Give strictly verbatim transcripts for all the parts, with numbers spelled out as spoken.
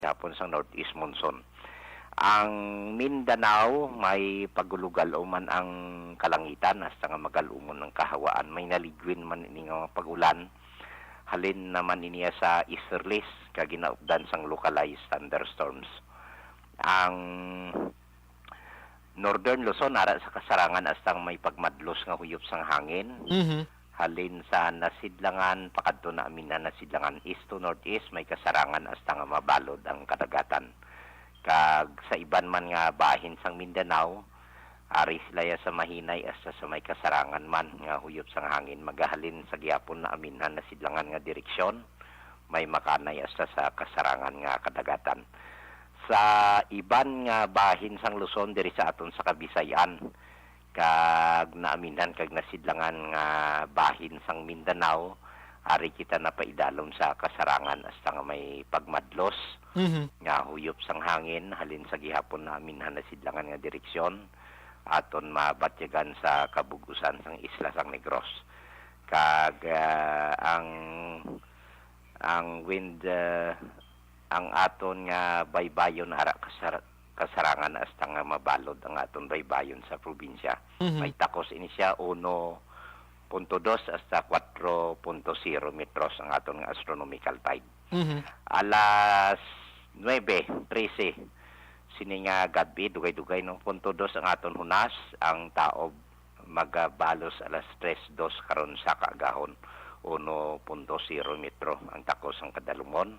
hapon sang northeast monsoon. Ang Mindanao may pagulugal-o man ang kalangitan hasta nga magal-umon ang kahawaan. May naligwin man ini nga mga pag-ulan. Halin naman ini sa easterlies kag ginaupdan sang localized thunderstorms. Ang Northern Luzon ara sa kasarangan hasta nga may pagmadlos nga huyop sang hangin. Mhm. Halin sa Nasidlangan pakadto na Aminhan, Nasidlangan, east to northeast, may kasarangan hasta nga mabalod ang kadagatan. Kag sa iban man nga bahin sang Mindanao, ari sila ya sa mahinay hasta sa may kasarangan man nga huyop sang hangin, magahalin sa gihapon na Aminhan, Nasidlangan nga direksyon, may makanay hasta sa kasarangan nga kadagatan. Sa iban nga bahin sang Luzon diri sa aton sa Kabisayan, kag naaminhan kag nasidlangan nga bahin sang Mindanao, ari kita napaidalom sa kasarangan hasta nga may pagmadlos Mhm. nga huyop sang hangin halin sa gihapon naaminhan nasidlangan nga direksyon, aton mabatyagan sa kabug-usan sang isla sang Negros. Kag, ah, ang, ang wind, ah, ang aton nga baybayon ara kasar-, kasarangan hasta nga mabalod ang aton baybayon sa probinsya. Mhm. May takos ini siya, uno punto dos hasta kuwatro punto zero metros ang aton nga astronomical tide. Mhm. Alas nuebe trese sini nga gab-i, dugay-dugay, no, punto dos ang aton hunas, ang taob magabalos alas tres dos karon sa kaagahon, uno punto zero metro ang takos sang kadalumon.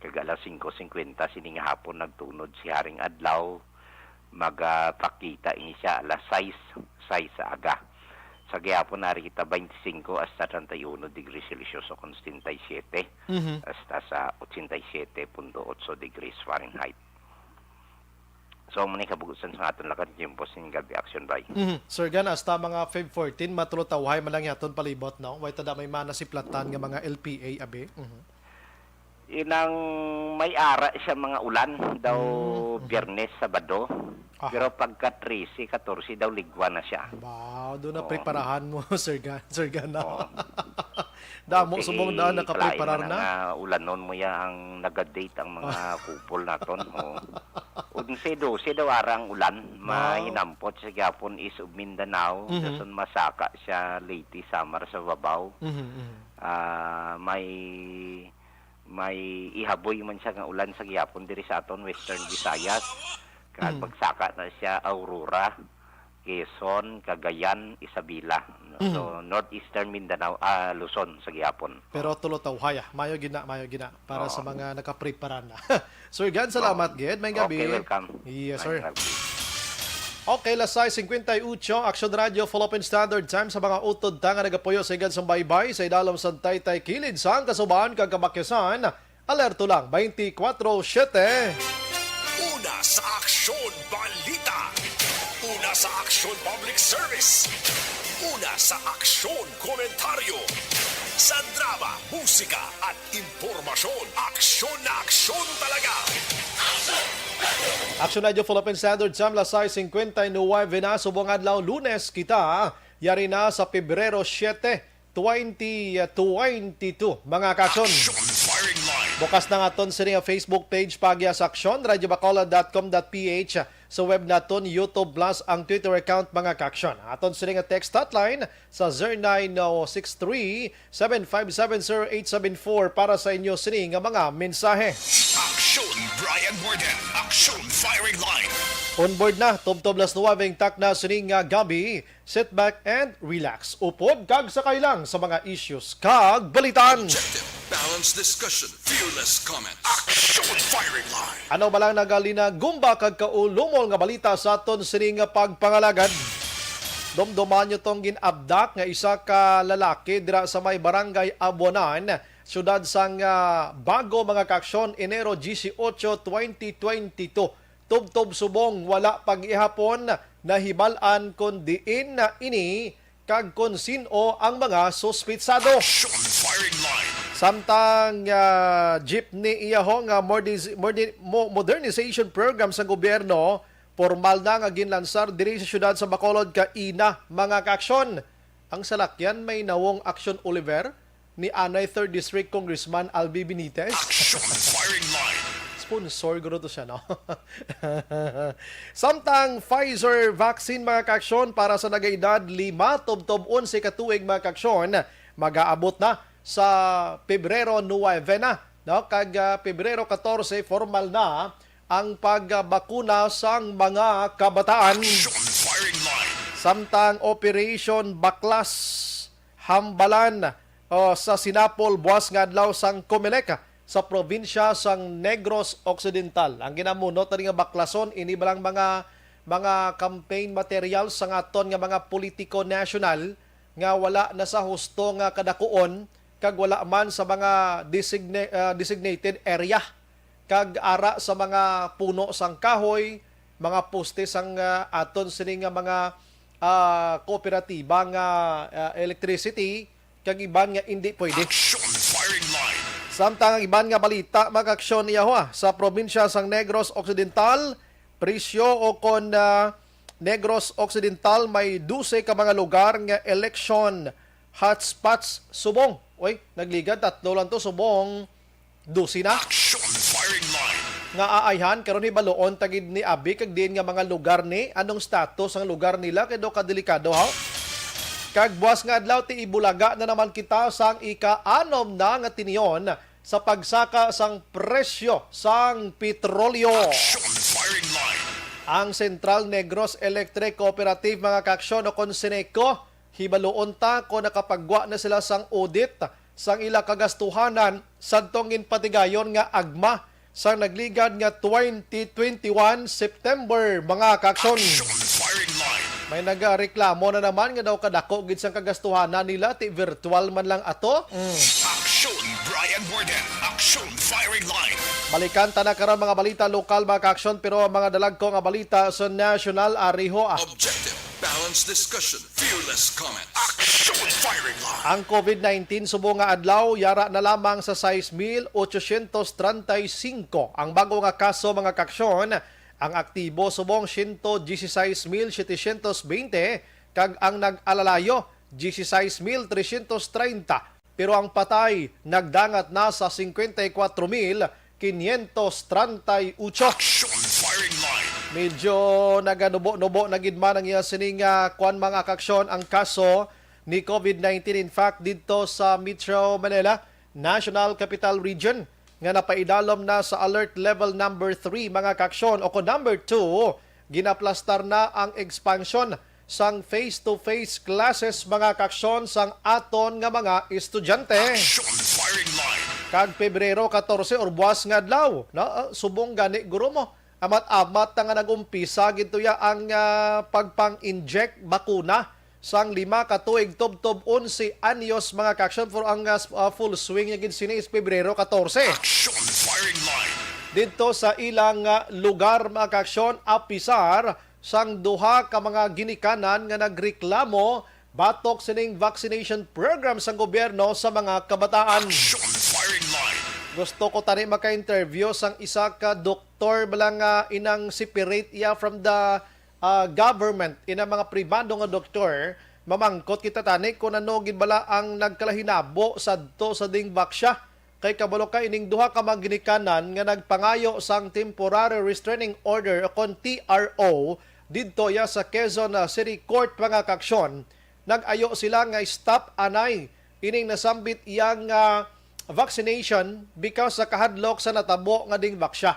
Kag alas singko singkwenta sini nga hapon nagtunod si Haring Adlaw, magapakita ini siya alas sais, sais sa aga. Sa gihapon, ari kita twenty-five hasta treinta y uno degrees Celsius o kon setenta y siete Mhm. hasta sa ochenta y siete punto ocho degrees Fahrenheit. So, amo ni kabug-usan sa aton lakad, tiempo sing gabi, Action Bay. Mhm. Sir Gan, hasta mga Feb fourteen, matulotawhay man lang yaton palibot, no? Way tada may manasiplatan nga mga L P A, abi. Mhm. Inang may ara siya mga ulan daw Mm, mhm. Biyernes, Sabado. Aha. Pero pagka trese, katorse daw ligwa na siya. Wow, doon na Oo. preparahan mo, Sir Gan, Sir Gan, no? Oo. Damo Okay, subong daan eh, nakapreparar kalain man na. Ang, ah, ulanon mo ya ang nagadate ang mga couple naton. Oo. Onse, dose daw ara ang ulan. Wow. Mahinampot sa gihapon is of Mindanao. Mhm. Dason masaka siya Leyte, Samar sa babaw. Mhm, mhm. Ah, may, may ihaboy man siya nga ulan sa gihapon diri sa aton Western Visayas. Kag Mm. magsaka na siya Aurora, Quezon, Cagayan, Isabela. Mm. So, Northeastern Mindanao, ah, Luzon sa gihapon. Pero tulo tawhaya. Mayo gina, mayo gina. Para sa Oo. mga nakaprepara na. Sir Gan, salamat Oo. gid. May gabi. Okay, welcome. Yes, sir. May gabi. Okay, alas sais cincuenta y ocho, Action Radio, Philippine Standard Time sa mga utod ta nga nagapuyo sa higad sang baybay, sa idalom sa taytay kilid sang kasubahan kag kabakyasan. Alerto lang, twenty-four seven. Una sa Aksyon Balita. Una sa Aksyon Public Service. Una sa Aksyon Komentaryo. Sa drama, musika, at impormasyon, aksyon na aksyon talaga. Action Radio Philippine Standard Time, alas sais cincuenta y nueve na, subong adlaw, Lunes kita. Yari na sa Pebrero siete, twenty twenty-two, mga ka-aksyon. Action Firing Line. Bukas na nga aton sini nga Facebook page, Pagya sa Aksyon, radyo bacolod dot com dot P H. Sa web naton, YouTube Plus, ang Twitter account, mga ka-aksyon. Aton sini nga text hotline sa zero nine zero six three, seven five seven, zero eight seven four para sa inyo sini nga mga mensahe. Aksyon Brian Warden, Aksyon Firing Line. On board na, tubtob alas nuwebe ang takna sini nga gabi. Sit back and relax. Upod kag sakay lang sa mga issues kag balitan. Objective, balanced discussion, fearless comment. Action Firing Line. Ano ba lang nagalinagumba kag kaulumol nga balita sa aton sini nga pagpangalagad? Dumduman nyo tong gin-abduct nga isa ka lalaki dira sa may barangay Abuanan, siyudad sang, ah, Bago, mga ka-aksyon, Enero dieciocho, twenty twenty-two. Tubtob subong wala pa gihapon nahibal-an kon diin na ini kag kon sin-o ang mga suspitsado. Action Firing Line. Samtang, ah, jeepney iyaho nga mordi-, mordi-, mo-, modernization program sa gobyerno, pormal na nga ginlansar diri sa siyudad sa Bacolod kaina, mga ka-aksyon. Ang salakyan may nawong Action Oliver, ni anay Third District Congressman Albi Benitez. Action Firing Line. Sponsor guro to siya, no? Samtang Pfizer vaccine, mga kaaksyon, para sa nagaedad lima tubtob onse ka tuig, mga kaaksyon, mag-aabot na sa Pebrero nuwebe na, no? Kag, ah, Pebrero katorse, formal na ang pagbakuna sang mga kabataan. Action firing line. Samtang Operation Baklas, hambalan, o, sa Sinapol buwas nga adlaw sang Comelec sa probinsya sang Negros Occidental. Ang ginamunot tani nga baklason, ini ba lang mga, mga campaign materials sang aton nga mga politiko nasyonal nga wala na sa husto nga kadakuon kag wala man sa mga designa-, ah, designated area kag ara sa mga puno sang kahoy, mga poste sang, ah, aton sini nga mga, ah, kooperatiba nga, ah, electricity, kag iban nga indi pwede. Action firing line. Samtang ang iban nga balita, mga kaaksyon, yawa, sa probinsya sang Negros Occidental, Presyo o kon, ah, Negros Occidental, may dose ka mga lugar nga election hotspots subong. Uy, nagligad, tatlo lang to, subong dose na. Action firing line. Nga aayhan, karon hibaluon ta gid ni Abi kag diin nga mga lugar ni, anong status ang lugar nila, kay daw kadelikado, ha? Kag buwas nga adlaw, ti ibulaga na naman kita sang ika-anom na nga tinion sa pagsaka sang presyo sang petrolyo. Action firing line. Ang Central Negros Electric Cooperative, mga kaaksyon, o kon Seneco, hibaluon ta kon nakapagwa na sila sang audit sang ila kagastuhanan sadtong ginpatigayon nga agma sang nagligad nga twenty twenty-one September, mga kaaksyon. Action firing line. May nagareklamo na naman nga daw kadako gid sang kagastuhanan nila, ti virtual man lang ato. Mm. Action, Brian Warden. Action firing line. Balikan ta na karon mga balita lokal, mga kaaksyon, pero ang mga dalagko nga balita sa national, ariho, ah. Objective, balanced discussion, fearless comment. Action firing line. Ang COVID nineteen subong nga adlaw, yara na lamang sa sais mil otsosyentos treinta y cinco ang bago nga kaso, mga kaaksyon. Ang aktibo subong siyento disisais mil setecientos beinte kag ang nag-alalayo disisais mil tresyentos treinta, pero ang patay nagdangat na sa singkwenta y kuwatro mil kinyentos treinta y ocho. Action firing line. Medyo naganubo-nubo na gid man ang iya sining, ah, kwan, mga kaaksyon, ang kaso ni COVID nineteen. In fact, didto sa Metro Manila, National Capital Region, nga napaidalom na sa alert level number three, mga kaaksyon, o kon number two, ginaplastar na ang expansion sang face-to-face classes, mga kaaksyon, sang aton nga mga estudyante. Action firing line. Kag Pebrero katorse, or buwas nga adlaw, no? Ah, subong gani, guro mo. Amat-amat na nga nag-umpisa gid tuya ang, ah, pagpang-inject bakuna sang lima ka tuig tubtob onse anyos, mga kaaksyon, for ang, ah, s-, ah, full swing niya gid sini is Pebrero katorse. Action firing line. Didto sa ilang, ah, lugar, mga kaaksyon, apisar sang duha ka mga ginikanan nga nagreklamo batok sining vaccination program sang gobyerno sa mga kabataan. Action firing line. Gusto ko tani maka-interview sang isa ka doktor bala nga inang separate iya from the, ah, government, ina mga pribado nga doktor. Mamangkot kita tani kung ano gid bala ang nagkalahinabo sadto sa ding vaksya. Kay kabalo ka, ining duha ka mga ginikanan nga nagpangayo sang Temporary Restraining Order o kon T R O didto ya sa Quezon, ah, City Court, mga kaaksyon, nag-ayo sila nga stop anay ining nasambit iya nga vaccination because sa kahadlok sa natabo nga ding vaksya.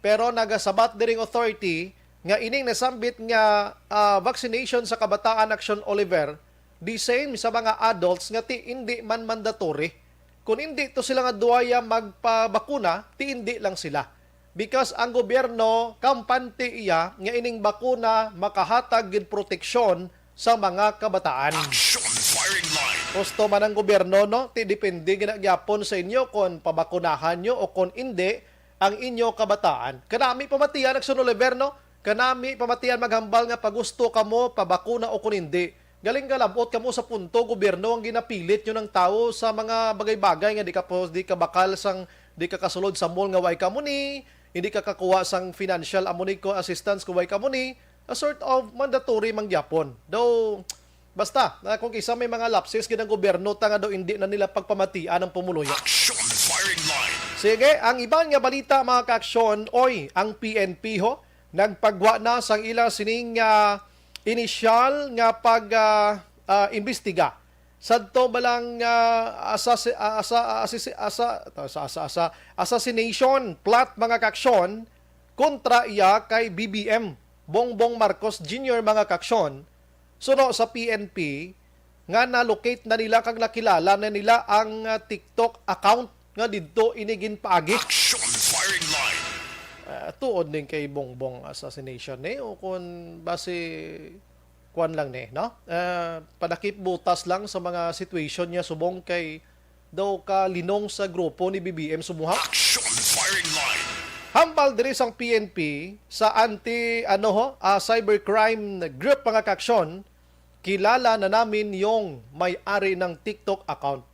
Pero nagasabat diring authority nga ining nasambit nga, ah, vaccination sa kabataan, Action Oliver, the same sa mga adults nga ti indi man mandatory. Kung indi to sila nga duaya magpabakuna, ti indi lang sila. Because ang gobyerno, kampante iya nga ining bakuna makahatag gid proteksyon sa mga kabataan. Action firing line. Husto man ang gobyerno, no? Ti depende gina gyapon sa inyo kung pabakunahan nyo o kung indi ang inyo kabataan. Kanami pamatian, Action Oliver, no? Kanami pamatian maghambal nga pagusto kamo pabakuna o kung indi. Galing kalabot kamo sa punto, gobyerno ang ginapilit nyo ng tao sa mga bagay-bagay nga di ka po, di ka bakal sang, di ka kasulod sa mall nga way kamo ni, hindi ka kakuha sang financial amo ni ko assistance kung way kamo ni, a sort of mandatory man gyapon. Though, Basta, na kung kisa may mga lapses gid ang gobyerno, ta nga daw hindi na nila pagpamatian ang pumuluyo. Action firing line. Sige, ang iban nga balita, mga kaaksyon, oy, ang P N P ho, nagpagwa na sang ila sining, ah, inisyal nga pag, ah, ah, imbestiga sadto ba lang, ah, asas-, ah, asa-, ah, asas-, asa-, asa-, asa-, asa-, assassination plot, mga kaaksyon, kontra iya kay B B M, Bongbong Marcos Junior, mga kaaksyon. Suno sa P N P nga na-locate na nila kag nakilala na nila ang, ah, TikTok account nga didto ini ginpaagi. Action firing line. Ah, tuod ning kay Bongbong assassination ni, o kun basi kuan lang ni, no? Ah, padakip butas lang sa mga situation niya subong kay daw ka linong sa grupo ni B B M Sumuha. Action firing line. Hambal diri sang P N P sa anti, ano ho, ah, cybercrime group, mga kaaksyon, kilala na namin yung may-ari ng TikTok account.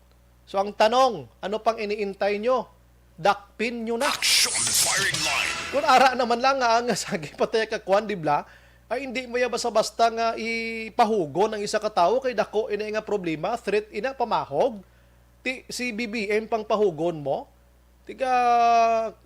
So ang tanong, ano pang iniintay nyo? Dakpin nyo na. Action firing line. Kung ara naman lang nga ang sagi patay ka kwan, di bla? Ay, hindi mo ya basta-basta nga ipahugon ang isa ka tawo kay dako ini nga problema, threat ina, pamahog. Ti, si B B M pang pahugon mo. Tiga,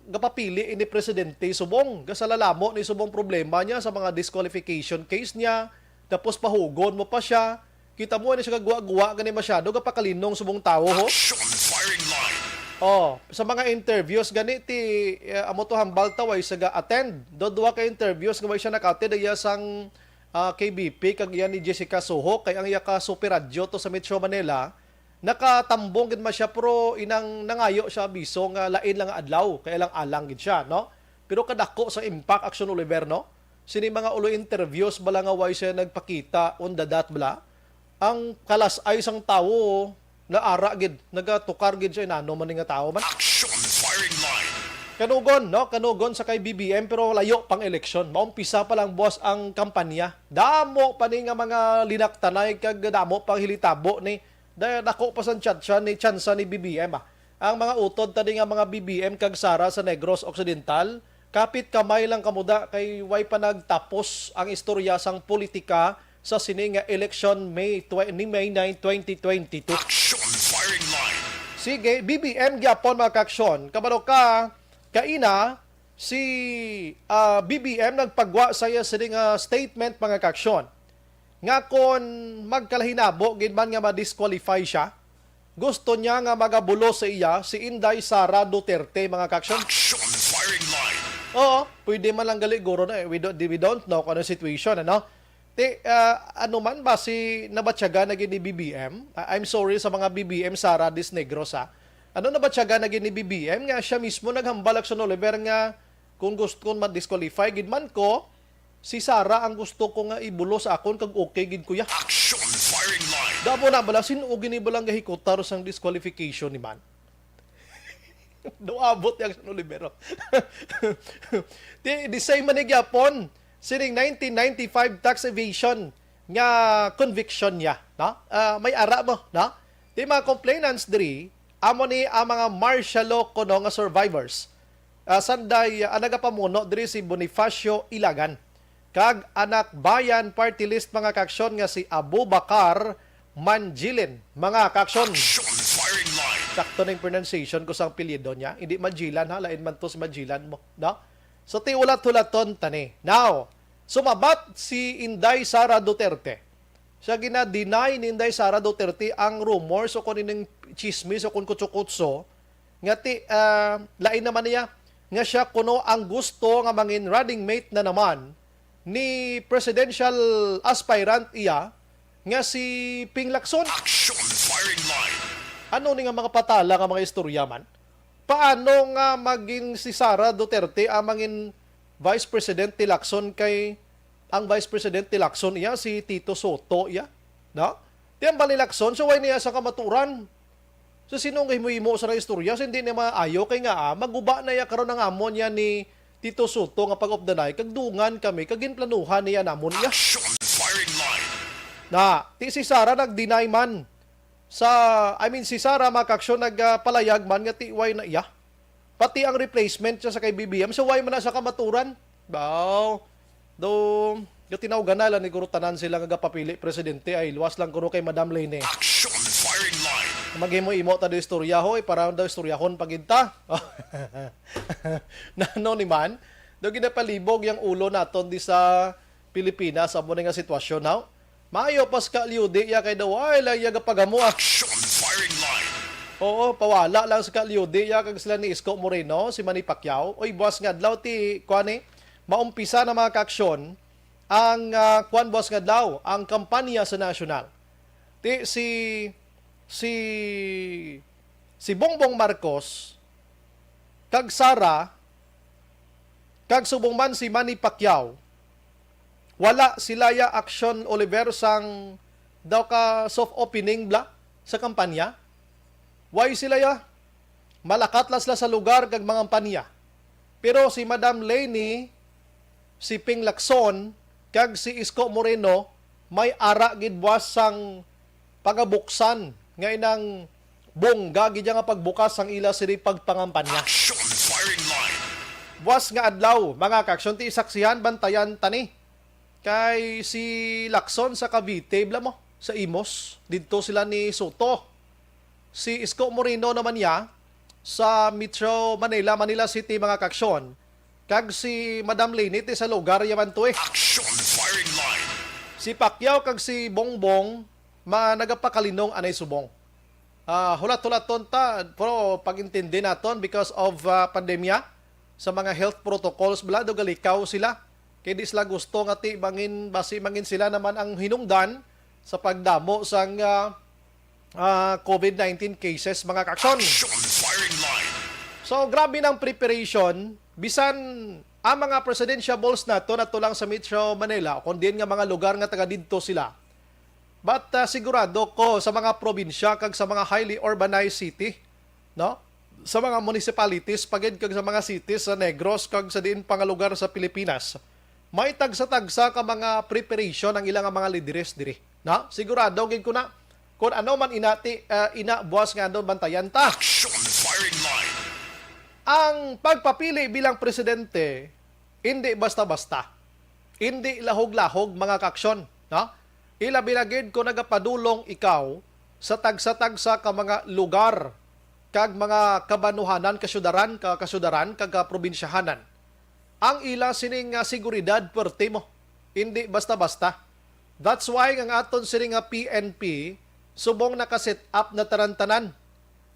gapapili ini presidente subong, gasalalamo ni subong problema niya sa mga disqualification case niya, tapos pahugon mo pa siya. Kita mo, ini siya kagwa-gwa gani masyado, gapakalinong subong tawo, ho. Action firing line. Oh, sa mga interviews gani ti, eh, amo to hambal ta way sa ga-attend. Do duha ka interviews nga way siya naka-attend, iya sang, ah, K B P kag iya ni Jessica Soho, kay ang iya ka Super Radyo to sa Metro Manila, nakatambong gid man siya, pero inang nangayo siya abiso nga lain lang nga adlaw, kay alang-alang gid siya, no? Pero kadako sa impact, Action Oliver, no? Sini mga ulo interviews bala nga way siya nagpakita on the dot bala. Ang kalas-ay sang tawo, naara gid, nagatukar gid siya, inano man ni nga tawo man. Action firing line. Kanugon, no? Kanugon sa kay B B M, pero layo pang eleksyon. Maumpisa pa lang buwas ang kampanya. Damo pa ni nga mga linaktanay kag damo pang hilitabo ni. Da-, dako pa sang tsansa ni, tsansa ni B B M, ah. Ang mga utod tani nga mga B B M kag Sara sa Negros Occidental, kapit kamay lang kamo da kay way pa nagtapos ang istorya sang politika sa sini nga election, May tw-, ni May nine, twenty twenty-two. Action firing line. Sige, B B M gyapon, mga kaaksyon. Kabalo ka, kaina, si, ah, B B M nagpagwa sa iya sini nga statement, mga kaaksyon, nga kon magkalahinabo gid man nga ma-disqualify siya, gusto niya nga magabulos sa iya si Inday Sara Duterte, mga kaaksyon. Action firing line. Oo, pwede man lang gali guro na, eh. We don't, we don't know kung ano situation, ano? Ti, ah, ano man ba si nabatyagan na gid ni B B M? Ah, I'm sorry sa mga B B M Sara Disnegros, ha. Ano nabatyagan na gid ni B B M nga siya mismo naghambal, Action Oliver, nga kung gusto, kung ma-disqualify gid man ko, si Sara ang gusto ko nga ibulos sa akon kag okay gid ko ya. Action firing line. Damo na bala, sin-o gini balang gahikutar sang disqualification ni man? Do abot ni Action Oliver. Di, di say man ni gyapon, sining nineteen ninety-five tax evasion nga conviction niya, no? Ah, may ara mo, no? Di, mga complainants diri, amo ni ang mga martial law kuno nga survivors. Ah, sanday, ah, ang nagapamuno diri si Bonifacio Ilagan, kag Anak Bayan Party List, mga kaaksyon, nga si Abubakar Manjilin, mga kaaksyon. Action firing line. Sakto na yung pronunciation ko sa apelyido niya. Hindi Manjilan, ha? Lain man to si Manjilan mo, no? So, ti ulat-hulaton tani. Now, sumabat si Inday Sara Duterte. Siya gina-deny ni Inday Sara Duterte ang rumors o kung ining chismis o kung kutso-kutso nga ti, ah, lain naman niya nga siya kuno ang gusto nga mangin running mate na naman ni presidential aspirant iya nga si Ping Lacson. Action firing line. Ano ni nga mga patala nga mga istorya man? Paano nga maging si Sara Duterte ang mangin Vice President ni Lacson kay ang Vice President ni Lacson iya si Tito Sotto iya? No? Ti ang bali Lacson, so way niya sa kamaturan. So, sino nga himo-himo sa istorya? So, hindi niya maayo kay nga, ah, maguba na iya karon ang amon niya ni Tito Sotto nga pag-updanay, kag dungan kami, kag ginplanuhan niya namon iya. Action firing line. Na, ti si Sara nag-deny man sa, I mean, si Sara, mga kaaksyon, nagpalayag man nga ti way na iya. Pati ang replacement siya sa kay B B M, so way man na sa kamaturan. Baw, do, Gatinawgan na lang ni guro tanan sila nga gapapili presidente ay luwas lang kuno kay Madam Leni. Action firing line. Maghimo-imo ta do istorya, hoy, para daw istoryahon pa gid ta. Nano ni man? Do ginapalibog yang ulo naton di sa Pilipinas amo ni nga sitwasyon, haw? Maayo pa si Ka Leody iya kay daw ay lang iya gapagamo, ah. Action firing line. Oo, pawala lang si Ka Leody iya kag sila ni Isko Moreno, si Manny Pacquiao. Oy, buwas nga adlaw ti kuan ni, maumpisa na, mga kaaksyon, ang ah, kuan buwas nga adlaw, ang kampanya sa nasyonal. Ti si si si Bongbong Marcos kag Sara kag subong man si Manny Pacquiao, wala sila ya action, Oliver, sang daw ka soft opening bla sa kampanya. Why sila ya? Malakat lang sila sa lugar kag mangampanya. Pero si Madam Leni, si Ping Lacson, kag si Isko Moreno may ara gid buwas sang pagabuksan nga inang bongga gid nga pagbukas sang ila sini pagpangampanya. Action firing line. Buwas nga adlaw, mga kaaksyon, ti saksihan, bantayan ta ni. Kay si Lacson sa Cavite, bla mo, sa Imus, didto sila ni Soto. Si Isko Moreno naman niya sa Metro Manila, Manila City, mga kaaksyon. Kag si Madam Leni ti sa lugar ya man to eh. Action firing line. Si Pacquiao kag si Bongbong ma nagapakalinong anay subong. Ah, hulat-hulaton ta, pero pag-intindi naton because of ah, pandemya, sa mga health protocols, bla, do galikaw sila. Kay di sila gusto nga ti mangin, basi mangin sila naman ang hinungdan sa pagdamo sang ah, ah, COVID nineteen cases, mga kaaksyon. Action firing line. So, grabe ng preparation. Bisan ang mga presidential balls nato, nato lang sa Metro Manila, o kung diin nga mga lugar nga taga didto sila. But ah, sigurado ko sa mga probinsya kag sa mga highly urbanized city, no? Sa mga municipalities pa gid kag sa mga cities sa Negros kag sa diin pa nga lugar sa Pilipinas, may tagsa-tagsa ka mga preparation ang ilang mga lideres diri, no? Sigurado gid ko na kung ano man ina ti, ah, ina buwas nga ano, bantayan ta. Action firing line. Ang pagpapili bilang presidente, hindi basta-basta. Hindi lahog-lahog, mga kaaksyon, no? Ilabi na gid kung nagapadulong ikaw sa tagsa-tagsa ka mga lugar kag mga kabanuhanan, kasyudaran, ka, kasyudaran, kag kaprobinsyahanan. Ang ila sining nga seguridad, perti mo. Hindi basta-basta. That's why ang aton sini nga P N P subong naka-set up na tanan-tanan.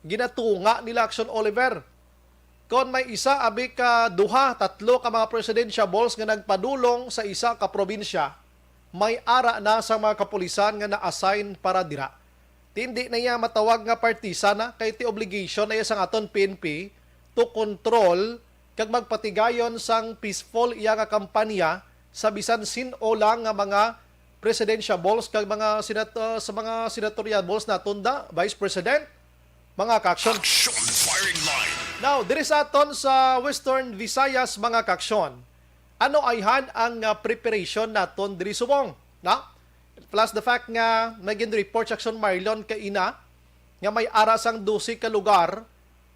Ginatunga nila, Action Oliver. Kon may isa, abi ka duha, tatlo ka mga presidential balls nga nagpadulong sa isa ka probinsya, may ara na sa mga kapulisan nga na-assign para dira. Ti hindi na iya matawag nga partisan na, kay ti obligation na iya sang aton P N P to control kag magpatigayon sang peaceful iya nga kampanya sa bisan sin-o lang nga mga presidential balls kag mga senat-, ah, sa mga senatorial balls naton da, Vice President, mga kaaksyon. Action firing line. Now, diri sa aton sa Western Visayas, mga kaaksyon, ano ayhan ang ah, preparation naton diri subong, na? Plus the fact nga may gin-report si Action Marlon kaina nga may ara sang dose ka lugar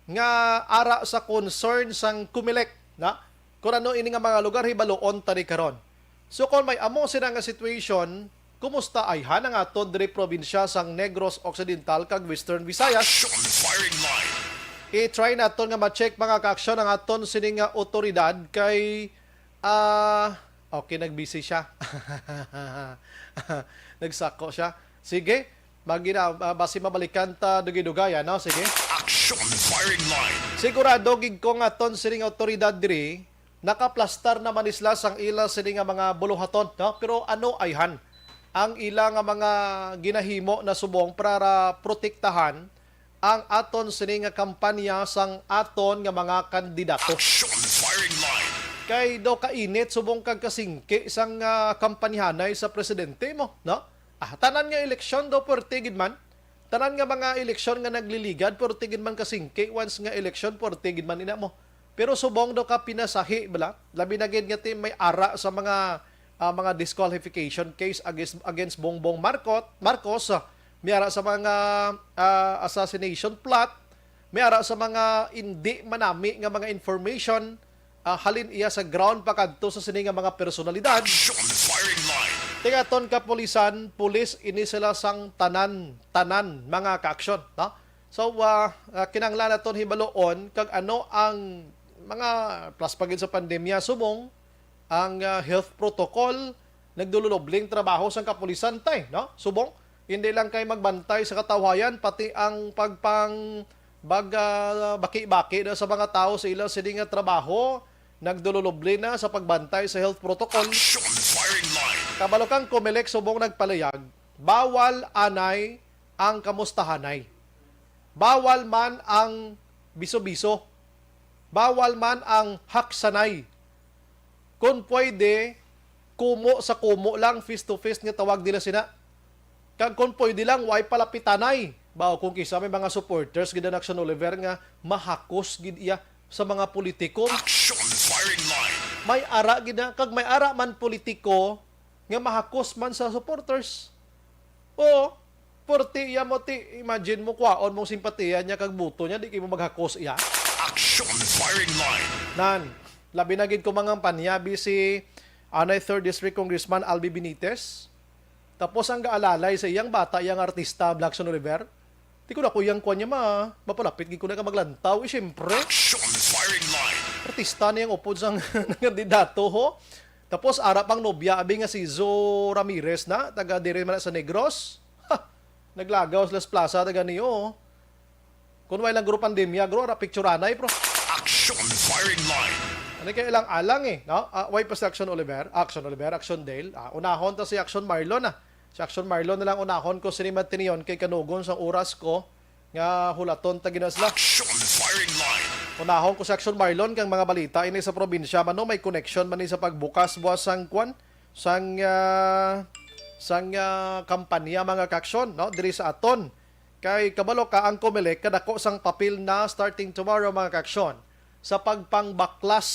nga ara sa concern sang Comelec, na? Kung ano ini nga mga lugar, hibaluon ta ni karon. So, kung may amo sina nga situation, kumusta ayhan ang aton diri probinsya sang Negros Occidental kag Western Visayas? Action firing line. I-try naton nga ma-check, mga kaaksyon, ang aton sini nga otoridad kay, ah, okay, nagbisi siya. Nagsako siya. Sige, magina, ah, basi mabalikan ta dugay-dugay, ano? Sige. Action firing line. Sigurado gid ko nga aton sining otoridad diri, nakaplastar naman isla sang ila sini nga mga buluhaton, no? Pero ano ayhan ang ila nga mga ginahimo na subong para protektahan ang aton sini nga kampanya sang aton nga mga kandidato? Action firing line. Kay daw kainit subong kag kasingki sang ah, kampanyahanay sa presidente mo, no? Ah, tanan nga eleksyon daw, puwerte gid man. Tanan nga mga eleksyon nga nagliligad, puwerte gid man kasingki. Once nga eleksyon, puwerte gid man ina mo. Pero subong daw ka pinasahi, bala? Labi na gid nga ti may ara sa mga ah, mga disqualification case against, against Bongbong Marcot, Marcos, ah, may ara sa mga ah, assassination plot, may ara sa mga hindi manami nga mga information, ah, halin iya sa ground pakadto sa sini nga mga personalidad. Action firing line. Tingaton kapulisan, pulis ini sila sang tanan, tanan mga kaaksyon, no? So, ah, ah, kinahanglan naton hibaloon kag ano ang mga plus pa gid sa pandemya, subong ang, ah, health protocol, nagdululobling trabaho sang kapulisan, tay, no? Subong, hindi lang kay magbantay sa katawhayan, pati ang pagpang-, bag-, ah, baki-baki na sa mga tawo sa ila sini nga trabaho, nagdululobling na sa pagbantay sa health protocol. Action firing line. Kabalo kang Comelec subong nagpalayag, bawal anay ang kamustahanay. Bawal man ang biso-biso. Bawal man ang haksanay. Kung pwede, kumo sa kumo lang, face to face nga tawag nila sina. Kag kung pwede lang, way palapitanay. Ba, kung kisa may mga supporters gid ang Action Oliver nga mahakos gid iya sa mga politiko. Action firing line. May ara gid na, kag may ara man politiko nga mahakos man sa supporters. O, purti iya mo ti, imagine mo, kwaon mong simpatiya niya kag boto niya, di kay mo maghakos iya. Action firing line. Nan, labi na gid ko mangampanya, bi si anay third District Congressman Albi Benitez. Tapos ang gaalalay sa iyang bata, iyang artista, Blackson Oliver. Di ko na ko iyang kwan niya, ma-, mapalapit gid ko na ka maglantaw. Eh, siyempre. Action firing line. Artista na yung upod sang kandidato, ho. Tapos, ara pang nobya, abi nga si Zo Ramirez na, taga diri man sa Negros. Ha! Naglagaw sa Las Plaza, taga niyo. Kung way lang guro pandemya, guro, ara picturanay, bro. Action firing line. Ano kay ilang alang eh, no? Ah, way pa si Action Oliver, Action Oliver, Action Dale. Ah, unahon ta si Action Marlon, ah. Si Action Marlon na lang unahon ko sini man tiniyon kay kanugon sang oras ko nga hulaton ta gina sila. Action firing line. Unahon ko si Action Marlon kang mga balita ini sa probinsya man, no, may connection man ni sa pagbukas buwas sang kwan, sang, ah, sang, ah, kampanya, mga kaaksyon, no, diri sa aton. Kay kabalo ka, ang Comelec kadako sang papel na starting tomorrow, mga kaaksyon, sa pagpangbaklas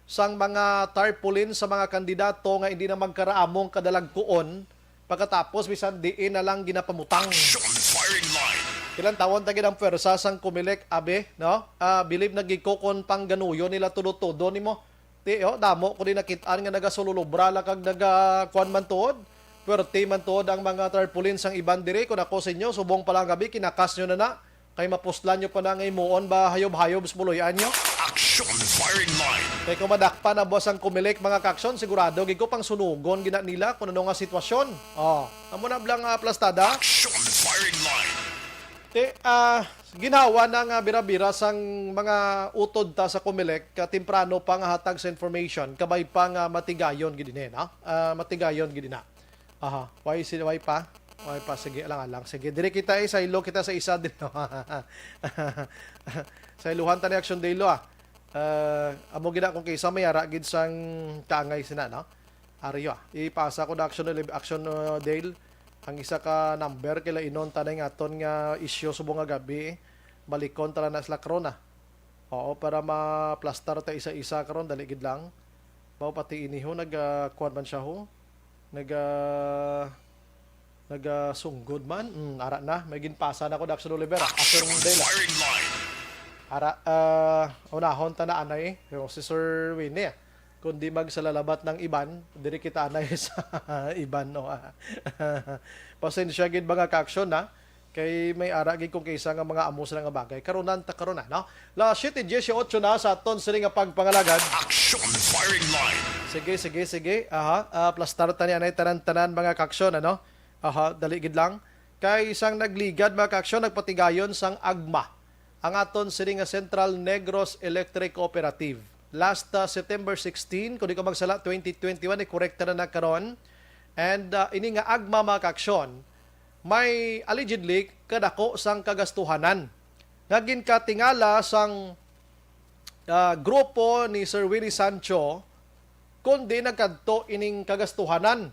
sang mga tarpaulin sa mga kandidato nga hindi na magkaraamong kadalagkuon, pagkatapos bisan diin na lang ginapamutang. Action firing line. Ilang tawon ta gid ang pwersa sang Comelec, abi, no? Ah, bilib nagikukon pang ganuyo nila tudo-tudo nimo. Ti, oh, damo ko din nakit-an nga nagasululubra la kag naga, kuwan man tuod. Pwerte man tuod ang mga tarpaulin sang iban diri. Kung ako sa inyo, subong pa lang gabi, kinakas nyo na na. Kay mapuslan nyo pa na nga imuon ba hayob-hayob sa buloy-an nyo? Action firing line. Kay kung madakpan na buwas ang Comelec, mga kaaksyon, sigurado gid ko pang sunugon gina nila kung ano nga sitwasyon. Oh, amo na blang, ah, plastada. Action firing line. Te, ah, ginhawa na nga bira-bira sang mga utod ta sa Comelec, ka temprano pa nga hatag sa information, kabay pa nga matigayon gid ini, no? Ah, matigayon gid na. Aha, why si, why pa? Why pa? Sige, alang-alang. Sige, diri kita, eh, saylo kita sa isa din, no? Sayluhan ta ni Action Dale, ah. Ah, amo gid na kung kisa may ara gid sang kaangay sina, no? Ari, ah, ipasa ko na Action Olive, Action, uh, Dale. Ang isa ka number, kay lainon ta na yung aton nga issue subong nga gabi, eh. Balikon ta na sila karon, ah. Oo, para maplastar ta isa-isa karon, dali gid lang. Mao pati ini ho, nag, ah, kuwan man siya ho. Nag, ah, nagasunggod man. Mm, ara na, may ginpasa na ko, Action Oliver, ah. Action Dale, ah. Firing line. Ara, ah, unahon ta na anay, yung si Sir Winnie, ah. Kundi magsalalabat ng iban, diri kita anay sa iban, no? Pasensya gid, mga kaaksyon, ha? Kay may ara gid kung kaysa nga mga amo sila nga bagay. Karunan ta karuna, no? La siete dieciocho na sa aton sini nga pagpangalagad. Action firing line. Sige, sige, sige. Aha, ah, plastar ta ni anay tanan-tanan, mga kaaksyon, ano? Aha, dali gid lang. Kay isang nagligad, mga kaaksyon, nagpatigayon sang agma ang aton sini nga Central Negros Electric Cooperative. Last, ah, September sixteen, kung di ko magsala, twenty twenty-one, i-correct na na karon. And, ah, ini nga agma, mga kaaksyon, may allegedly kadako sang kagastuhanan nga ginkatingala sang, ah, grupo ni Sir Willie Sancho, kundi nagkadto ining kagastuhanan.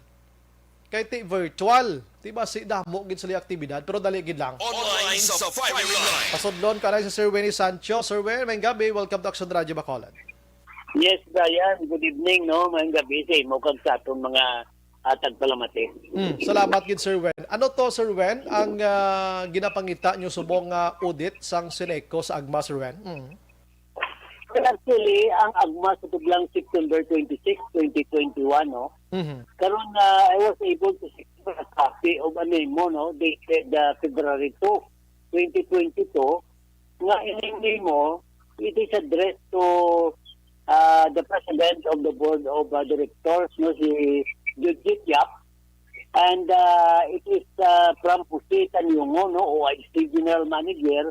Kay ti virtual, ti ba, si damo gid sila aktibidad, pero dali gid lang. Online sa firing line. Pasudlon ka na si Sir Winnie Sancho. Sir Winnie, may gabi. Welcome to Action Radio Bacolod. Yes, Brian. Good evening, no? May gabi sa imo kag sa aton mga, ah, tagpalamati. Mm, salamat gid, Sir Wen. Ano to, Sir Wen, ang, ah, ginapangita nyo subong nga audit sang Ceneco sa agma, Sir Wen? Mm. Well, actually, ang AGMA sa tublang September twenty-six, twenty twenty-one, no? Mhm. Karon, ah, I was able to secure a copy of a memo, no? Dated, ah, February two, twenty twenty-two, nga ining memo, it is addressed to, ah, the President of the Board of, ah, Directors, no? Si Judith Yap. And, ah, it is, ah, from Jose Tanyongo, no? O I C General Manager,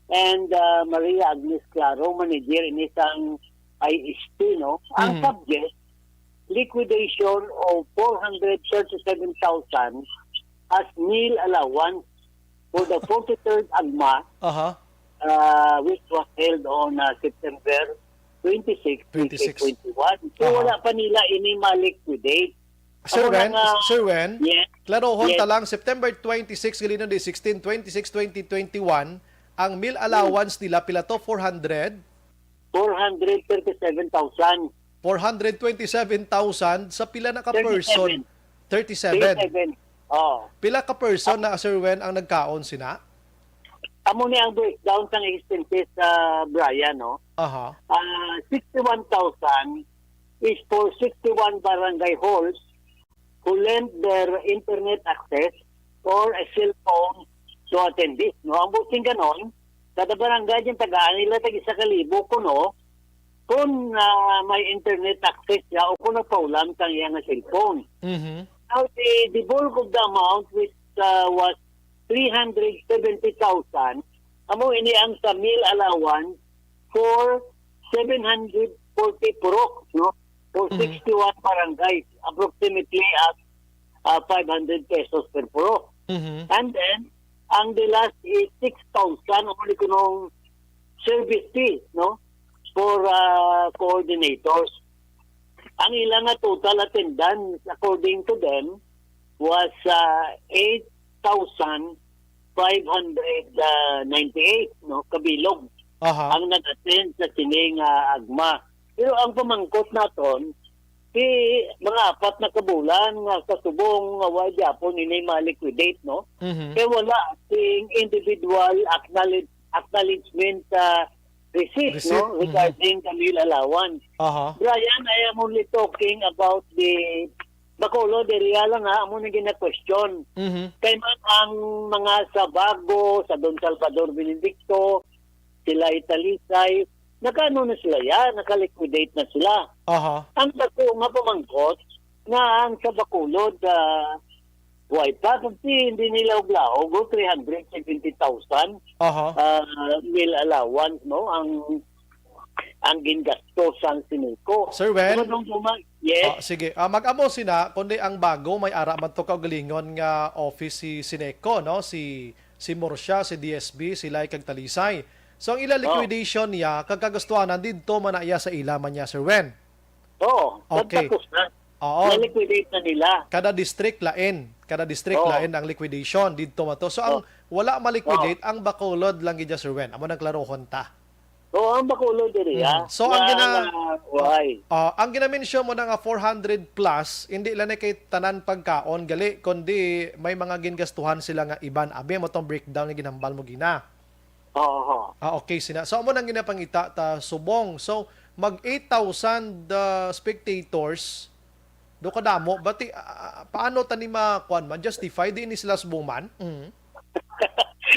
and, ah, Maria Agnes Claro, manager ini sang I S P, no? Ang Mhm. subject, liquidation of four hundred thirty-seven thousand as meal allowance for the forty-third AGMA, Aha. ah, which was held on, ah, September twenty-six, Twenty-six. twenty twenty-one. So, Aha. wala pa nila ini ma-liquidate. Sir Amo na Wen, nga, Sir Wen, yes. Klarohon Yes. ta lang, September twenty-six, gali no, di sixteen, twenty-six, twenty twenty-one, ang meal Hmm. allowance nila, pila to? Four hundred? Four hundred thirty-seven thousand. Four hundred twenty-seven thousand sa pila na ka person? Thirty-seven. Thirty-seven. Thirty-seven. Oh. Pila ka person na, Sir Wen, ang nagkaon sina? Amo ni ang breakdown sang expenses, ah, Brian, no? Aha. Ah, sixty-one thousand is for sixty-one barangay halls who lend their internet access or a cell phone to attendees, no? Ang buting ganon, kada barangay yung tagaan nila tag isa ka libo kuno kung, ah, may internet access siya o kung nagpaulam sang iya nga cellphone. Mhm. Now, the, the bulk of the amount, which, ah, was three hundred seventy thousand, amo ini ang sa meal allowance for seven hundred forty purok, no? For Mhm. sixty-one barangays, approximately at, ah, five hundred pesos per purok. Mhm. And then, ang the last is six thousand, amo ni kunong service fee, no? For, ah, coordinators. Ang ila nga total attendance, according to them, was, ah, eight thousand five hundred ninety-eight, no, kabilog Aha. ang nag-attend sa sini nga AGMA. Pero ang pamangkot naton, si mga apat na ka bulan nga sa subong nga wa gyapon ini ma-liquidate, no? Mhm. Kay wala sing individual acknowledge-, acknowledgement sa receipt, Receipt, no, mhm. regarding the meal allowance. Aha. Brian, I am only talking about the Bacolod area lang, ha, amo na gina-question. Mhm. Kay man ang mga sa Bago, sa Don Salvador Benedicto, sila Talisay, nakaano na sila ya, naka-liquidate na sila. Aha. Ang dako nga pamangkot nga ang sa Bacolod, ah, way pa, kasi hindi nila uglaog, oh, three hundred seventy thousand, Aha. ah, meal allowance, no? Ang, ang gingasto sang Sineco. Sir Wen? Dumadumduman, yes. Ah, sige. Ah, mag-amo sina, kundi ang Bago, may ara man to kaugalingon nga office si Sineco, no? Si, si Murcia, si D S B, sila kag Talisay. So, ang ila Oh. liquidation niya, kag kagastuhanan didto man na iya sa ila man niya, Sir Wen? Oo, Okay. nagtapos na. Oo. Na-liquidate na nila. Kada district lain. Kada district Oo. lain ang liquidation didto man to. So, ang Oh. wala ma-liquidate, Oh. ang Bacolod lang gid, Sir Wen. Amo nang klarohon ta. Oo, ang Bacolod diri, Mm. ha? So, ang Nga, gina-, nga, why? Ah, ang ginamensyon mo na nga four hundred plus, hindi lang na kay tanan pagkaon, gali, kundi may mga gingastuhan sila nga iban. Abi mo tong breakdown nga ginhambal mo gina. Oo. Ah, okay, sina. So, amo nang ginapangita ta subong. So, mag eight thousand, uh, spectators, do kadamo. But, ah, ah, paano tani ma-, kuwan man? Justify, di ni sila subong man? Mm.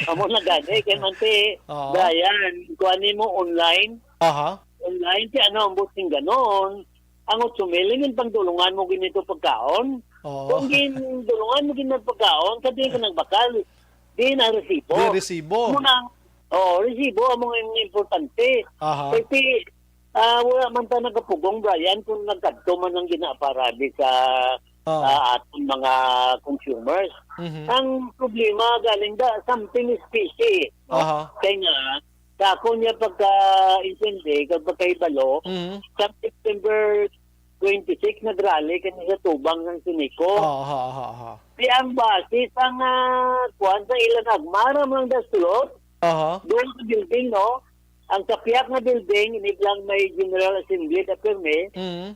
Amo na gani, kay man ti, Oo. Brian, kuwan nimo online. Aha. Online, ti ano, ang buting ganon. Ang otso mil, ingin pang dulungan mo ginito pagkaon. Oo. Kung gin-, dulungan mo gin pagkaon, sa di ka nagbakal, di na resibo. Di resibo. Muna, oh, resibo, amo nga importante. Aha. Kay ti, ah, wala man ta nagapugong, Brian, kung nagkadto man ang ginaparadi sa, Oo. ah, aton mga consumers. Mhm. Ang problema, galing da, something is fishy, no? Aha. Kay nga, sa ako niya pagka-intindi, kag pagkahibalo, Mhm. sa September twenty-six, nag-rally kami sa tubang ng Sineco. Oo, aha, aha, aha. Di ang base sang, ah, kuwan sa ilang agmara man ang dasulot, Aha. doon sa building, no? Ang sa piyak na building, ini lang may General Assembly na pirmi, Mhm.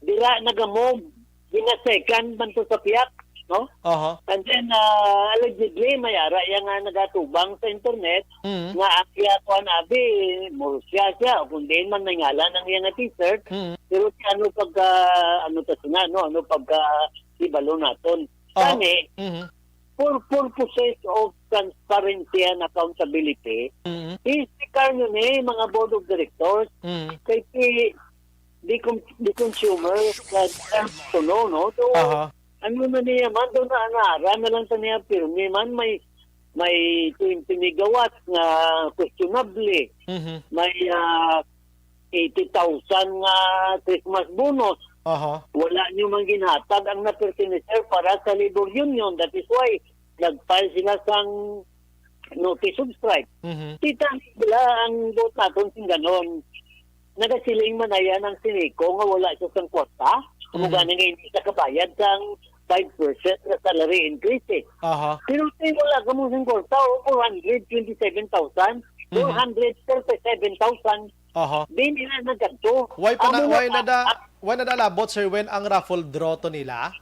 dira nagamove, gina-second man to sa piyak. no? Aha. And then, ah, allegedly, may ara iya nga nagatubang sa internet Mm. nga ang iya kuan abi, Murcia siya, o kung diin man may ngalan ang iya nga t-shirt, Mm. pero si ano pagka, ano ta sina, no? Ano pagka ibalo naton? Aha. Kani, Mhm. for purposes of transparency and accountability, Mhm. i-sticker nyo ni mga board of directors Mhm. kay si the, con- the consumer that helps to know, no? So, Aha. ano na niya man, doon na, naara na lang sa niya, pirmi man, may, may twenty megawatts nga questionable, Mhm. may ah, eighty thousand nga Christmas bonus. Aha. Wala nyo man ginhatag ang napertenecer para sa labor union. That is why nag-file sila sang notice of strike. Mhm. Kita nila ang buot naton sing ganon. Nagasiling man na yan ang Sineco nga wala siya sang kwarta. Amo Mhm. gani nga hindi siya kabayad sang five percent nga salary increase, eh. Aha. Pero, eh, wala ka mo sang kwarta, o, four hundred twenty-seven thousand, Mhm. four hundred thirty-seven thousand. Aha. Di nila nagkadto. Why pa na, Amo na why pa, na da, ah, why na da labot, Sir Wen, ang raffle draw to nila?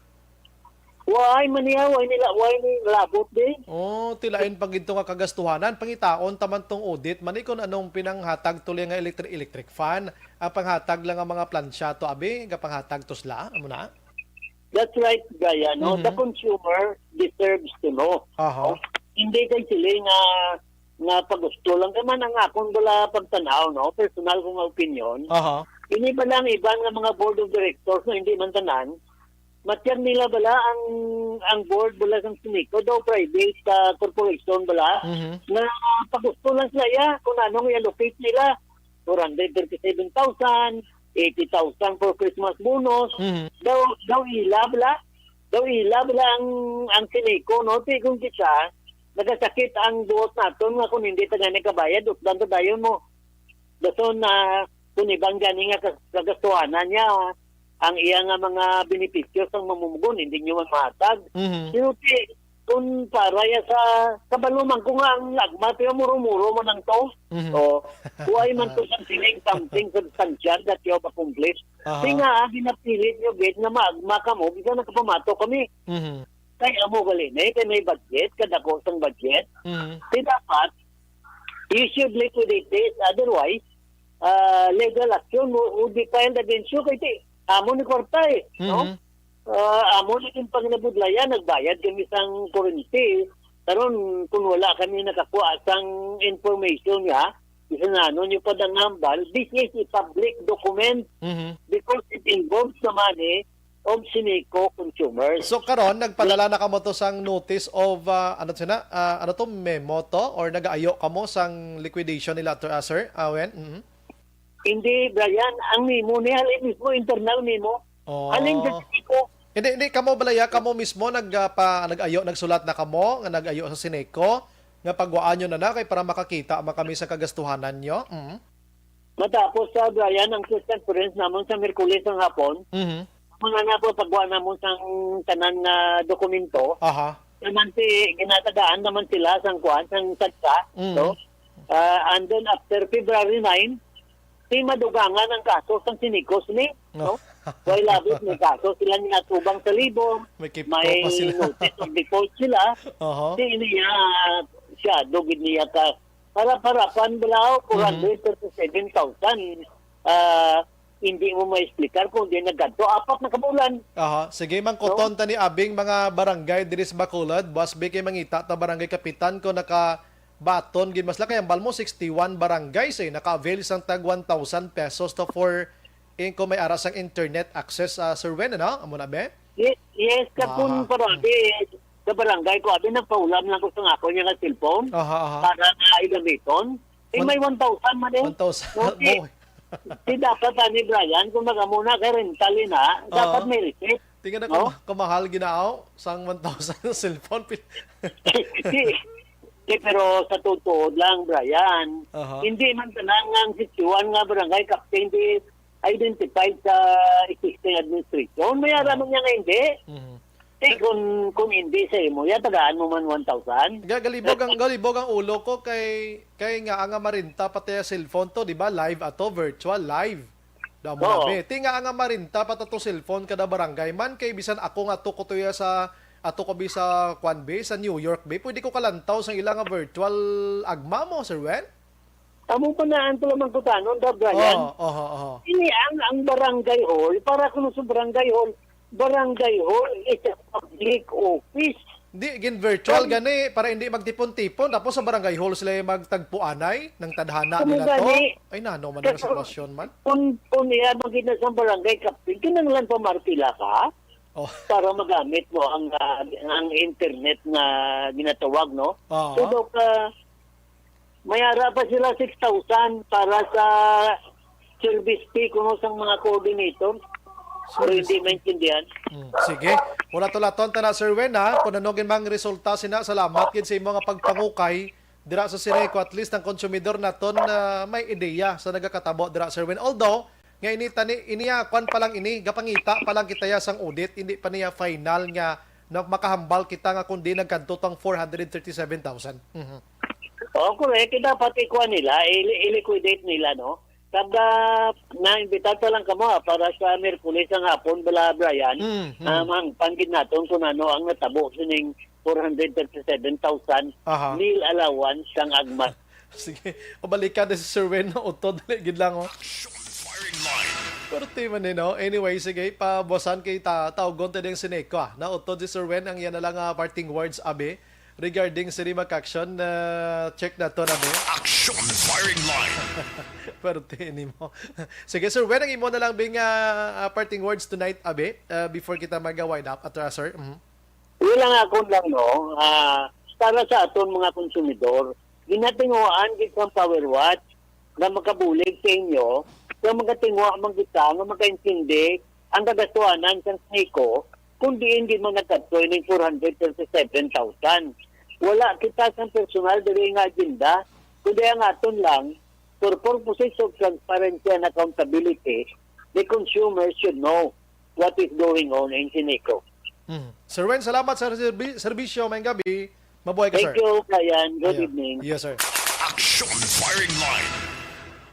Why man niya, why nila, why nila labot, di? Oh, tilain pa gid to nga kagastuhanan. Pangitaon taman tong audit man ni kung anong pinanghatag to nga electric, electric fan. Ang panghatag lang ang mga plansya to, abi, nga panghatag to sila, amo na? That's right, Brian, no? The Mhm. consumer deserves to know. Aha. No? Hindi kay sila nga, nga pagusto lang. Kaya man ang akon bala pagtanaw, no? Personal kong opinion. Aha. Ini ba lang iban nga mga board of directors, no? Hindi man tanan. Matyag nila bala ang, ang board bala sang Sineco, daw private, ah, corporation bala, Mhm. nga pagusto lang sila, ya, kung ano nga i-allocate nila. Four hundred thirty-seven thousand, eighty thousand for Christmas bonus. Mhm. Daw, daw ila bala, daw ila bala ang, ang Sineco, no? Ti kung kisa, nagasakit ang buot naton nga kung hindi ta gani kabayad, utdan ta dayon mo. Dason na kung iban gani nga kas-, kagastuhanan niya, ang iya nga mga benepisyo sang mamumugon, hindi nyo man mahatag. Mhm. Pero ti, kung para ya sa, kabalo man ko nga ang lagmat, pero muro-muro man ang to. Mhm. O, why man to sang siling something substantial that you have accomplished? Aha. Di nga, ah, ginapilit nyo, gid, nga maagma ka mo, bisan nagkapamato kami. Mhm. Kay amo gali na, kay may budget, kadako sang budget. Mhm. Di dapat, you should liquidate this. Otherwise, ah, legal action wo-, would be filed against you. Kay ti, amo ni kwarta eh, no? Mhm. Ah, amo ni king panginabudlayan, nagbayad kami sang kurente. Karon, kung wala kami nakakuha sang information nga, bisan ano nyo pa dang hambal, this is a public document Mhm. because it involves the money of Sineco consumers. So karon, nagpadala na kamo to sang notice of, ah, ano sina, ah, ano to, memo to, or nagaayo kamo sang liquidation nila to, ah, sir? Ah, Wen? Mhm. Hindi, Brian, ang memo ni halin mismo, internal memo. Oh. Halin sa Sineco. Hindi, hindi, kamo balaya, kamo mismo nag, ah, pa, nag-ayo, nagsulat na kamo nga nag-ayo sa Sineco nga pagwaan nyo na na kay para makakita man kami sa kagastuhanan nyo. Mhm. Matapos sa, Brian, ang press conference namon sa Miyerkules ng hapon, Mhm. mga napapagwa namon sang tanan nga dokumento. Aha. Naman si, ginatagaan naman sila sang kuan, sang sadsa, Mm. no? Ah, and then after February nine, si madugangan ang kaso sang Sineco ni, no? Kay labot may kaso sila nga natubang sa libong, May kipto may pa sila. notice of default sila. Aha. Si niya, siya, dugid niya ka, para, para, pan, bala, Mm. four hundred thirty-seven thousand. Ah, hindi mo ma-explicar kung di nagkadto. Apat na kabulan. Aha, sige, mangkuton No? ta ni Abing mga barangay diri sa Bacolod. Boss B, kay mangita ta barangay kapitan ko nakabaton gid mas lakay ang balmo sixty-one barangays eh. Naka-avail sang tag one thousand pesos to for in ko may ara sang internet access, ah, Sir Wen, ano? Amo na, be? Ye-, yes, kapon Aha. Parabi, sa barangay ko, abi, nagpaulam lang ko sa ako niya nga cellphone Aha, aha. para na igamiton. Eh, One may one thousand man eh. One thousand. No, si, Mo. si dapat ani, Brian, kung magamuna kay rental na, dapat Oo. may receipt. Tingnan na No? kama-, kamahal ginaaw sang one thousand nga cellphone. Pil- Si, si, pero sa totoo lang, Brian, Aha. hindi man tanan nga ang sixty-one nga barangay captain di identified sa existing administration. May ara Oo. man niya nga hindi. Mhm. Eh, kung, kung hindi sa imo, ya, tagaan mo man one thousand. Ga-, galibog ang, galibog ang ulo ko kay, kay nga nga marinta pati ang cellphone to, di ba? Live ato, virtual, live. Damo Oo. na, be. Ti nga nga marinta pati to cellphone kada barangay man, kay bisan ako nga to ko to ya sa Ato ko bi sa kwan bi, sa New York bi, pwede ko kalantaw sa ila nga virtual agma mo, Sir Wen? Amo pa na ang tulamang kutanon, Doc Brian. Oh, oh, oh. Ini ang, ang barangay hall, para kuno sa barangay hall, barangay hall is a public office. Di, gin virtual Ang gani, para hindi magtipon-tipon, tapos sa barangay hall sila magtagpuanay, ng tadhana Kamo nila to. Gani, Ay, nano man ang kasi sitwasyon man. Kung, kung iya magina sa barangay captain, kinahanglan pa marpila ka Oh. para magamit mo ang, ah, ang internet nga ginatawag, no? Oo. So, Doc, ah, may ara pa sila six thousand para sa service fee kuno sang mga coordinator. Pero hindi Service fee. maintindihan. Mm, sige. Wala to laton ta na, Sir Wen, ha? Kung ano gid mang resulta sina, salamat gid sa imo nga pagpangukay dira sa Sineco. At least ang konsumidor naton na may ideya sa nagakatabo dira, Sir Wen. Although, nga ini tani, ini, ah, kwan pa lang ini, gapangita pa lang kita ya sang audit, hindi pa niya final nga na makahambal kita nga kundi nagkadto tang four hundred thirty-seven thousand. Mhm. Oh, correct. Dapat ikuha nila, i-, i-liquidate nila, no? Kada na-imbitar pa lang kamo, ah, para sa Miyerkules ang hapon, bala, Brian, Mm, mm. ah, mahangpan gid naton kung ano ang natabo sining four hundred thirty-seven thousand Aha. meal allowance sang agma. Sige, pabalikan na si Sir Wen, nautod, dali gid lang, oh. Action firing line. Pero di man, eh, no? Anyway, sige, pabuwasan kay ta-, tawgon ta ding Sineco, ah. Nautod si Sir Wen, ang iya na lang, ah, parting words, abi. Regarding sa Rimac Action, ah, check na to na, be. Action firing line. Pero di, ini mo. Sige, Sir Wen, ang imo na lang, bing, ah, ah, parting words tonight, abi, ah, before kita mag-wind up, at, ah, sir. Mhm. Wala nga akon lang, no, ah, para sa aton mga konsumidor, ginatinguhaan gid sang Power Watch nga makabulig sa inyo, nga makatinguha man kita, nga makaintindi ang kagastuhanan sang Sineco, kung diin gid man nagkadto ining four hundred thirty-seven thousand. Wala kita sang personal diri nga agenda, kundi ang aton lang, for purposes of transparency and accountability, the consumer should know what is going on in Sineco. Mm. Sir Wen, salamat sa serbi-, serbisyo. Mayong gabi. Mabuhay ka, Thank sir. you, Kayan. Good Ayan. evening. Yes, sir. Action firing line.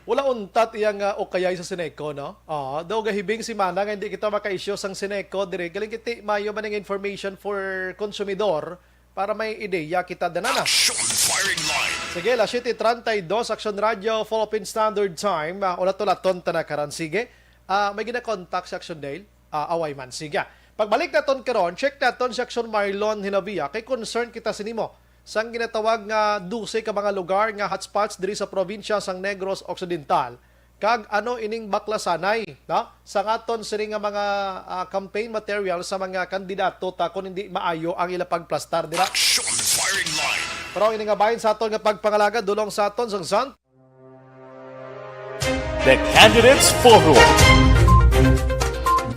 Wala untat iyang, ah, ukayay sa Sineco, no? Ah, daw gahibing semana nga hindi kita maka-issue sang Sineco diri. Galing kiti, mayo man ang information for konsumidor para may ideya kita dana na. Action firing line. Sige, las siete treinta y dos, Action Radio, Philippine Standard Time. Ah, ulat-ulaton ta na karon. Sige. Ah, may gina-contact si Action Dale? Ah, away man. Sige. Pagbalik naton karon, check naton si Action Marlon Hinavia kay concern kita sa nimo sang ginatawag nga dose ka mga lugar nga hotspots diri sa probinsya sang Negros Occidental. Kag ano ining baklasanay, no? Sa aton sini nga mga, ah, campaign material sa mga kandidato ta kung hindi maayo ang ila pagplastar dira. Action firing line. Pero ini nga bahin sa aton nga pagpangalaga, dulong sa aton sang Zan The Candidates Forum.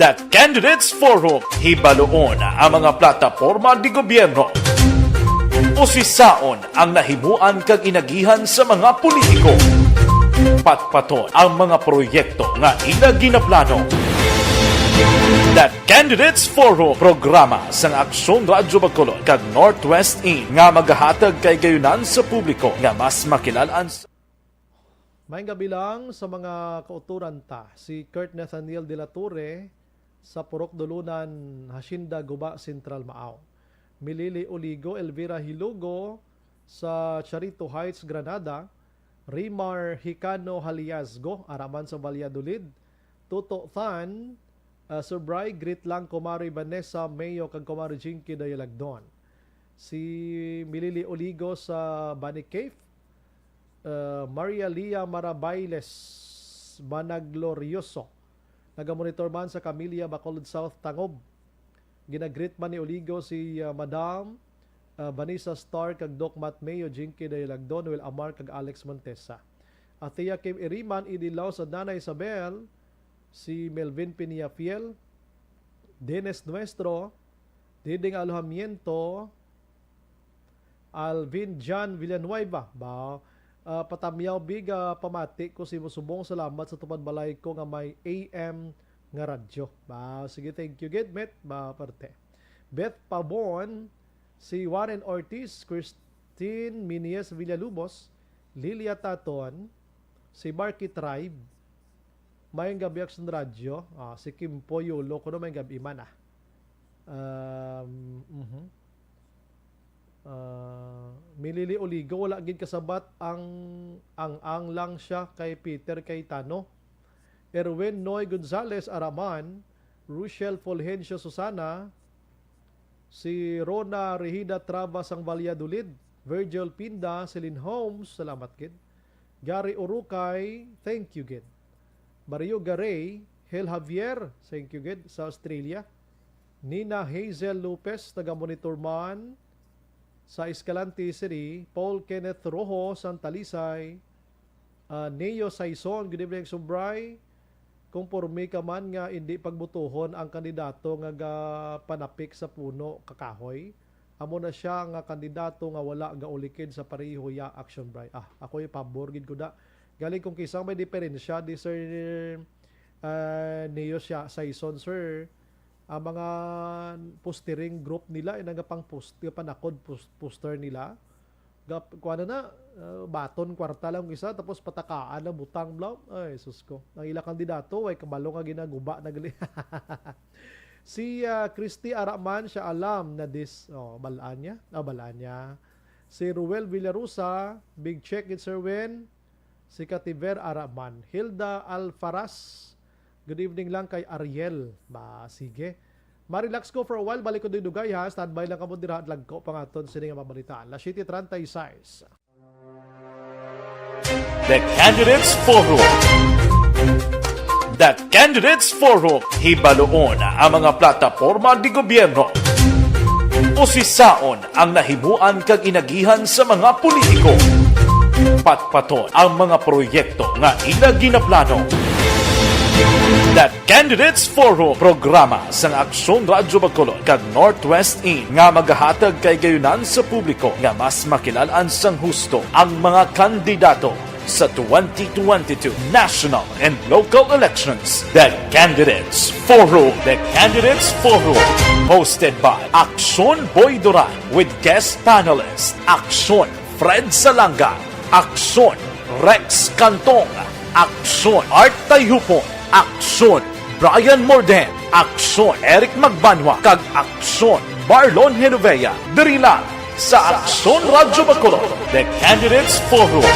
The Candidates Forum, hibaluon ang mga plataporma di gobyerno. Usisaon ang nahimuan kag inagihan sa mga politiko. Patpaton ang mga proyekto nga ila ginaplano. The Candidates Forum, programa sang Aksyon Radyo Bacolod kag Northwest In nga magahatag kay gayunan sa publiko nga mas makilalaan sa Maayong gabi lang sa mga kauturan ta. Si Kurt Nathaniel de la Torre sa Purok Dulunan, Hacienda Guba Central, Maaw. Milili Oligo, Elvira Hilugo sa Charito Heights, Granada. Rimar Hicano Haliasgo, araman sa Valladolid. Toto Than, ah, Sir Bry, greet lang Kumari Vanessa Mayo kag Kumari Jinky Dayalagdon. Si Milili Oligo sa Bani Cave, ah, Maria Lia Marabailes Managlorioso, nagamonitor man sa Camilla, Bacolod South, Tangob. Ginagreet man ni Oligo si, ah, Madam, ah, Vanessa Star kag Doc Matt Mayo, Jinky Dayalagdon, Noel Amar kag Alex Montesa. Athea Kim Iriman, Idi Laos, Adana Isabel, si Melvin Pinia Fiel, Dennis Nuestro, Diding Alojamiento, Alvin John Villanueva, ba? Ah, Patamyaw Biga, pamati ko si Musubong. Salamat sa tupad balay ko nga may A M nga radyo. Ba, sige, thank you gid, met, ba, parte. Beth Pabon, si Warren Ortiz, Christine Minies Villalubos, Lilia Taton, si Marky Tribe, Mayong gabi, Action Radyo. Ah, si Kimpo Yulo, kuno mayong gabi man, ah. Um, mhm. Ah, Milili Oligo, wala gid kasabat ang, ang, ang lang siya kay Peter Cayetano. Erwin Noy Gonzalez Araman, Rochelle Fulgencio Susana, si Rona Rehida Trava sang Valladolid, Virgil Pinda, Celine Holmes, salamat gid. Gary Urukay, thank you gid. Mario Garay, Hel Javier, thank you gid, sa Australia. Nina Hazel Lopez, taga Monitor man sa Escalante City. Paul Kenneth Rojo, sang Talisay. Ah, Neo Saison, good evening, Sumbray. Konporme ka man nga indi pagbotohon ang kandidato nga gapanapik sa puno ka kahoy, amo na sia nga kandidato nga wala gaulikid sa pareho ya, Action Bray. Ah, ako'y pabor gid ko da. Galing kung kisang may diferensya di, Sir, ah, Neo siya, Saison, sir. Ang mga postering group nila, yung nga pang post, yung panakod post-, poster nila, gap-, kuha na na, ah, baton kwarta lang isa, tapos patakaan lang, butang lang. Ay, sus ko. Ang ila kandidato, ay kabalo nga ginaguba na gali. Si, ah, Christy Araman, siya alam na this, oh, balaan niya. Ah, balaan niya. Si Ruel Villarosa, big check in Sir Wen. Si Kativer Araman. Hilda Alfaras, good evening lang kay Ariel. Ba, sige. Ma-relax ko for a while, balik ko dugay ha. Standby lang kamo dira, adlagko pa nga aton sini nga mabalitaan. Las siete treinta y seis. The Candidates Forum. The Candidates Forum, hibaluon ang mga plataporma di gobyerno. Usisaon ang nahimuan kag inagihan sa mga politiko. Patpaton ang mga proyekto nga ila ginaplano. The Candidates Forum, programa sang Aksyon Radyo Bacolod kag Northwest In nga magahatag kay gayunan sa publiko nga mas makilal-an sang husto ang mga kandidato sa twenty twenty-two national and local elections. The Candidates Forum. The Candidates Forum. Hosted by Aksyon Boy Duran with guest panelists Aksyon Fred Salanga, Aksyon Rex Cantong, Aksyon Art Tayhupon, Aksyon Brian Morden, Aksyon Eric Magbanwa, kag Aksyon Marlon Genovea. Diri lang sa Aksyon Radyo Bacolod, The Candidates Forum.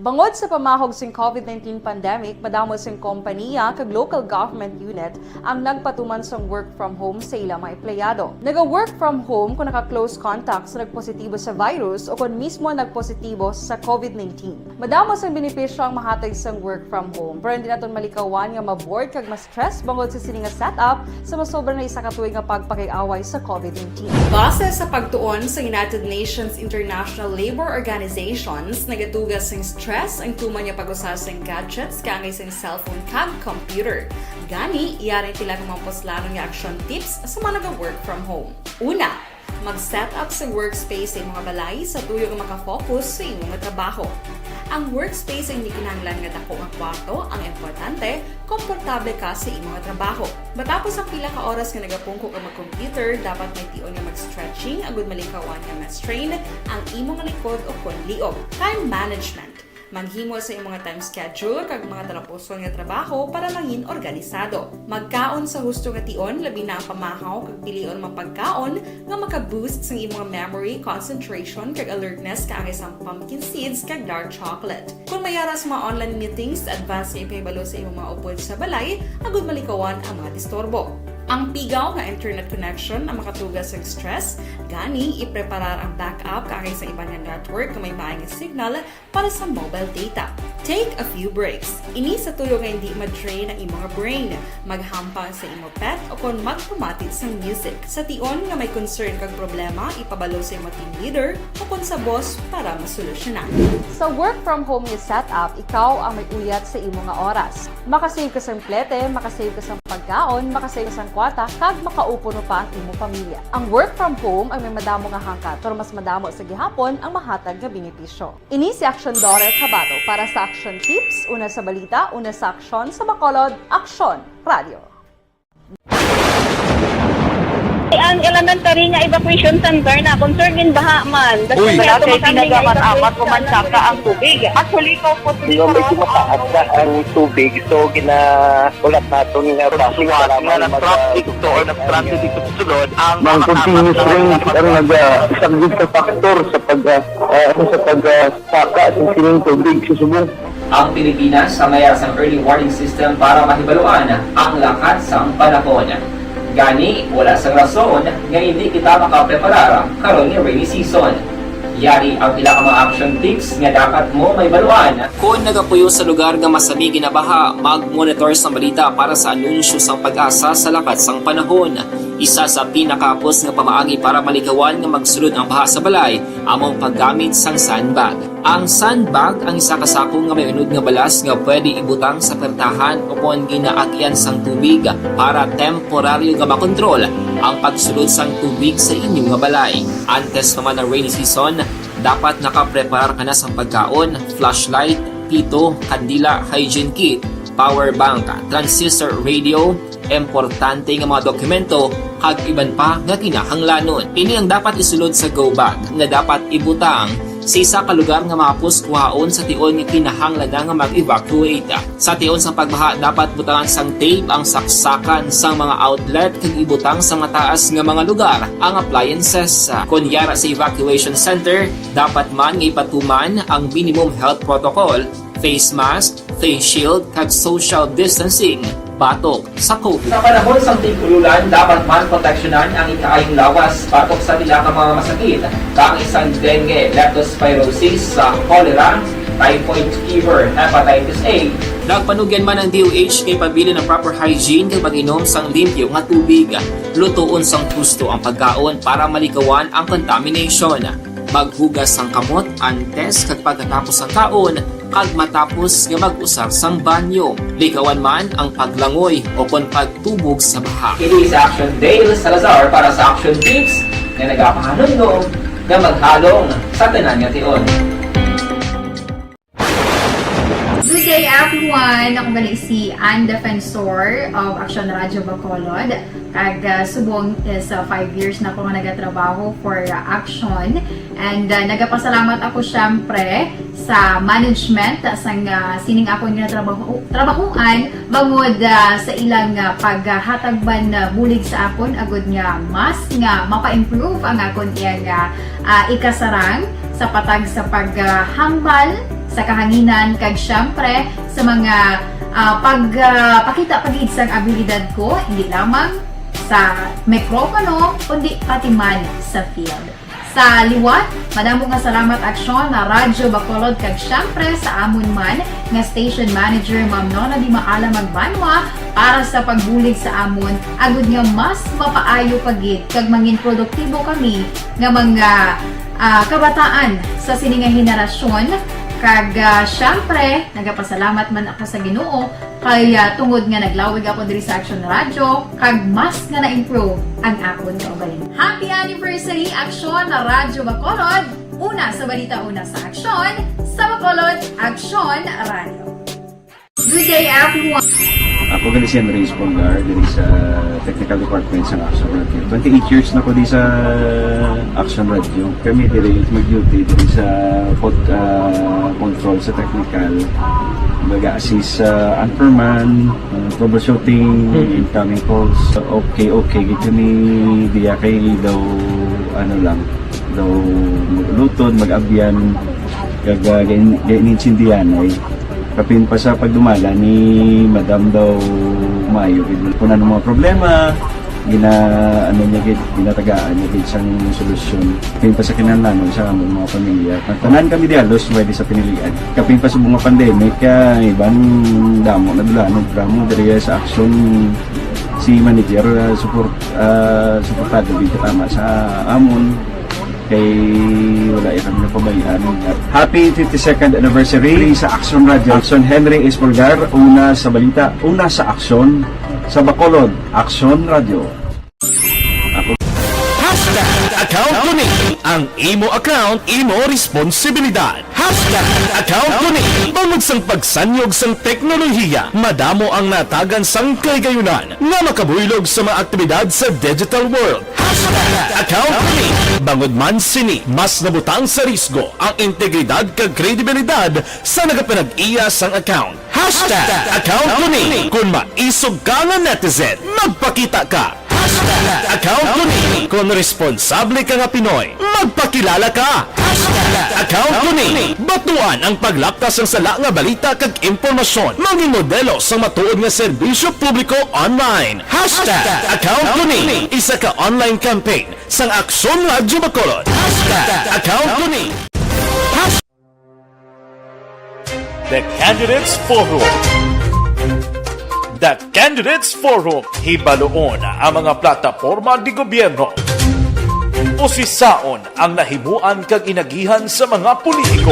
Bangod sa pamahog sing COVID nineteen pandemic, madamo sing kompaniya kag local government unit ang nagpatuman sang work from home sa ila mga empleyado. Naga-work from home kon naka-close contact sa nagpositibo sa virus o kon mismo nagpositibo sa COVID nineteen. Madamo sang benepisyo ang mahatag sang work from home, pero hindi naton malikawan nga ma-bored kag ma-stress bangod sa sini nga setup sa masobra na isa ka tuig nga pagpakig-away sa COVID nineteen. Base sa pagtuon sa United Nations International Labour Organizations, nagatuga sing stress ang tuman nga pag-usa sing gadgets kaangay sing cellphone kag computer. Gani, yari ang pila ka mga puslanon nga action tips sa mga naga-work from home. Una, mag-set up sa workspace sa imong balay sa tuyo nga makafocus sa imong trabaho. Ang workspace ang hindi kinahanglan nga dako nga kwarto, ang importante, komportable ka sa imo nga trabaho. Matapos ang pila ka oras nga nagapungko ka mag-computer, dapat may tion nga mag-stretching agud malikawan nga ma-strain ang imo nga likod o kon liog. Time management. Maghimo sa imo nga time schedule kag mga talapuson nga trabaho para mangin organisado. Magkaon sa husto nga tion, labi na ang pamahaw kag pilion mga pagkaon nga maka-boost sang imo nga memory, concentration, kag alertness kaangay sang pumpkin seeds kag dark chocolate. Kung may ara sa mga online meetings, advance nga ipahibalo sa imong mga upod sa balay agud malikawan ang mga disturbo. Ang pigaw nga internet connection ang makatuga sa stress, gani ipreparar ang backup kaangay sa iban nga network nga may maay nga signal para sa mobile data. Take a few breaks. Ini sa tuyo nga hindi ma-drain ang imong brain. Maghampang sa imo pet o kon magpamati sang music. Sa tion nga may concern kag problema, ipabalo sa imo team leader o kon sa boss para masolusyonan. Sa work from home nga setup, ikaw ang may uyat sa imo nga oras. Makasave ka sang plete, makasave ka sang pagkaon, makasave ka sang kwarta, kag makaupo pa ang imo pamilya. Ang work from home ang may madamo nga hangkat, pero mas madamo sa gihapon ang mahatag nga benepisyo. Ini si Aksyon Daughter Kabato para sa Aksyon Tips, una sa balita, una sa aksyon, sa Bacolod, Aksyon Radio. Ang elementary nga evacuation center na concern in baha man. Uy. Wala kay pinagamat-amat o mansaka ang tubig. Actually, ikaw po, medyo mataas na ang tubig. So, gina-, ulat naton nga traffic, salamat nga mag-, nag-traffic to or nag-transit dito sa sulod, ang mga continuous rain ang naga-, isa gid ka factor sa pag-, ah, ah, sa pag-, ah, saka sa sining tubig sa subong. Ang Pilipinas ang may sang early warning system para mahibaluan ang lakat sang panahon. Gani, wala sang rason nga hindi kita makapreparar karon nga rainy season. Yari ang pila ka mga action tips nga dapat mo mahibaluan. Kon nagapuyo sa lugar nga masami ginabaha, mag-monitor sang balita para sa anunsyo sang PAGASA sa lakat sang panahon. Isa sa pinakahapos nga pamaagi para malikawan nga magsulod ang baha sa balay amo ang paggamit sang sandbag. Ang sandbag ang isa ka sako nga may unod nga balas nga pwede ibutang sa pertahan o kon ginaagyan sang tubig para temporaryo nga makontrol ang pagsulod sang tubig sa inyo nga balay. Antes pa man ang rainy season, dapat nakapreparar ka na sang pagkaon, flashlight, pito, kandila, hygiene kit, power bank, transistor radio, importante nga mga dokumento, kag iban pa nga kinahanglanon. Ini ang dapat isulod sa go bag nga dapat ibutang sa isa ka lugar nga mahapos kuhaon sa tion nga kinahanglan na nga mag-evacuate. Sa tion sang pagbaha, dapat butangan sang tape ang saksakan sang mga outlet kag ibutang sa mataas nga mga lugar ang appliances. Kon yara sa evacuation center, dapat man nga ipatuman ang minimum health protocol, face mask, face shield, kag social distancing batok sa COVID. Sa panahon sang tig-ululan, dapat man proteksyonan ang ikaayong lawas batok sa pila ka mga masakit, kaangay sang dengue, leptospirosis, sa cholera, typhoid fever, hepatitis A. Nagpanugyan man ang D O H nga ipabilin ang proper hygiene kag pag-inom sang limpyo nga tubig. Lutoon sang husto ang pagkaon para malikawan ang contamination. Maghugas sang kamot antes kag pagkatapos sang kaon, kag matapos nga mag-usar sang banyo. Likawan man ang paglangoy o kon pagtubog sa baha. Kini si Action Dale Salazar para sa Action Tips nga nagapahanumdom nga maghalong sa tanan nga tion. Good day, everyone! Ako gali si Ann Defensor of Action Radio Bacolod. Kag, ah, subong is, ah, five years na ako nga nagatrabaho for, ah, Action. And, ah, nagapasalamat ako, syempre, sa management sang, ah, sining akon nga trabaho, trabahuan bangod, ah, sa ilang, ah, paghatag man, ah, bulig sa akon agud nga mas nga mapa-improve ang akon iyang, ah, ah, ikasarang sa patag sa paghambal sa kahanginan kag, syempre, sa mga, ah, pag, ah, pakita pa gid sang abilidad ko, hindi lamang sa mikropono, kundi pati man sa field. Sa liwat, madamo nga salamat, Aksyon, na Radyo Bacolod, kag syempre sa amon man nga station manager, Ma'am Nona Di Maala Magbanwa, para sa pagbulig sa amon, agud nga mas mapaayo pa gid kag mangin produktibo kami nga mga, ah, kabataan sa sini nga henerasyon. Kag, ah, syempre, nagapasalamat man ako sa Ginoo kay, ah, tungod nga naglawig ako diri sa Action Radio, kag mas nga na-improve ang akon kaugalingon. Happy anniversary, Action Radyo Bacolod! Una sa balita, una sa aksyon, sa Bacolod, Aksyon Radio. Good day, everyone. Ako gali si Henry Espolgar, diri sa Technical Department sa Aksyon Radio. Twenty-eight years na ko di sa Aksyon Radio. Kami diri mag-duty diri sa pod-, ah, control sa technical. Baga assist sa anchorman, ah, troubleshooting, incoming calls. Okay, okay, gid kami diya kay daw, ano lang, daw magluton, mag-abyan, kag, ah, gain-, gainintindihan ay. Kapin pa sa pagdumala ni Madam daw maayo gid. Kung ano mga problema, gina-, ano niya gid, ginatagaan niya gid sang solusyon. Kapin pa sa kinahanglanon sa among mga pamilya. Ang tanan kami di halos pwede sa pinilian. Kapin pa sa mga pandemic, ah, iban damo na dulanon, drama diri sa aksyon si manager, ah, support, ah, suportado gid tama sa amon. Kay wala iya kami napabayaan. Happy fifty-second anniversary sa Aksyon Radio. Aksyon Henry Espolgar, una sa balita, una sa aksyon, sa Bacolod, Aksyon Radio. Hashtag account ko ni. Ang imo account, imo responsibilidad. Hashtag account ko ni. Bangod sang pagsanyog sang teknolohiya, madamo ang natagan sang kahigayunan nga makabuylog sa mga aktibidad sa digital world. Hashtag account ko ni. Bangod man sini, mas nabutang sa risgo ang integridad kag kredibilidad sa nagapanag-iya sang account. Hashtag account ko ni. Kung maisog ka nga netizen, magpakita ka. Hashtag account ko ni. Kung responsable ka nga Pinoy, magpakilala ka. Hashtag account ko ni. Batuan ang paglapta sang sala nga balita kag impormasyon. Mangin modelo sang matuod nga serbisyo publiko online. Hashtag account ko ni. Isa ka online campaign sang Aksyon Radyo Bacolod. Hashtag account ko ni. The Candidates Forum. The Candidates Forum. Hibaluon ang mga plataporma di gobyerno. Usisaon ang nahimuan kag inagihan sa mga politiko.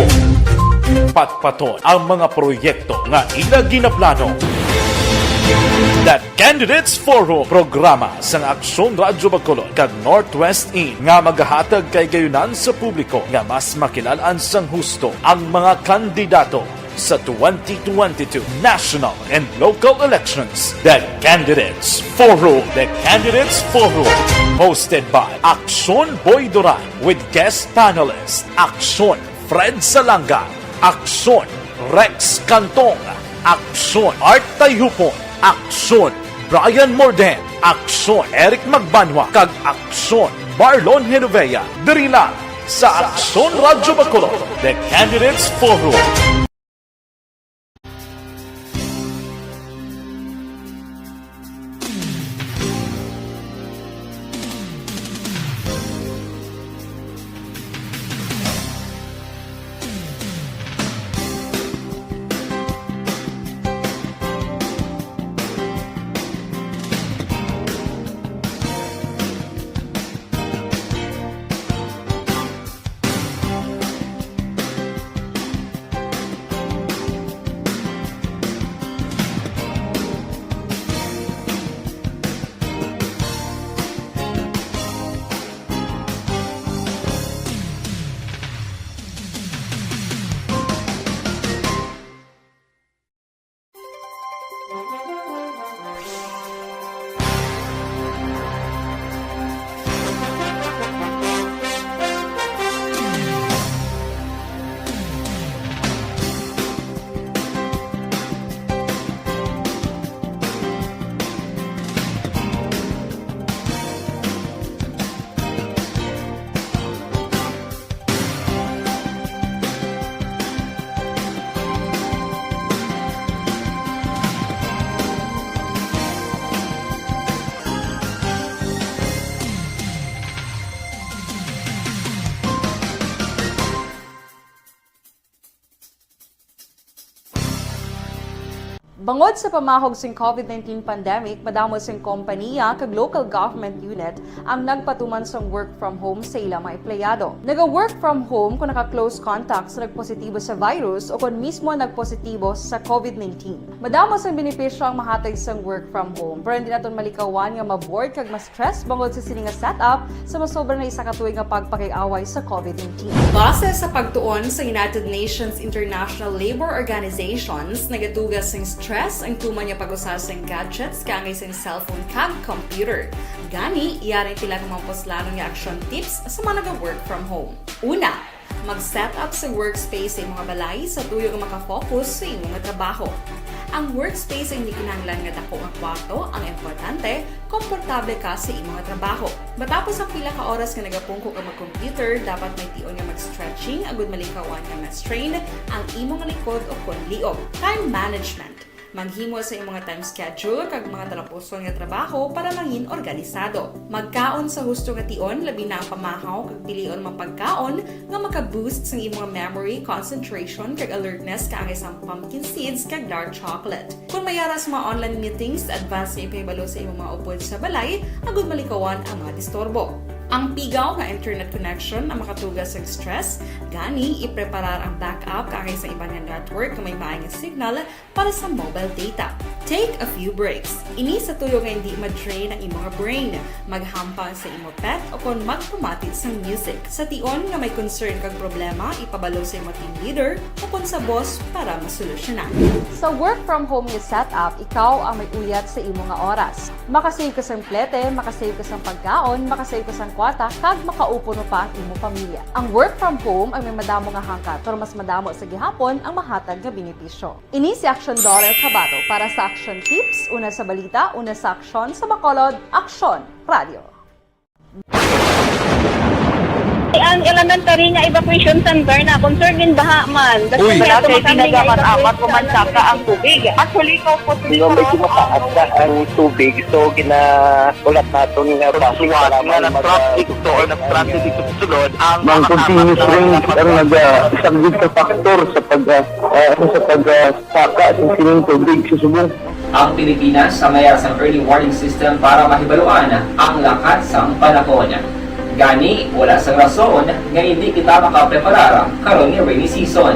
Patpaton ang mga proyekto nga ila ginaplano. The Candidates Forum, programa sang Aksyon Radyo Bacolod kag Northwest In nga magahatag kahigayunan sa publiko nga mas makilal-an sang husto ang mga kandidato sa twenty twenty-two national and local elections. The Candidates Forum. The Candidates Forum, hosted by Aksyon Boy Duran with guest panelist Aksyon Fred Salanga, Aksyon Rex Cantong, Aksyon Art Tayhupon, Aksyon Brian Morden, Aksyon Eric Magbanwa, kag Aksyon Marlon Genovea. Diri lang sa Aksyon Radyo Bacolod, The Candidates Forum. Bangod sa pamahog sing COVID nineteen pandemic, madamo sing kompaniya kag local government unit ang nagpatuman sang work from home sa ila mga empleyado. Naga-work from home kung naka-close contact sa nagpositibo sa virus o kon mismo nagpositibo sa COVID nineteen. Madamo sang benepisyo ang mahatag sang work from home, pero hindi naton malikawan nga ma-bored kag ma-stress bangod sa sini nga setup sa masobra na isa ka tuig nga pagpakig-away sa COVID nineteen. Base sa pagtuon sa United Nations International Labour Organizations, nagatuga sing stress ang tuman nga pag-usa sing gadgets kaangay sing cellphone kag computer. Gani, yari ang pila ka mga puslanon nga action tips sa mga naga-work from home. Una, mag-set up sa workspace sa imong balay sa tuyo nga makafocus sa imong trabaho. Ang workspace ay hindi kinahanglan nga dako nga kwarto ang importante, komportable ka sa imong trabaho. Matapos ang pila ka oras nga nagapungko ka mag-computer, dapat may tion nga mag-stretching agud malikawan nga ma-strain ang imong likod o kon liog. Time management. Maghimo sa imong time schedule kag mga talapuson nga trabaho para mangin organisado. Magkaon sa husto nga tion, labi na ang pamahaw kag pilion mga pagkaon nga maka-boost sang imong memory, concentration, kag alertness kaangay sang pumpkin seeds kag dark chocolate. Kung may ara sa mga online meetings, advance nga ipahibalo sa imong mga upod sa balay agud malikawan ang mga disturbo. Ang pigaw nga internet connection ang makatuga sa stress, gani ipreparar ang backup kaangay sa iban nga network nga may maay nga signal para sa mobile data. Take a few breaks. Ini sa tuyo nga hindi ma-drain ang imong brain. Maghampang sa imo pet o kon magpamati sang music. Sa tion nga may concern kag problema, ipabalo sa imo team leader o kon sa boss para masolusyonan. Sa work from home nga setup, ikaw ang may uyat sa imo nga oras. Makasave ka sang plete, makasave ka sang pagkaon, makasave ka sang kwarta, kag makaupod pa ang imo pamilya. Ang work from home ay may madamo nga hangkat, pero mas madamo sa gihapon ang mahatag nga benepisyo. Ini si Aksyon Dorel Cabato para sa Aksyon Tips, una sa balita, una sa aksyon, sa Bacolod, Aksyon Radio. Ang elementary nga evacuation center na concerned in baha man. Uy. Wala kay pinagaman amat ko man saka ang tubig. Actually, ko po. Medyo mataas na ang tubig, so ginaulat naton nga basi nga nag-traffic to or nag-transit dito sa sulod ang mga continuous rain ang nagasaglit sa factor sa pag, ah, ah, sa pag, ah, saka sa sining tubig sa subong. Ang Pilipinas ang may sang early warning system para mahibaluan ang lakat sang panahon. Gani, wala sang rason nga hindi kita makapreparar karon nga rainy season.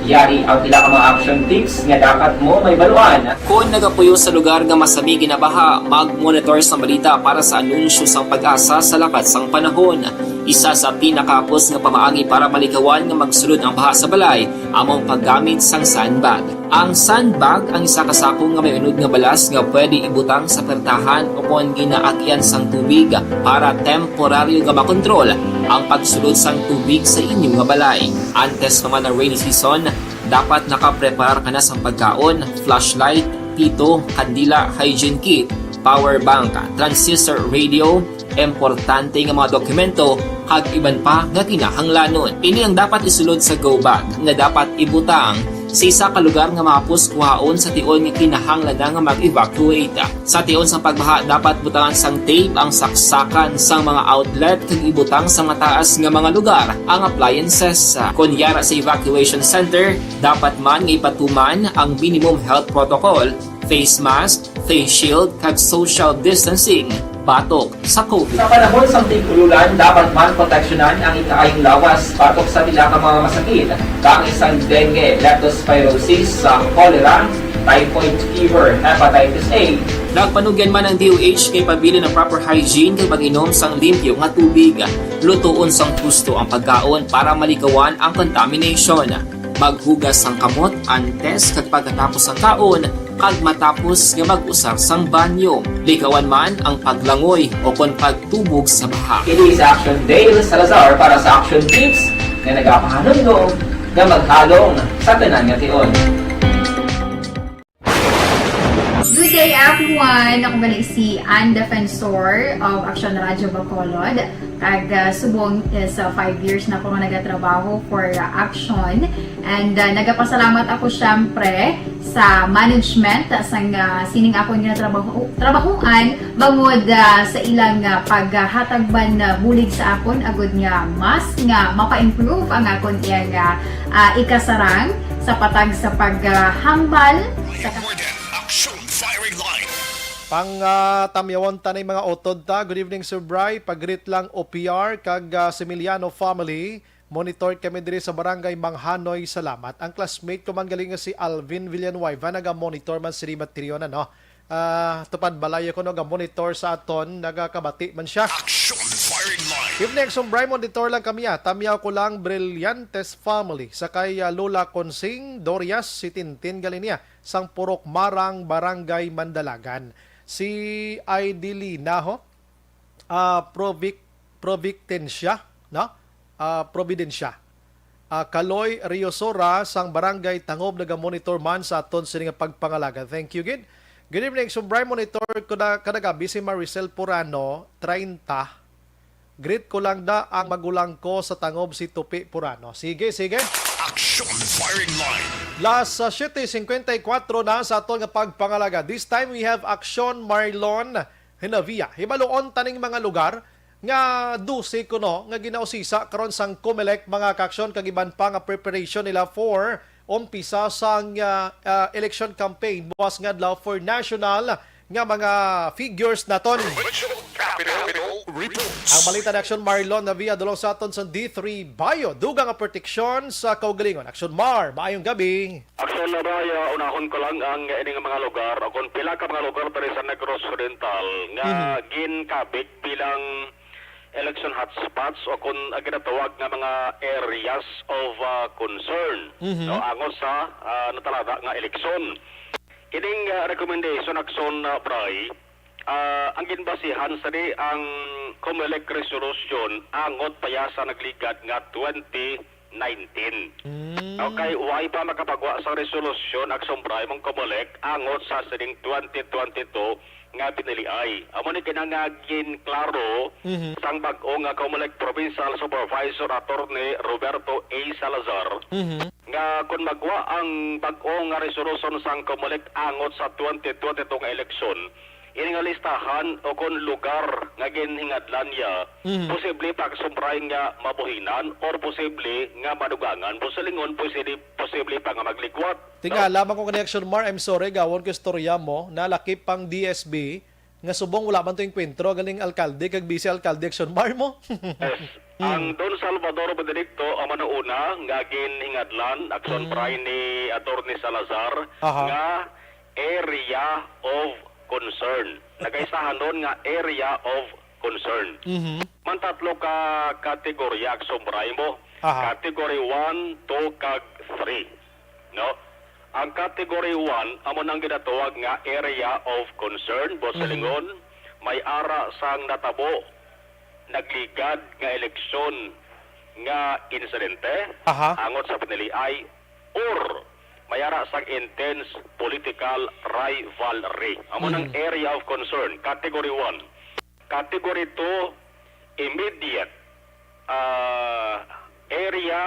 Yari ang pila ka mga action tips nga dapat mo mahibaluan. Kon nagapuyo sa lugar nga masami ginabaha, mag-monitor sang balita para sa anunsyo sang PAGASA sa lakat sang panahon. Isa sa pinakahapos nga pamaagi para malikawan nga magsulod ang baha sa balay amo ang paggamit sang sandbag. Ang sandbag ang isa ka sako nga may unod nga balas nga pwede ibutang sa pertahan o kon ginaagian sang tubig para temporaryo nga makontrol ang pagsulod sang tubig sa inyo nga balay. Antes pa man ang rainy season, dapat nakapreparar ka na sang pagkaon, flashlight, pito, kandila, hygiene kit, power bank, transistor radio, importante nga mga dokumento, kag iban pa nga kinahanglanon. Ini ang dapat isulod sa go bag nga dapat ibutang sa isa ka lugar nga mahapos kuhaon sa tion nga kinahanglan na nga mag-evacuate. Sa tion sang pagbaha, dapat butangan sang tape ang saksakan sang mga outlet kag ibutang sa mataas nga mga lugar ang appliances. Kon yara sa evacuation center, dapat man nga ipatuman ang minimum health protocol, face mask, face shield, kag social distancing batok sa COVID. Sa panahon sang tig-ululan, dapat man proteksyonan ang ikaayong lawas batok sa pila ka mga masakit, kaangay sang dengue, leptospirosis, sa cholera, typhoid fever, hepatitis A. Nagpanugyan man ang D O H kay pabilin ang proper hygiene kag pag-inom sang limpyo nga tubig. Lutoon sang husto ang pagkaon para malikawan ang contamination. Maghugas sang kamot antes kag pagkatapos sang kaon, kag matapos nga mag-usar sang banyo. Likawan man ang paglangoy o kon pagtubog sa baha. Ini si Action Dale Salazar para sa Action Tips nga nagapahanumdom nga maghalong sa tanan nga tion. Good day, everyone! Ako gali si Ann Defensor of Action Radio Bacolod. Kag, ah, subong is, ah, five years na ako nga nagatrabaho for, ah, Action. And, ah, nagapasalamat ako, syempre, sa management sang, ah, sining akon nga trabaho, trabahoan bangod, ah, sa ilang, ah, paghatag man, ah, bulig sa akon agud nga mas nga mapa-improve ang akon iyang, ah, ah, ikasarang sa patag sa paghambal sa Action Firing Line. Pang, ah, tamyawon ta ni mga utod ta. Good evening, Sir Bry. Pag-greet lang O P R kag, ah, Similiano family. Monitor kami diri sa Barangay Manghanoy. Salamat. Ang classmate ko man galing nga si Alvin Villanueva, naga-monitor man sa Ribat Tirion, ano? Ah, tupad balay ko, no, ga-monitor sa aton, nagakabati man siya. Action Firing Line. Evening, Sir Bry, monitor lang kami, ah. Tamyaw ko lang, Brillantes family. Sa kay, ah, Lola Consing Dorias, si Tintin galing niya, sang Purok Marang, Barangay Mandalagan. Si Idelina, ho? Ah, Provic-, Provictencia, no? Ah, Providencia. Ah, Kaloy Riosora sang Barangay Tangob naga-monitor man sa aton sini nga pagpangalaga. Thank you gid. Good evening, Sir Bry, monitor ko na kada gabi si Maricel Purano, treinta. Greet ko lang da ang magulang ko sa Tangob, si Tupi Purano. Sige, sige. Action Firing Line. Las, ah, siete cincuenta y cuatro na sa aton nga pagpangalaga. This time we have Action Marlon Hinavia. Hibaluon taning mga lugar nga dose kuno nga ginausisa karon sang Comelec, mga kaaksyon, kag iban pa nga preparation nila for umpisa sang, ah, ah, election campaign buwas nga adlaw for national nga mga figures naton. Provincial Capital Reports. Ang balita ni Action Marlon Navia dulong sa aton sa D three Bio. Dugang nga proteksyon sa kaugalingon. Action Mar, maayong gabi. Action Navia, unahon ko lang ang ining mga lugar, o kung pila ka mga lugar diri sa Negros Oriental nga Mhm. ginkabig bilang election hotspots o kung ang ginatawag nga mga areas of, ah, concern, Mhm. no, angot sa, ah, natalada nga eleksyon. Kining, ah, recommendation, Action, ah, Bry, ah, ang ginbasihan sa di ang Comelec resolution angot pa ya sa nagligad nga twenty nineteen. Mm. Okay, way pa makapagwa sa resolusyon, Action Bry, mong Comelec angot sa sining twenty twenty-two nga piniliay. Amo ni kina nga ginklaro Mhm. sang bag-o nga Comelec Provincial Supervisor Attorney Roberto A. Salazar Mhm. nga kon magwa ang bag-o nga resolusyon sang Comelec angot sa twenty twenty-two nga eleksyon, ini nga listahan o kon lugar nga ginhingadlan niya, Mhm. posible pa, Action Bry, nga mabuhinan or posible nga madugangan. Posible nga posible, posible pa nga maglikwat. Tingala man ko kani, Action Mar, I'm sorry, gawon ko istorya mo, nalakip pang D S B, nga subong wala man to engkwentro galing alkalde kag vice alkalde, Action Mar, mo. Yes. Mm. Ang Don Salvador Benedicto ang manuuna nga ginhingadlan, Action Mm. Bry, ni Attorney Salazar, Aha. nga area of concern. Nagaisahan doon nga area of concern. Mhm. Man tatlo ka kategorya, Action Bry, mo. Aha. Category one, two, kag three. No? Ang category one, amo nang ginatawag nga area of concern, Mhm. Boss Lingon, may ara sang natabo, nagligad nga eleksyon nga insidente, Aha. angot sa piniliay, or may ara sang intense political rivalry. Amo nang Mhm. area of concern, category one. Category two, immediate, ah, area,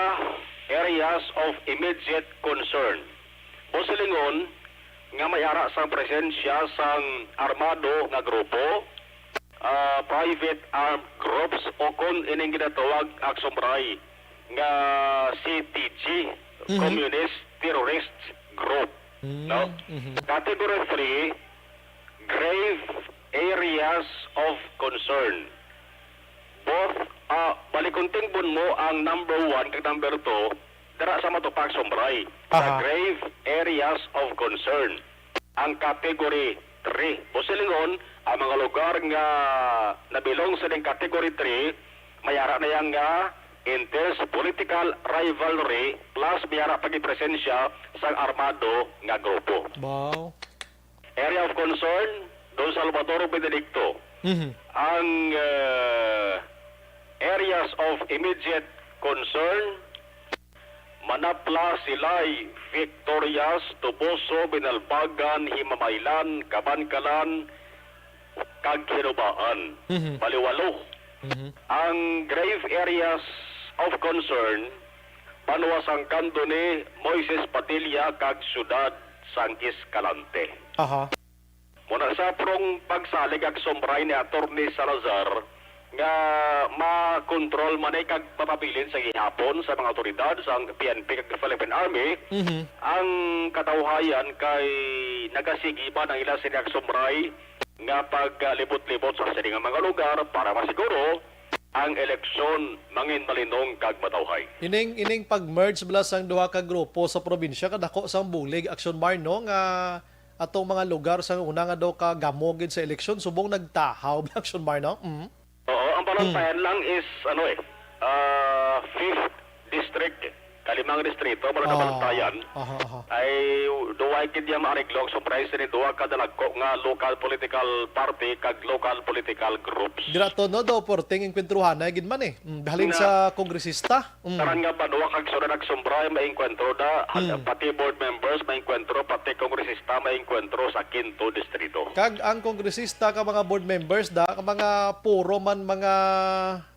areas of immediate concern. Boss Lingon, nga may ara sang presensya sang armado nga grupo, ah, private armed groups, o kon ining ginatawag, Action Bry, nga C T G, Mhm. Communist Terrorist Group, Mm, no? mhm. Category three, grave areas of concern. Both, ah, bali kon tingbon mo ang number one kag number two, dira sa matupak, Action Bry, sa Aha. grave areas of concern. Ang category three. Boss Lingon, ang mga lugar nga nabilong sa ning category three, may ara na yang nga intense political rivalry plus may ara pa gid presensya sang armado nga grupo. Wow. Area of concern, Don Salvador Benedicto. Mhm. Ang, eh, areas of immediate concern, Manapla, Silay, Victorias, Toboso, Binalbagan, Himamaylan, Kabankalan, kag Hinubaan. Mhm. Bali walo. Mhm. Ang grave areas of concern, banwa sang Kando ni Moises Padilla kag siyudad sang Escalante. Aha. Muna sa prong pagsalig, Action Bry, ni Attorney Salazar, nga makontrol man ay kag mapabilin sa gihapon sa mga awtoridad sang P N P kag Philippine Army Mhm. ang katawhayan kay nagasigi man ang ila sini aksyon, Bray, nga paglibot-libot sa sini nga mga lugar para masiguro ang eleksyon mangin malinong kag matawhay. Ining, ining pag-merge bala sang duha ka grupo sa probinsya, kadako sang bulig, Action Mar, no, nga atong mga lugar sa una nga daw ka gamo gid sa eleksyon, subong nagtahaw, Action Mar, no? Mm. Oo, ang Hmm. panantayan lang is, ano eh, ah, fifth district, kalimang distrito, wala Ah, napanantayan. Aha, aha. Ay, duwa gid niya maariglo ang surprise ni duwa ka dalagko nga local political party kag local political groups. Dira to, no, daw porting enkwentruhanay gid man eh. Mm, bahalin Na sa kongresista. Mm. Tanan nga banwa kag syudad nagsumbra, maengkwentro da, Mm. pati board members maengkwentro, pati kongresista maengkwentro sa Quinto Distrito. Kag ang kongresista ka mga board members da, ka mga puro man mga,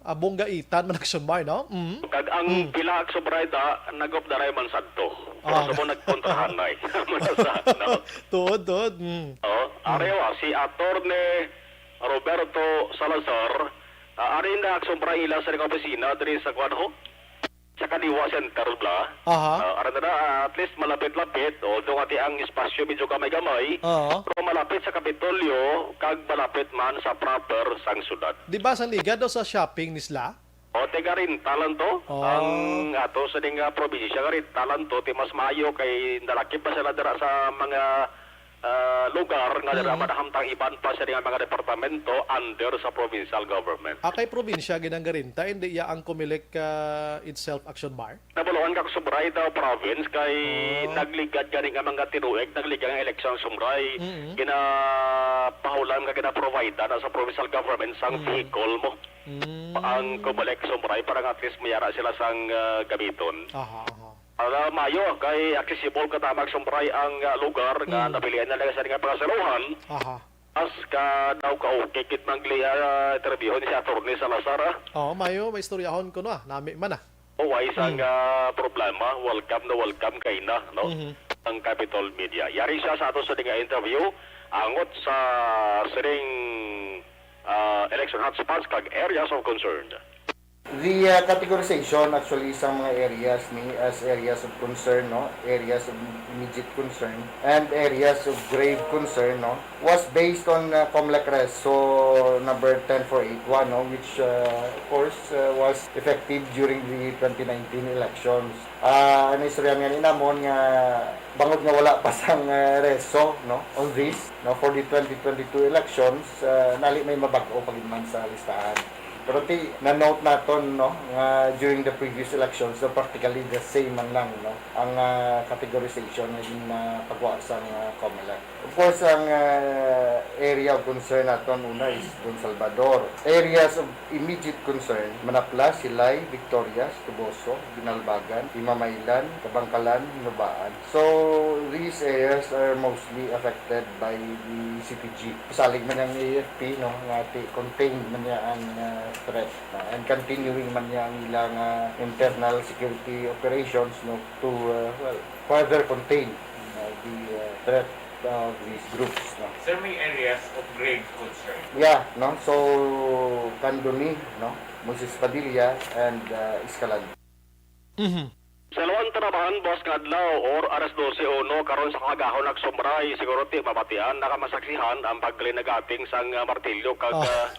ah, bonggaitan man nagsumbra, no? Mm. Kag ang Mm. pila ag sumbra da, nag-updaray man sadto. Pero Ah. sa mo nagkontrahanay. Muna sa, no? Tuod, tuod. Mm. Oh, Mm. arewa, si Attorney Roberto Salazar, ah, ari na ag sumbra ila sa opisina diri sa kuwan, ho? Sa Kadiwa Center bla. Aha. Ah, ara na, ah, at least malapit-lapit, although ati ang espasyo medyo gamay-gamay, Oo. pero malapit sa Kapitolyo kag malapit man sa proper sang syudad. Di ba sa ligad o sa shopping ni sila? O, tiga renta lang to. Oh. Ang ato sa ding, ah, probinsya, nga renta lang to, ti mas maayo kay nalakip pa sila dira sa mga ah, lugar nga dira Mm. manahamtang iban pa siya nga mga departamento under sa provincial government. Ah, kay probinsya gid ang garinta, hindi iya ang Comelec, ah, itself, Action Mar? Nabaluan ka, Subray daw province kay Oh. nagligad gani nga mga tinuig, nagligad nga eleksyon, Subray. Mm. Ginapahulam nga ginaprovide na sa provincial government sang Mm. vehicle mo. Mm. Ang Comelec, Subray, para nga at least mayara sila sang, ah, gamiton. Aha, aha. Ala, maayo kay accessible ka tamag sumbray ang, ah, lugar nga Mm. napilian na lang sa nga pangasiluhan. Aha. As ka daw ka okay kit mang gli-, ah, interviewon si Attorney Salazar, ah. Oo, maayo, may istoryahon ko no, ah. Nami man, ah. O, why sang, Mm. ah, problema? Welcome na welcome kay na, no? Mhm. Ang Capitol Media. Yari siya sa ato sa nga interview, angot sa sining, ah, election hotspots kag areas of concern. The, uh, categorization actually sa mga areas ni as areas of concern, no? Areas of immediate concern and areas of grave concern, no, was based on, uh, Comlec Reso number ten four eight one, no, which, uh, of course, uh, was effective during the twenty nineteen elections. Ah, ang istorya nga ni namon nga bangod nga wala pa sang, uh, Reso, no, on this, no, for the twenty twenty-two elections, uh, nali may mabag-o pa gid man sa listahan. Pero ti, na-note naton, no, nga during the previous elections, so practically the same man lang, no, ang, ah, categorization nga ginapagwa sang, ah, Comelec. Of course, ang, ah, area of concern naton una is Don Salvador. Areas of immediate concern, Manaplas, Silay, Victorias, Toboso, Binalbagan, Imamailan, Kabangkalan, Nubaan. So, these areas are mostly affected by the C P G. Pasalig man ang A F P, no, nga ti contained man niya ang, uh, threat, no, and continuing man niya ang ilang, uh, internal security operations, no, to, uh, well, further contain, uh, the, uh, threat of these groups, no. Sir, may areas of grave concern? Yeah, no. So, Candoni, no, Moises Padilla, and, uh, Escalante. Mhm. Sa Luan Tanaban, buwas nga adlaw, or alas dose uno, karon sa kaagahon nagsumbray, siguro ti mabatian, nakamasaksihan ang paglinagating sang, ah, martilyo kag, Oh. ah,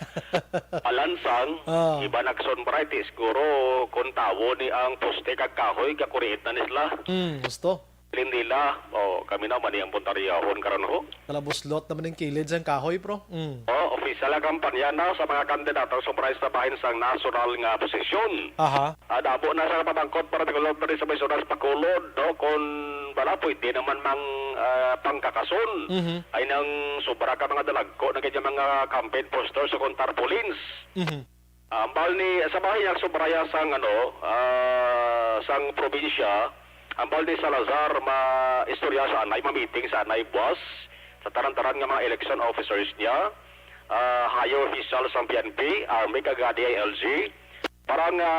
palansang, Oh. iba nagsumbray, ti siguro kung tawo ni ang poste kag kahoy, gakuriit na ni sila. Mm, gusto. Lindila, oh, kami na, mani ang puntaryahon karon, ho. Kalabuslot naman ang kilid sang kahoy, bro. Mm. Oh, opisyal nga kampanya na sa mga kandidato sa sumbray sa bahin sang nasyonal nga posisyon. Aha. Ah, damo na sa pamangkot, partikular pa rin sa may sunas Bacolod, no? Kung wala, pwede naman mang, ah, pangkakason. Mhm. Ay nang sobra ka mga dalagko na ganyan mga campaign posters o kung tarpaulins. Mhm. Ah, ambal ni, sa bahin niya, subraya sang, ano, ah, sang probinsya, ambal ni Salazar, ma-istorya sa anay, mamiting sa anay buwas, sa taran-taran nga mga election officers niya, ah, higher officials sang P N P, Army, kag D I L G, para nga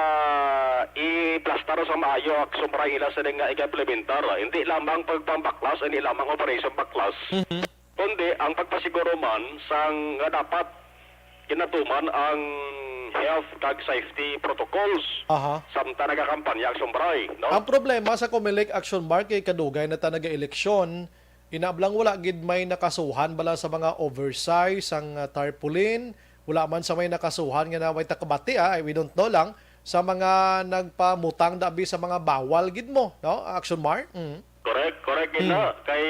iplastar sa maayo ang sumra ila sini nga iga-implementar. Hindi lamang pagpambaklas, hindi lamang Operation Baklas, Mhm. kundi ang pagpasiguro man sang nga dapat ginatuman ang health kag safety protocols Aha. samtang nagakampanya, Action Bray, no? Ang problema sa Comelec, Action Mark, kay kadugay na ta naga-eleksyon, inablang wala gid may nakasuhan bala sa mga oversize sang, ah, tarpaulin, wala man sa may nakasuhan nga na may takabati, ah, we don't know lang, sa mga nagpamutang dabi sa mga bawal gid mo, no? Action Mark? Mm. Correct, correct gid Hmm. na. Kay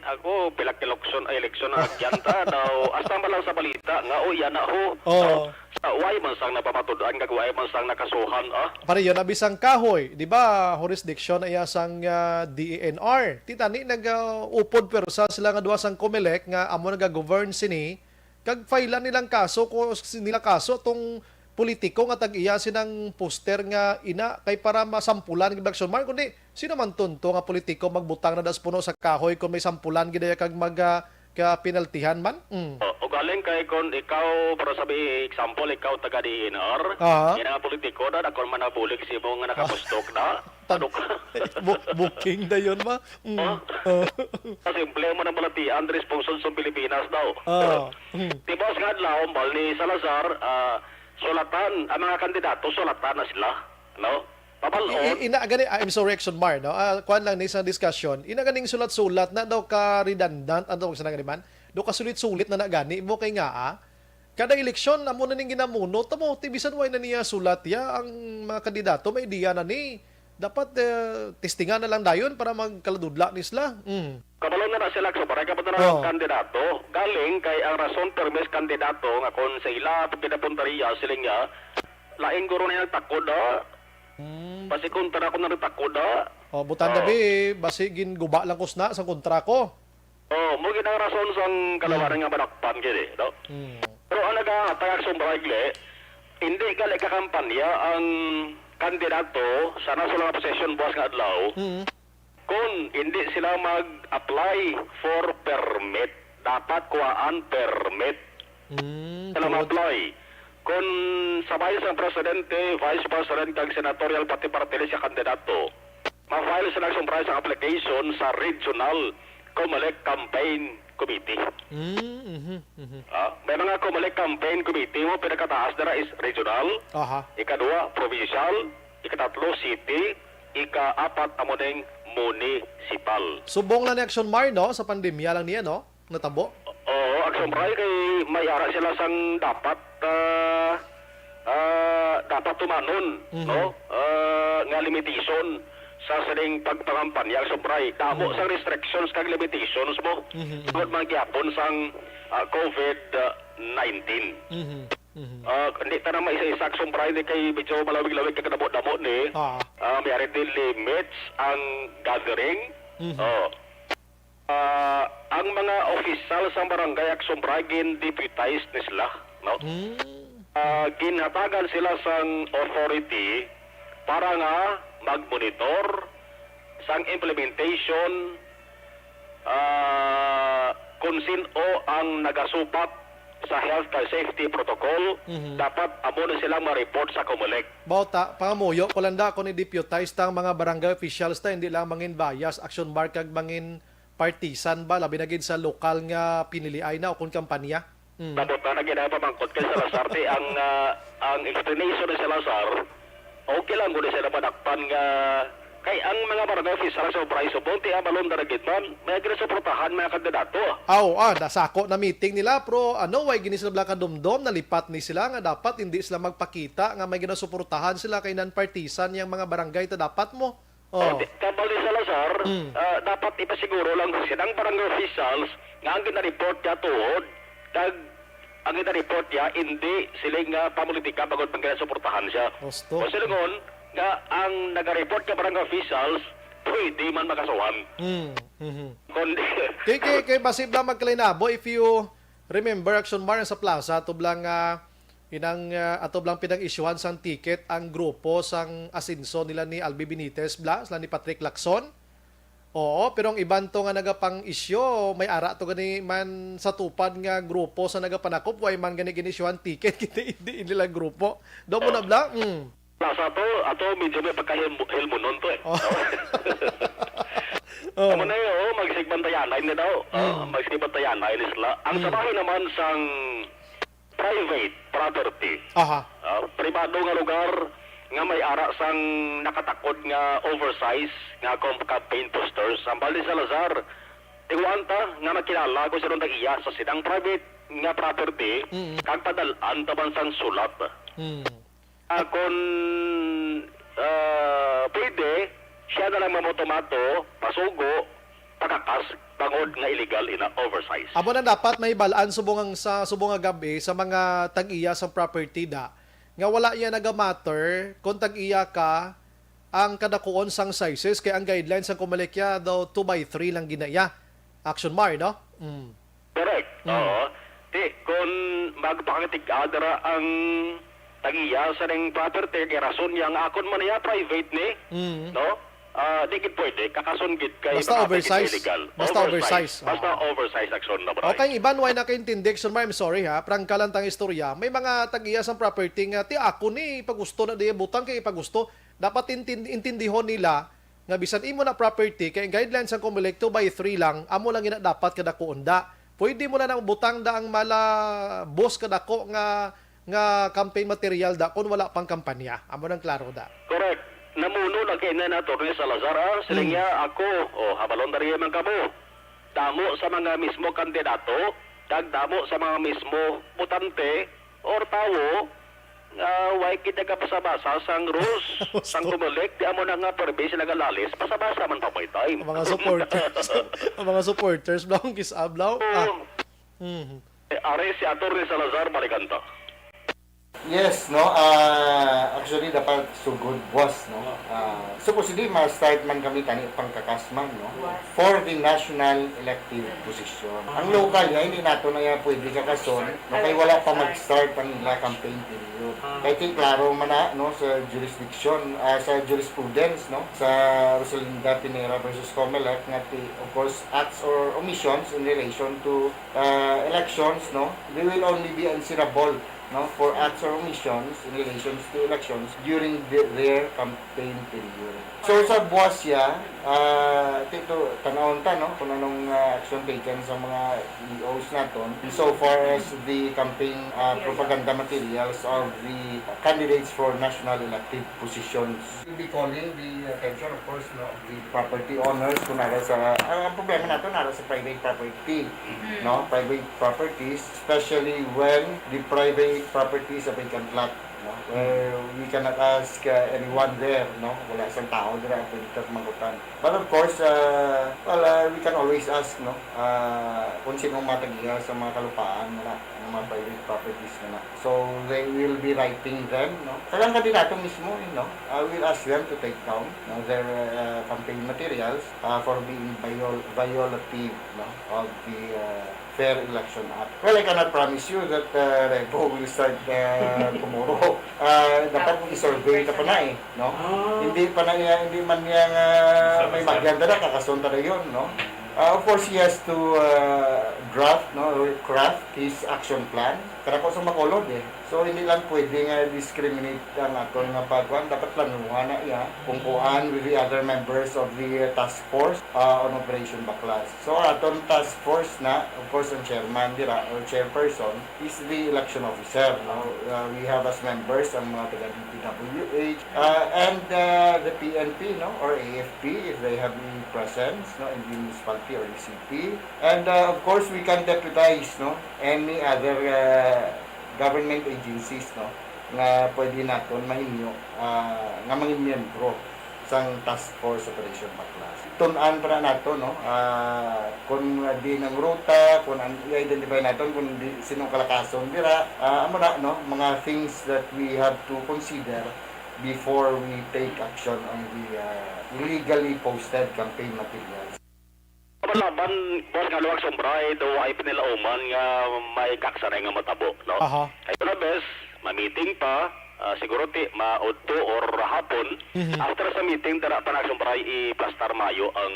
ako, pila ka eleksyon, ay, eleksyon na agyan ta. Daw, hasta man lang sa balita nga, "Uy, yan na ho." Oo. Daw, sa, why man sang napamatud-an, kag why man sang nakasuhan, ah? Pareho na bisang kahoy, di ba? Jurisdiction na iya sang, ah, D E N R. Titani nag, ah, upod pwersa sila nga duha sang Comelec nga amo nag-govern sini. Kag file nilang kaso ko nila kaso tong politiko nga tag-iya sinang poster nga ina kay para masampulan gid, Action Mark, kundi sino man tunto nga politiko magbutang na das puno sa kahoy kung may sampulan gid iya kag mag, ah, ka penaltihan man? Mm. O, ugaling kay kung ikaw, para sabi, example, ikaw taga D E N R, Aha. yan nga politiko na, dakon man nabulig sa imo nga nakapustok na. Tan- Ano ka? Bu- booking dayon ba? Mm. Oh. Oh. Simple mo nang balatian, diri sa pungsod sa Pilipinas daw. Ah. Mm. Di ba, sa adlaw, bal ni Salazar, ah, sulatan, ang mga kandidato, sulatan na sila, no? Pabal-on. I- i- ina gani, I'm sorry, Action Mar, no? Ah, kuan lang ni sa discussion. Ina ganing sulat-sulat na daw ka redundant, ano sa nang man? Do ka sulit-sulit na na gani mo kay nga, ah, kada eleksyon amo na ning ginamunot mo, ti bisan way na niya sulat ya ang mga kandidato, may idea na ni. Dapat, eh, testingan na lang dayon para magkaladudla ni sila. Mm. Kabalo na na sila, so, para kabalo na Oh. ang kandidato. Galing kay ang rason permis kandidato nga kung sa ila pagkinapuntaria sila nga, lain guro na yung takod, ha? Hmm. Basi kontra ko na rin takod, ha? Oh, butan Oh. gabi, basi ginguba lang ko sna sa kontra ko. Oh, mo gid ang rason sang kalawanan Hmm. nga madakpan gid, eh, no? Hmm. Pero ang nagahatag sa barangay, hindi gali kakampanya ang kandidato sa national position buwas nga adlaw. Hmm. Kung hindi sila mag-apply for permit, dapat kuhaan permit. Mm, Sila tuod. ma-apply. Kung sa Vice ang Presidente, Vice President, kag Senatorial, pati party list sa kandidato, ma-file sila sa surprise application sa Regional Comelec Campaign Committee. Mm, mhm, mhm. Ah, may mga Comelec Campaign Committee mo, pinakataas dira is regional, Aha. ikadua, provincial, ikatatlo, city, ikaapat amo ning municipal. Subong lang ni Action Mar, no? Sa pandemya lang niya, no? Natabo? Oo, Action Mar, kay may ara sila sang dapat, ah, ah, dapat tumanon, Mhm. no? Ah, nga limitation sa sining pagpangampanya, Action Mar. Damo Mhm. sang restrictions kag limitations mo. Mhm, mhm. Tungod man gyapon sang, ah, COVID nineteen. Mhm, mhm. Ah, hindi ta na maisa-isa, Action Mar, kay medyo malawig-lawig kag damo-damo ni. Ah. Ah, may ari din limits ang gathering. Mhm. Oh. Ah, ang mga opisyal sa barangay, Action Mar, gin-deputize ni sila, no? Hmm. Ah, ginhatagan sila sang authority para nga mag-monitor sang implementation, ah, kung sin-o ang nagasupak sa health and safety protocol, Mhm. dapat amo na silang ma-report sa Comelec. Bauta, pangamuyo ko lang da, kung i-deputize ta ang mga barangay officials ta, hindi lang mangin bias, Action Mar, kag mangin partisan ba, labi na gid sa lokal nga piniliay na o kung kampanya. Mm. Sabot na, na ginapamangkot kay Salazar, ti ang, ah, ang explanation ni Salazar, okay lang gud sila madakpan nga, kay ang mga barangay official sa Obra Subong, ti abalon na gid man, may ginasuportahan mga kandidato. Aw, ah, nasako na meeting nila, pero ano, way gini sila bala kadumdom, nalipat ni sila nga dapat hindi sila magpakita nga may ginasuportahan sila kay non-partisan yang mga barangay ta dapat mo. Oh. Oh, di, kabal ni Salazar, Mm. ah, dapat ipasiguro lang sa sinang barangay officials nga ang gina-report niya tuod, kag ang gina-report niya hindi siling nga pamulitika bangod man ginasuportahan siya. Gusto. O silingon nga ang naga-report nga barangay officials pwede man makasuhan. Mm, mhm. Kundi Kay, kay, kay basi bala magkalinabo, if you remember, Action Mar, sa plaza, ato bala nga Inang, ah, ato bala pinang-isyuhan sang ticket ang grupo sang asenso nila ni Albi Benitez bala, sila ni Patrick Lacson. Oo, pero ang iban to nga nagapang-isyu, may ara to gani man sa tupad nga grupo sa nagapanakop, way man gani gin-isyuhan ticket, kita hindi nila grupo. Daw mo na Oh. bala? Mm. Nasa to, ato medyo may pagkahilmo-, hilmonon to eh. Oh. Oh. Amo na yun, oh, magsigbantayanay na daw. Oh, Mm. magsigbantayanay na sila. Ang Mm. sa bahin naman sang private property. Aha. Ah, pribado nga lugar nga may ara sang nakatakod nga oversize nga com-, campaign posters. Hambal ni Salazar, tiguan ta nga makilala kung sino ang tag-iya sa sidang private nga property, mm, kag padal-an ta man sang sulat. Mm. Ah, kung, ah, pwede, siya na lang mamoto-mato, pasugo, pakakas, bangod nga illegal ina oversize. Amo na dapat may balaan subong ang sa, subong nga gab-i sa mga tag-iya sang property da, nga wala iya nagamatter kung tag-iya ka ang kadakuon sang sizes, kay ang guidelines sang Comelec ya daw two by three lang gina iya. Action Mar, no? Mm. Correct. Mm. Oo. Ti, kung magpakatig-a dira ang tag-iya sa ning property, kay rason niya nga akon man niya, private ni, mm, no? Ah, di gid pwede, kakason gid kay basta mga oversize. Illegal. Basta oversize. Oversize. Basta, oo, oversize action na, Bray. Okay, iban, way nakaintindi, Action Mar, I'm sorry ha, prangka lang tang istorya. May mga tag-iya sang property nga, "Ti, ako ni, ipagusto na di, butang kay ipagusto." Dapat intin-, intindihon nila nga bisan imo na property, kay ang guidelines sang Comelec two by three lang, amo lang ina dapat kadakuon da. Pwede mo na nang butang da ang mala boss kadako nga, nga campaign material da kung wala pang kampanya. Amo nang klaro da. Correct. Namuno na kay na Attorney Salazar, ah. Siling, mm, niya, "Ako, oh, habalon na rin man kamo. Damo sa mga mismo kandidato, kag damo sa mga mismo botante or tawo nga way gid nagapasabasa sang rules sang Comelec, di amo na nga permi sila galalis, pasabasa man pa may time." Ang mga supporters, ang mga supporters, blaw ang kis-, ah, blaw. Oo. Ah. Mhm. Eh, ari si Attorney Salazar, balikan ta. Yes, no? Ah, actually, dapat sugod, boss, no? Ah, supposedly, ma-start man kami tani pangkakas man, no? For the national elective position. Ang local nga, hindi nato na yan pwede kakason, no? Kay wala pa mag-start ang ila campaign period. Kay ti klaro man na, no, sa jurisdiction, ah, sa jurisprudence, no, sa Rosalinda Pinera versus Comelec, nga ti, of course, acts or omissions in relation to, ah, elections, no, they will only be answerable, no, for acts or omissions in relations to elections during the, their campaign period. So, sa buwas siya, ah, tito, tanawon ta, no, kung anong, ah, action taken sa mga E Os naton. So far as the campaign, ah, propaganda materials of the candidates for national elective positions. We'll be calling the attention, of course, no, of the property owners kung nara sa, ang, ang problema nato, nara sa private property, mm, no? Private properties, especially when the private property is a vacant lot, no? Where we cannot ask, uh, anyone there, no? Wala sang tao dira, pwede ta mangutang. But of course, uh, well, uh, we can always ask, no? Uh, kung sino ang matag-iya sa mga kalupaan, wala, ang mga private properties na. So, they will be writing them, no? Kaya ang kandidato mismo, eh, no? Uh, we'll ask them to take down, no, their, uh, campaign materials, uh, for being viol-, violative, no, of the, uh, Fair Election Act. Well, I cannot promise you that, uh, Revo will start, uh, tomorrow. Uh, dapat i-survey ka pa na, eh, no? Ah. Hindi pa na niya, hindi man niya nga may magyan dala, kakasunta na yun, no? Uh, of course, he has to, uh, draft, no, or craft his action plan. Kadako sa Bacolod, eh. So, hindi lang pwede nga discriminate ang aton nga pagkuan. Dapat planuhan na iya kung kuan with the other members of the, uh, task force, uh, on Operation Baklas. So, aton task force na, of course, ang chairman dira or chairperson is the election officer, no? Uh, we have as members ang mga taga D P W H, uh, and, uh, the P N P, no, or A F P if they have any presence, no, in the municipality or the city. And, uh, of course, we can deputize, no, any other, uh, government agencies, no, nga pwede naton mahinyo, ah, nga mangin miyembro sang Task Force Operation Baklas. Tun-an pa na nato, no, ah, kung di nang ruta, kung an-, i-identify naton kung di, sinong kalakason dira, ah, amo na, no, mga things that we have to consider before we take action on the, ah, illegally posted campaign materials. Laban, boss, nga luwag sombra, eh, daw ay pinilauman nga may kaksanay nga matabo, no? Aha. Kay una bes, ma-meeting pa, ah, siguro ti maudto or hapon. Mhm. After sa meeting, dara pa na sombra, iplastar mayo ang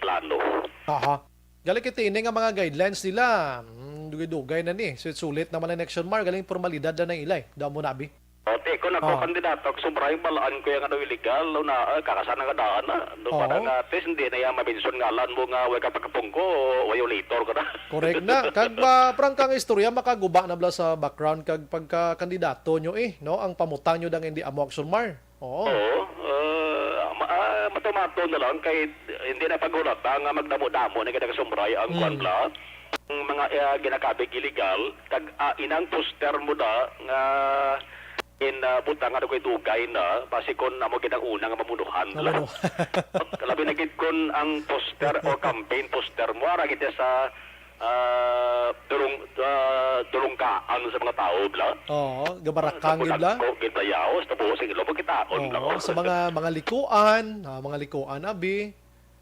plano. Aha. Gali kiti ini nga mga guidelines nila, mm, dugay-dugay na ni. Sulit-sulit naman ang election, Mar. Galing formalidad na na ilay. Daw mo nabi. O, ti, kung ako Oh. kandidato, kag sobra yung balaan ko yung ano, illegal, no, na, ah, kakasan nga daan na. No, Oo. Para nga, at least, hindi na yung mabinson ngalan mo nga, way ka pagkapungko, violator ka na. Correct na. Kag, ah, prangka nga istorya, makaguba na bala sa background kag pagka-kandidato nyo eh, no? Ang pamutang nyo dang hindi amo, Action Mar. Oo. Oo, ah, ma-, ah, matumato na lang kay hindi na paghulata nga magdamo-damo na gid ang sumbray ang Mm. kwan bala. Ang mga, ah, ginakabig illegal, kag, ah, inang poster mo da nga in, ah, butang nga ko'y dugay na, basi kon amo gid ang una nga mamunuhan bala. Mamuno. Labi na gid kon ang poster o campaign poster mo, ara gid sa ah, dulong, ah, dulungkaan sa mga tawo, bla? Oo, gabarakang Sa gid, bla? Bulagko, gid, bayaw, sa buhos, sa ilong, pagkitaon, bla? Oo, sa mga, mga likuan, ah, mga likuan, abi.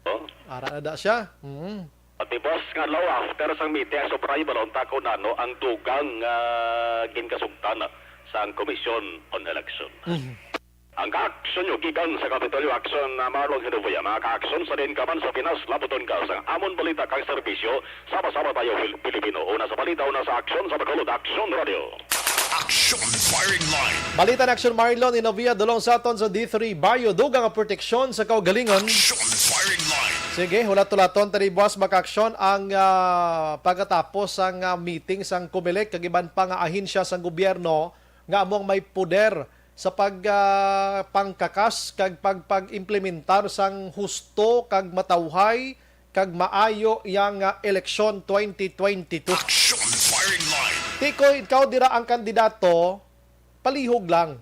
Oh. Ara na da siya. Mm. Pati, boss, nga law, after sang meeting, ang sobra, balon ta ko na, no, ang dugang, ah, ginkasugtan, ah, sang Commission on Election. Mhm. Ang kaaksyon nyo gikan sa Kapitolyo Aksyon na Marlon Genovia. Mga kaaksyon sa diin ka man sa Pinas, labuton ka sa amon balita kag serbisyo. Sama-sama tayo, Pil-, Pilipino. Una sa balita, una sa aksyon, sa Bacolod Aksyon Radio. Action Firing Line. Balita na Aksyon Marlon Genovia, dulong sa aton sa D three Bayo, dugang ang proteksyon sa kaugalingon. Action Firing Line. Sige, hulat-hulaton tani buwas, mga kaaksyon, ang, ah, pagkatapos sang, ah, meeting sang Comelec kag iban pa nga ahensya sang gobyerno nga among may poder sa pag, ah, pangkakas kag pagpag-implementar sang husto kag matawhay kag maayo yang, ah, eleksyon twenty twenty-two. Action Firing Line. Tikoy, ikaw dira ang kandidato, palihog lang.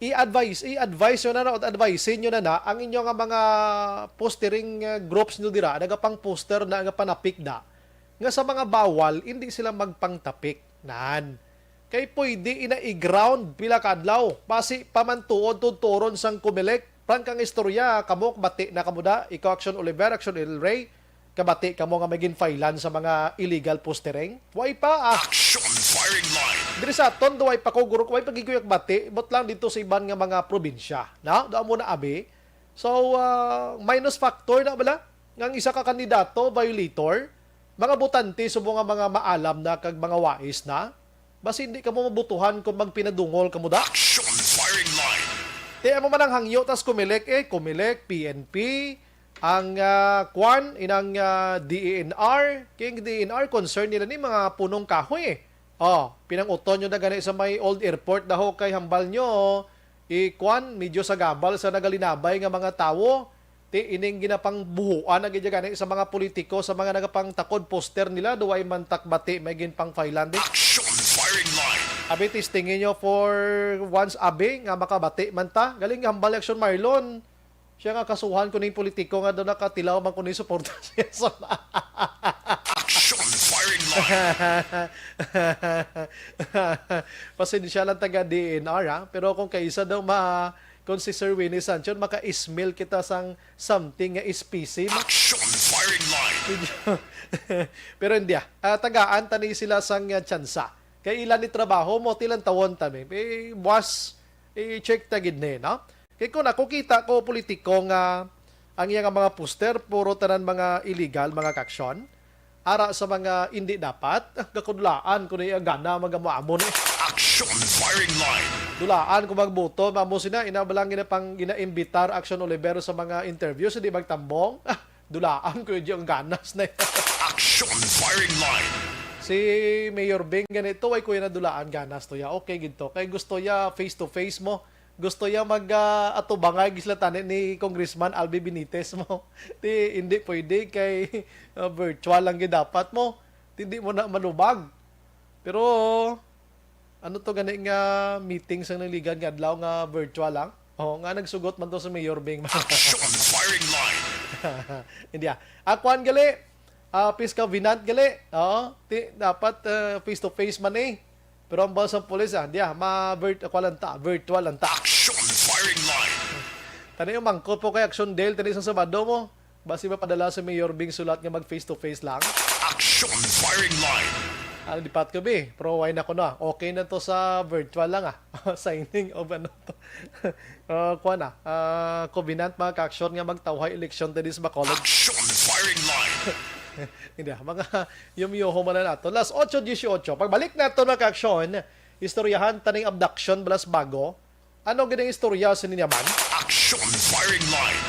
I-advise, i-advise nyo na na, o advise nyo na na ang inyo nga mga postering, ah, groups nyo dira, nagapang-poster na, nagapanapik na, nga sa mga bawal, hindi sila magpangtapik. Nan. Kay pwede ina i-ground pila ka adlaw. Basi pa man tuod tudturon sang Comelec. Prangka nga istorya, kamo, kabati na kamo da. Ikaw, Action Oliver, Action El Rey, kabati kamo nga may ginfailan sa mga illegal postering? Way pa, ah. Action Firing Line. Diri sa aton, way pa ko, guro, way pa gid ko kabati. But lang dito sa iban nga mga probinsya. Na? Doon mo na, abi. So, ah, minus factor na bala? Nga ang isa ka kandidato, violator? Mga botante, subong nga mga maalam na kag mga wais na? Basi hindi kamo mabutuhan kung magpinadungol kamo da. Action Firing Line. Ti amo man ang hangyo tas Comelec eh, Comelec, P N P, ang, ah, kwan, inang, ah, D E N R, kay ang D E N R concern nila ni mga punong kahoy eh. Oh, pinanguton nyo na gani sa may old airport daho kay hambal nyo, i-kwan, medyo sagabal sa nagalinabay nga mga tawo. Ti ining ginapangbuhuan na gid gani sa mga politiko, sa mga nagapangtakod poster nila, duway man takbati may ginpangfailan di. Action Firing Line. Abi, testingin nyo for once, abi, nga makabati man ta. Galing hambal Action Marlon. Siya nga kasuhan ko ning politiko nga daw nakatilaw man ko ning suporta siya sa Action Firing Line. Pasensya lang taga D E N R, ha? Pero kung kaisa daw ma-, kung si Sir Winnie Sanchon, maka-smell kita sang something nga espisi. Action Firing Line. Pero hindi, ah. Ah, tagaan tani sila sang, ah, tsansa. Kay ilan ni trabaho mo, ti lantawon ta mi. Eh, buwas, i-check ta gid ni, no? Kay kung ako kita ko politiko nga ang iya nga mga poster, puro tanan mga illegal, mga kaaksyon, ara sa mga indi dapat, gakudulaan ko na iya gana, mag-amo-amo ni. Action Firing Line. Dulaan ko magboto, mamo sina, ina ba lang ginapang-, ginaimbitar Action Olivero sa mga interview, sa di magtambong. Dulaan ko yung ganas na. Action Firing Line. Si Mayor Bing ganito, ay kuya na dulaan ganas to ya. Okay, gid to. Kay gusto ya face to face mo. Gusto ya mag, ah, atubangay gisla tani ni Congressman Albi Benitez mo. Ti, hindi pwede kay, ah, virtual lang gid dapat mo. Ti, hindi mo na malubag. Pero, ano to gani nga meeting sang naligan nga adlaw nga virtual lang? Oh, nga nagsugot man to sa Mayor Bing. Action Firing Line. Hindi ah. Ah, kwan gali. Ah, Pisca Vinant gali. Oo, ti, dapat, ah, face to face man eh. Pero ang boss ng pulis, ah, hindi ah, ma-virt-, kwan lang ta, virtual lang ta. Action Firing Line. Tani yung mangkot po kay Action Dale, tani isang Sabado mo. Basi mapadala si Mayor Bing sulat nga mag face to face lang? Action Firing Line. Ano, di pat ko, bi? Pero why na ko na? Okay na to sa virtual lang, ah. Signing of ano to? Ah, kuwan, ah. Ah, covenant, mga ka-action, nga magtawhay election tadi sa Bacolod. Action Firing Line. Hindi, ah. Mga yumyoho man na nato. Last otso dieciocho. Pagbalik nato, mga ka-action, Istoryahan taning abduction balas bago. Ano gid ang istorya sa ninyaman? Action Firing Line.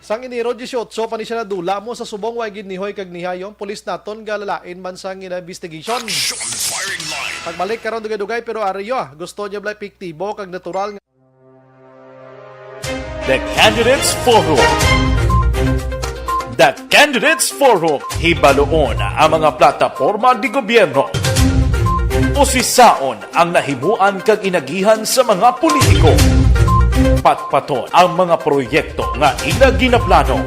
Sang Enero dieciocho pa ni siya nadula mo sa subong way gid nihoy kag nihayon. Pulis naton galalain man sa ila investigation. Action Firing Line. Pagbalik karon dugay-dugay pero ariyo ah, gusto niya bala epektibo kag natural nga The Candidates Forum. The Candidates Forum, hibaluon ang mga plataporma di gobyerno. Usisaon ang nahimuan kag inagihan sa mga politiko. Patpaton ang mga proyekto nga ila ginaplano.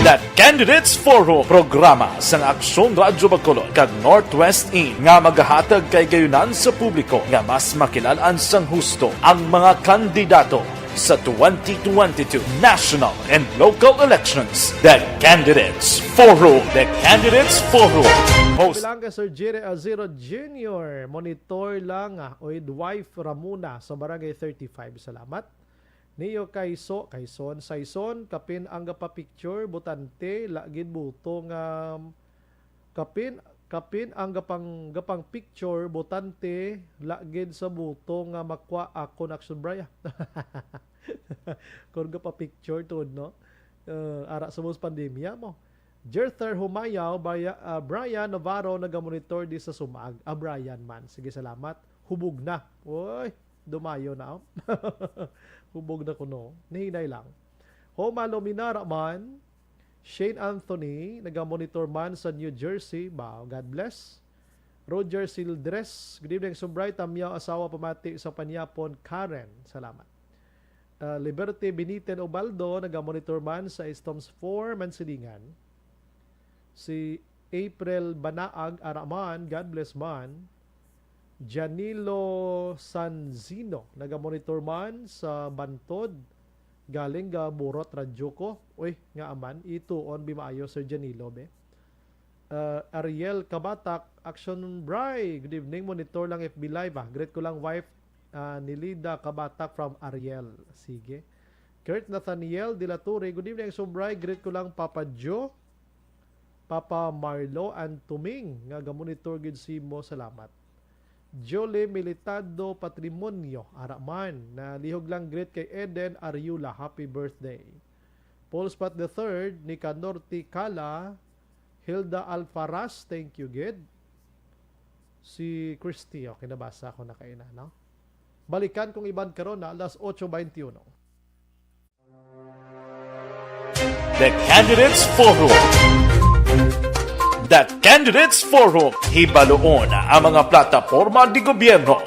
The Candidates Forum, programa sang Aksyon Radyo Bacolod kag Northwest In nga magahatag kay gayunan sa publiko nga mas makilalan sang husto ang mga kandidato sa twenty twenty-two national and local elections. The Candidates Forum. The Candidates Forum. Host. Bilang kay Sir Jerry Azero Junior, monitor lang, ah, with wife Ramona sa Barangay thirty-five. Salamat. Neo Kaiso, Kaison, Saison, kapin ang gapapicture, botante, lagid buto nga, kapin, kapin ang gapang, gapang picture, botante, lagid sa buto nga makwa ako na Action Bray. Kung gapa-picture tuod, no? Eh, ara sa most pandemya mo. Jerther Humayaw, Baya-, ah, Brian Navarro nagamonitor di sa Sumag. Ah, Brian man. Sige, salamat. Hubog na. Uy, dumayo na, oh. Hubog na kuno. Nihinay lang. Homa Luminara man. Shane Anthony, nagamonitor man sa New Jersey. Wow, God bless. Roger Sildres, good evening, Subray. Tamyaw asawa pamati sa panyapon, Karen. Salamat. Ah, Liberty Beniten Ubaldo, nagamonitor man sa Stones four, Mansilingan. Si April Banaag Araman, God bless man. Janilo Sanzino, nagamonitor man sa Bantod. Galing ga Burot Radyo ko. Uy, nga aman, ituon bi maayo, Sir Janilo, be. Ah, Ariel Kabatak, Action Bray. Good evening, monitor lang F B Live, ah. Greet ko lang wife, ah, ni Lida Kabatak from Ariel. Sige. Kurt Nathaniel de la Torre, good evening, Action Bray. Greet ko lang Papa Joe, Papa Marlo, and Tuming, nga gamonitor gid simo. Salamat. Jolie Militado Patrimonio, ara man, nalihog lang greet kay Eden Ariula, happy birthday. Paul Spot the third, Nicanor Tikala, Hilda Alfaras, thank you gid. Si Christy, okay, nabasa ko na kaina, no? Balikan kong iban karon na alas otso baynte uno. The Candidates Forum. The Candidates Forum, hibaluon ang mga plataporma di gobyerno.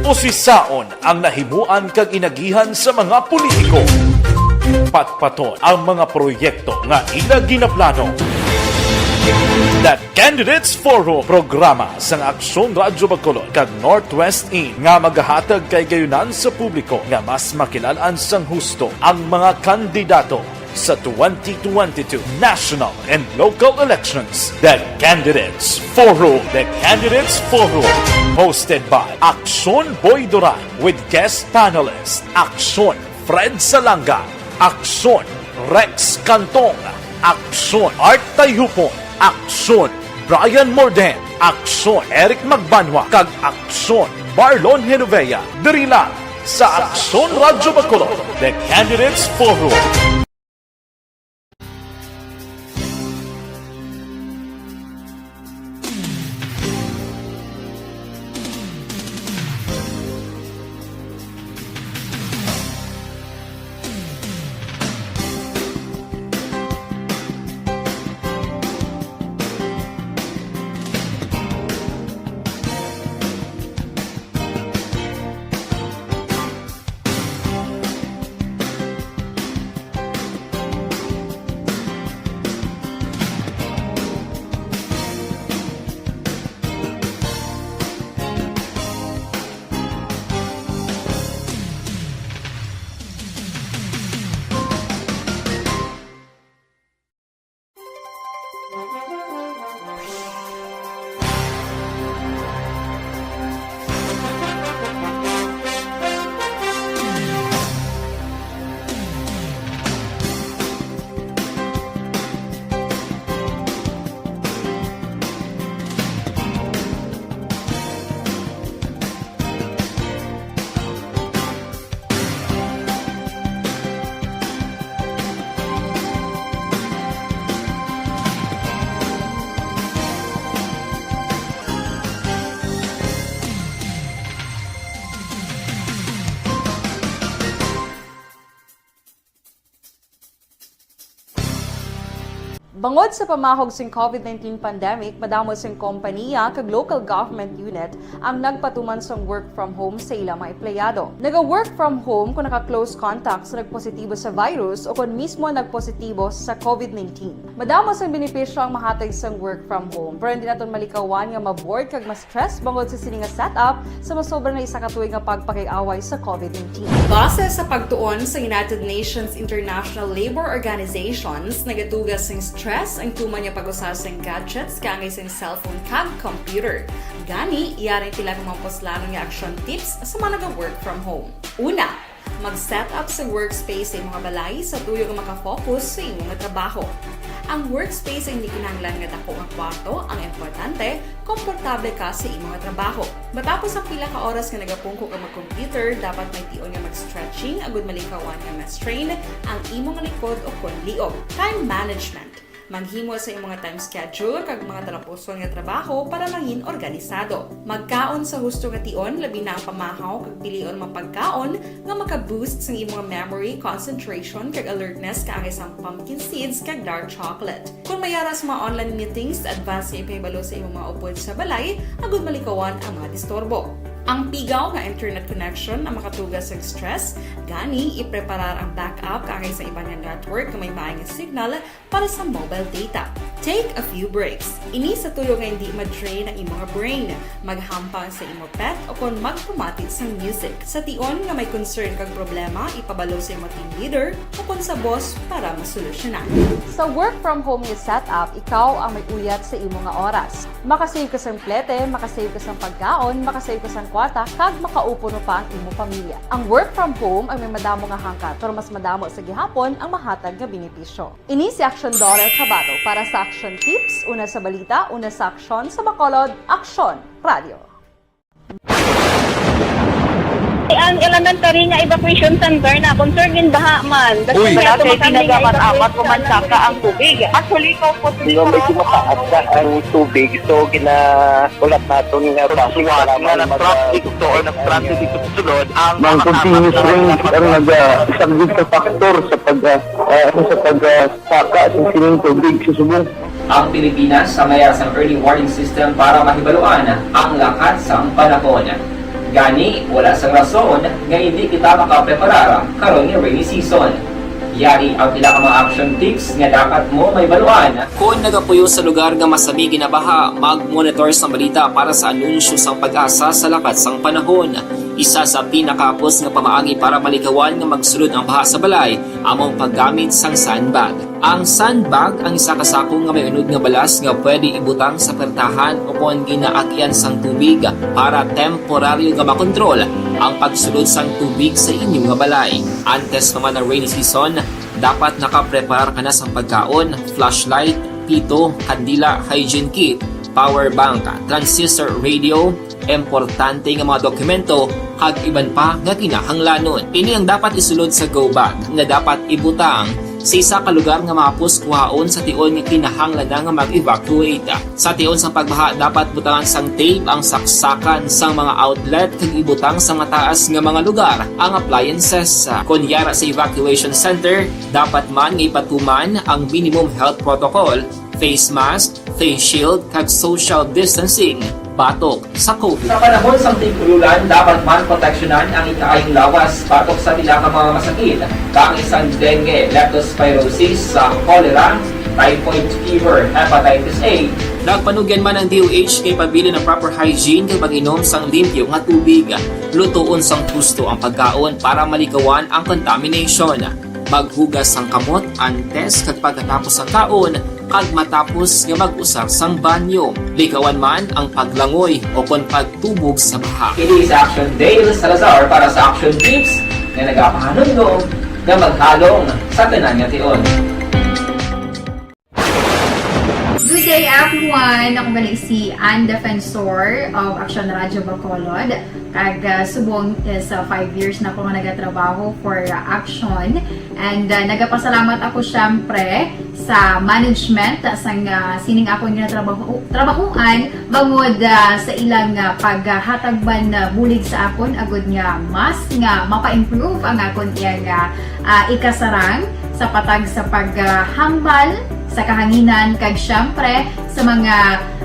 Usisaon ang nahimuan kag inagihan sa mga politiko. Patpaton ang mga proyekto nga ila ginaplano. The Candidates Forum, programa sang Aksyon Radyo Bacolod kag Northwest In nga magahatag kay gayunan sa publiko nga mas makilalan sang husto ang mga kandidato sa twenty twenty-two national and local elections. The Candidates Forum. The Candidates Forum. Hosted by Aksyon Boy Duran with guest panelist Aksyon Fred Salanga, Aksyon Rex Cantong, Aksyon Art Tayhupon, Aksyon Brian Morden, Aksyon Eric Magbanwa, kag Aksyon Marlon Genovea. Diri lang sa Aksyon Radyo Bacolod, The Candidates Forum. Bangod sa pamahog sing COVID nineteen pandemic, madamo sing kompaniya kag local government unit ang nagpatuman sang work from home sa ila mga empleyado. Naga-work from home kung naka-close contact sa nagpositibo sa virus o kon mismo nagpositibo sa COVID nineteen. Madamo sang benepisyo ang mahatag sang work from home, pero hindi naton malikawan nga ma-bored kag ma-stress bangod sa sini nga setup sa masobra na isa ka tuig nga pagpakig-away sa COVID nineteen. Base sa pagtuon sa United Nations International Labour Organizations, nagatuga sing stress ang tuman nga pag-usa sing gadgets kaangay sing cellphone kag computer. Gani, yari ang pila ka mga puslanon nga action tips sa mga naga-work from home. Una, mag-set up sa workspace sa imong balay sa tuyo nga makafocus sa imong trabaho. Ang workspace ay hindi kinahanglan nga dako nga kwarto ang importante, komportable ka sa imong trabaho. Matapos ang pila ka oras nga nagapungko ka mag-computer, dapat may tion nga mag-stretching agud malikawan nga ma-strain ang imong likod o kon liog. Time management. Maghimo sa imong time schedule kag mga talapuson nga trabaho para mangin organisado. Magkaon sa husto nga tion, labi na ang pamahaw kag pilion mga pagkaon nga maka-boost sang imong memory, concentration, kag alertness kaangay sang pumpkin seeds kag dark chocolate. Kung may ara sa mga online meetings, advance nga ipahibalo sa imong mga upod sa balay agud malikawan ang mga disturbo. Ang pigaw nga internet connection ang makatuga sa stress, gani ipreparar ang backup kaangay sa iban nga network nga may maay nga signal para sa mobile data. Take a few breaks. Ini sa tuyo nga hindi ma-drain ang imong brain. Maghampang sa imo pet o kon magpamati sang music. Sa tion nga may concern kag problema, ipabalo sa imo team leader o kon sa boss para masolusyonan. Sa work from home nga setup, ikaw ang may uyat sa imo nga oras. Makasave ka sang plete, makasave ka sang pagkaon, makasave ka sang kwarta, kag makaupuno pa ang imo pamilya. Ang work from home ang may madamo nga hangkat, pero mas madamo sa gihapon ang mahatag nga benepisyo. Ini si Aksyon Dora Chabato para sa Aksyon Tips, una sa balita, una sa aksyon, sa Bacolod, Aksyon Radio. Ang elementary nga evacuation center na concern gin baha man. Uy. Wala kay tinaga man amat ko man saka ang tubig. Actually, ko po. Di ba, medyo mataas na ang tubig, so gina-, ulat naton nga. Sa suwat nga nag-transit to or nag-transit ito sa sulod, ang mga continuous rain ang nag-, ah, isa gid sa factor sa pag, ah, ah, ano, sa pag, ah, saka sa sining tubig sa subong. Ang Pilipinas sa mayar sang early warning system para mahibaluan ang lakat sang panahon. Gani, wala sang rason nga hindi kita makapreparar karon nga rainy season. Yari ang pila ka mga action tips nga dapat mo mahibaluan. Kon nagapuyo sa lugar nga masami ginabaha, mag-monitor sa balita para sa anunsyo sang PAGASA sa lakat sang panahon. Isa sa pinakahapos nga pamaagi para malikawan nga magsulod ang baha sa balay amo ang paggamit sang sandbag. Ang sandbag ang isa ka sako nga may unod nga balas nga pwede ibutang sa pertahan o kon ginaagyan sang tubig para temporaryo nga makontrol ang pagsulod sang tubig sa inyo nga balay. Antes pa man ang rainy season, dapat nakapreparar ka na sang pagkaon, flashlight, pito, kandila, hygiene kit, power bank, transistor radio, importante nga mga dokumento, kag iban pa nga kinahanglanon. Ini ang dapat isulod sa go bag nga dapat ibutang sa isa ka lugar nga mahapos kuhaon sa tion nga kinahanglan na nga mag-evacuate. Sa tion sang pagbaha, dapat butangan sang tape ang saksakan sang mga outlet kag ibutang sa mataas nga mga lugar ang appliances. Kon yara sa evacuation center, dapat man nga ipatuman ang minimum health protocol, face mask, face shield, kag social distancing batok sa COVID. Sa panahon sang tig-ululan, dapat man proteksyonan ang ikaayong lawas batok sa pila ka mga masakit, kaangay sang dengue, leptospirosis, sa cholera, typhoid fever, hepatitis A. Nagpanugyan man ang D O H nga ipabilin ang proper hygiene kag pag-inom sang limpyo nga tubig. Lutoon sang husto ang pagkaon para malikawan ang contamination. Maghugas sang kamot antes kag pagkatapos sang kaon, kag matapos nga mag-usar sang banyo. Likawan man ang paglangoy o kon pagtubog sa baha. Kini si Action Dale Salazar para sa Action Tips nga nagapahanumdom nga maghalong sa tanan nga tion. Good day, everyone! Ako gali si Ann Defensor of Action Radio Bacolod. Kag, ah, subong is, ah, five years na ako nga nagatrabaho for, ah, Action. And, ah, nagapasalamat ako, syempre, sa management, ah, sang, ah, sining akon ginatrabaho-, trabahuan, bangod, ah, sa ilang, ah, paghatag man, ah, bulig sa akon, agud nga mas nga mapa-improve ang akon iyang, ah, ah, ikasarang sa patag sa paghambal sa kahanginan, kag siyempre sa mga,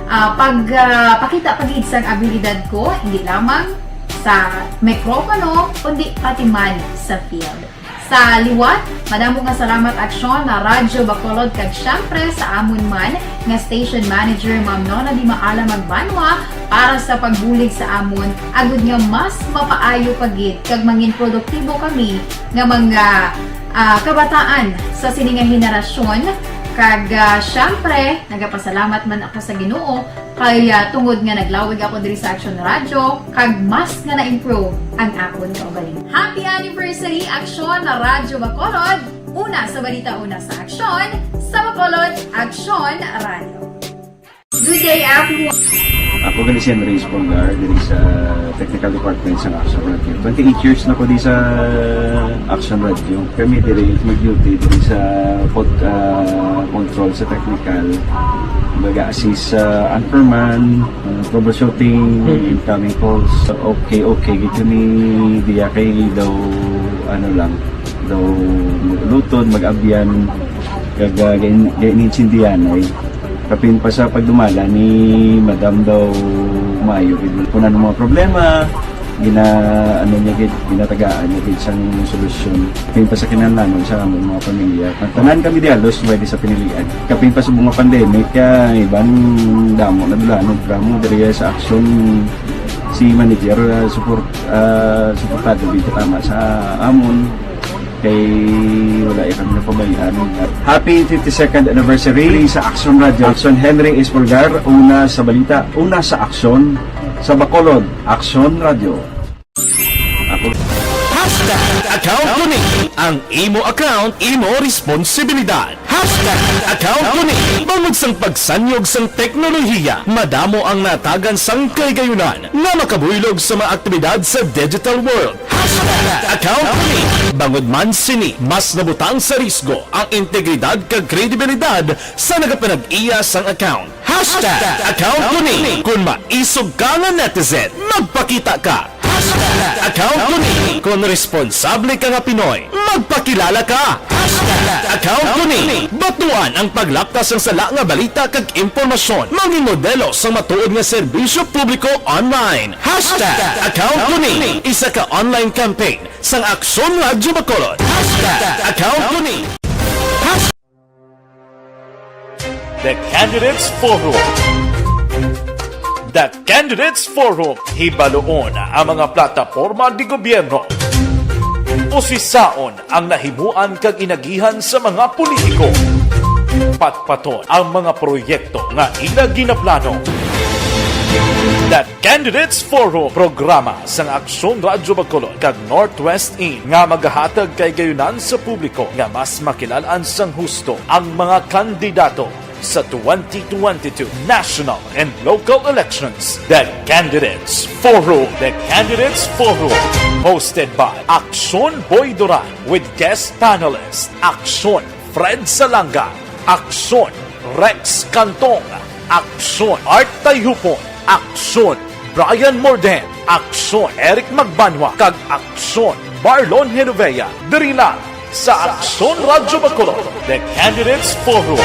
ah, pag, ah, pakita pa gid sang abilidad ko, hindi lamang sa mikropono, kundi pati man sa field. Sa liwat, madamo nga salamat, Aksyon na Radyo Bacolod, kag siyempre sa amon man nga station manager, Ma'am Nona Di Maala Magbanwa, para sa pagbulig sa amon, agud nga mas mapaayo pa gid kag mangin produktibo kami nga mga, ah, kabataan sa sini nga henerasyon. Kag, ah, siyempre, nagapasalamat man ako sa Ginoo kay, ah, tungod nga naglawig ako diri sa Aksyon Radyo, kag mas nga na-improve ang akon kaugalingon. Happy anniversary, Aksyon na Radyo Bacolod! Una sa balita, una sa aksyon, sa Bacolod, Aksyon Radyo. Good day, everyone. Ako gali si Andres Polgar, diri sa technical department sa Aksyon Radyo. Twenty-eight years na ko di sa Aksyon Radyo. Kami diri mag-duty diri sa pod-, ah, control sa technical. Mag-assist sa anchorman, ah, troubleshooting, Mm. incoming calls. Okay, okay, gid kami diya kay daw, ano lang, daw mag-ulutod, mag-abyan, kag, ah, gain-, gainintindihan ay. Kapin pa sa pagdumala ni Madam daw maayo gid. Kung ano mga problema, gina-, ano niya gid, ginatagaan niya gid sang solusyon. Kapin pa sa kinahanglanon sa among mga pamilya. Ang tanan kami di halos pwede sa pinilian. Kapin pa sa mga pandemic, kaya iban damo na dula, ano, drama diri sa aksyon si manager, ah, support, ah, suportado gid tama sa amon. Kay wala ya kami napabayaan. Happy fifty-second anniversary sa Aksyon Radyo. Aksyon Henry Espolgar, una sa balita, una sa aksyon, sa Bacolod, Aksyon Radyo. Ako. Hashtag account ko ni. Ang imo account, imo responsibilidad. Hashtag account ko ni. Bangod sang pagsanyog sang teknolohiya, madamo ang natagan sang kahigayunan nga makabuylog sa mga aktibidad sa digital world. Hashtag account ko ni. Bangod man sini, mas nabutang sa risgo ang integridad kag kredibilidad sa nagapanag-iya sang account. Hashtag account ko ni. Kung maisog ka nga netizen, magpakita ka. Hashtag account ko ni. Kung responsable ka nga Pinoy, magpakilala ka. Hashtag account ko ni. Batuan ang paglapta sang sala nga balita kag impormasyon. Mangin modelo sang matuod nga serbisyo publiko online. Hashtag account ko ni. Isa ka online campaign sang Aksyon Radyo Bacolod. Hashtag account ko ni. The Candidates Forum. The Candidates Forum, hibaluon ang mga plataporma di gobyerno. Usisaon ang nahimuan kag inagihan sa mga politiko. Patpaton ang mga proyekto nga ila ginaplano. The Candidates Forum, programa sang Aksyon Radyo Bacolod kag Northwest In nga magahatag kahigayunan sa publiko nga mas makilal-an sang husto ang mga kandidato sa twenty twenty-two national and local elections. The Candidates Forum. The Candidates Forum, hosted by Aksyon Boy Duran with guest panelist Aksyon Fred Salanga, Aksyon Rex Cantong, Aksyon Art Tayhupon, Aksyon Brian Morden, Aksyon Eric Magbanwa, kag Aksyon Marlon Genovea, diri lang sa Aksyon Radyo Bacolod, The Candidates Forum.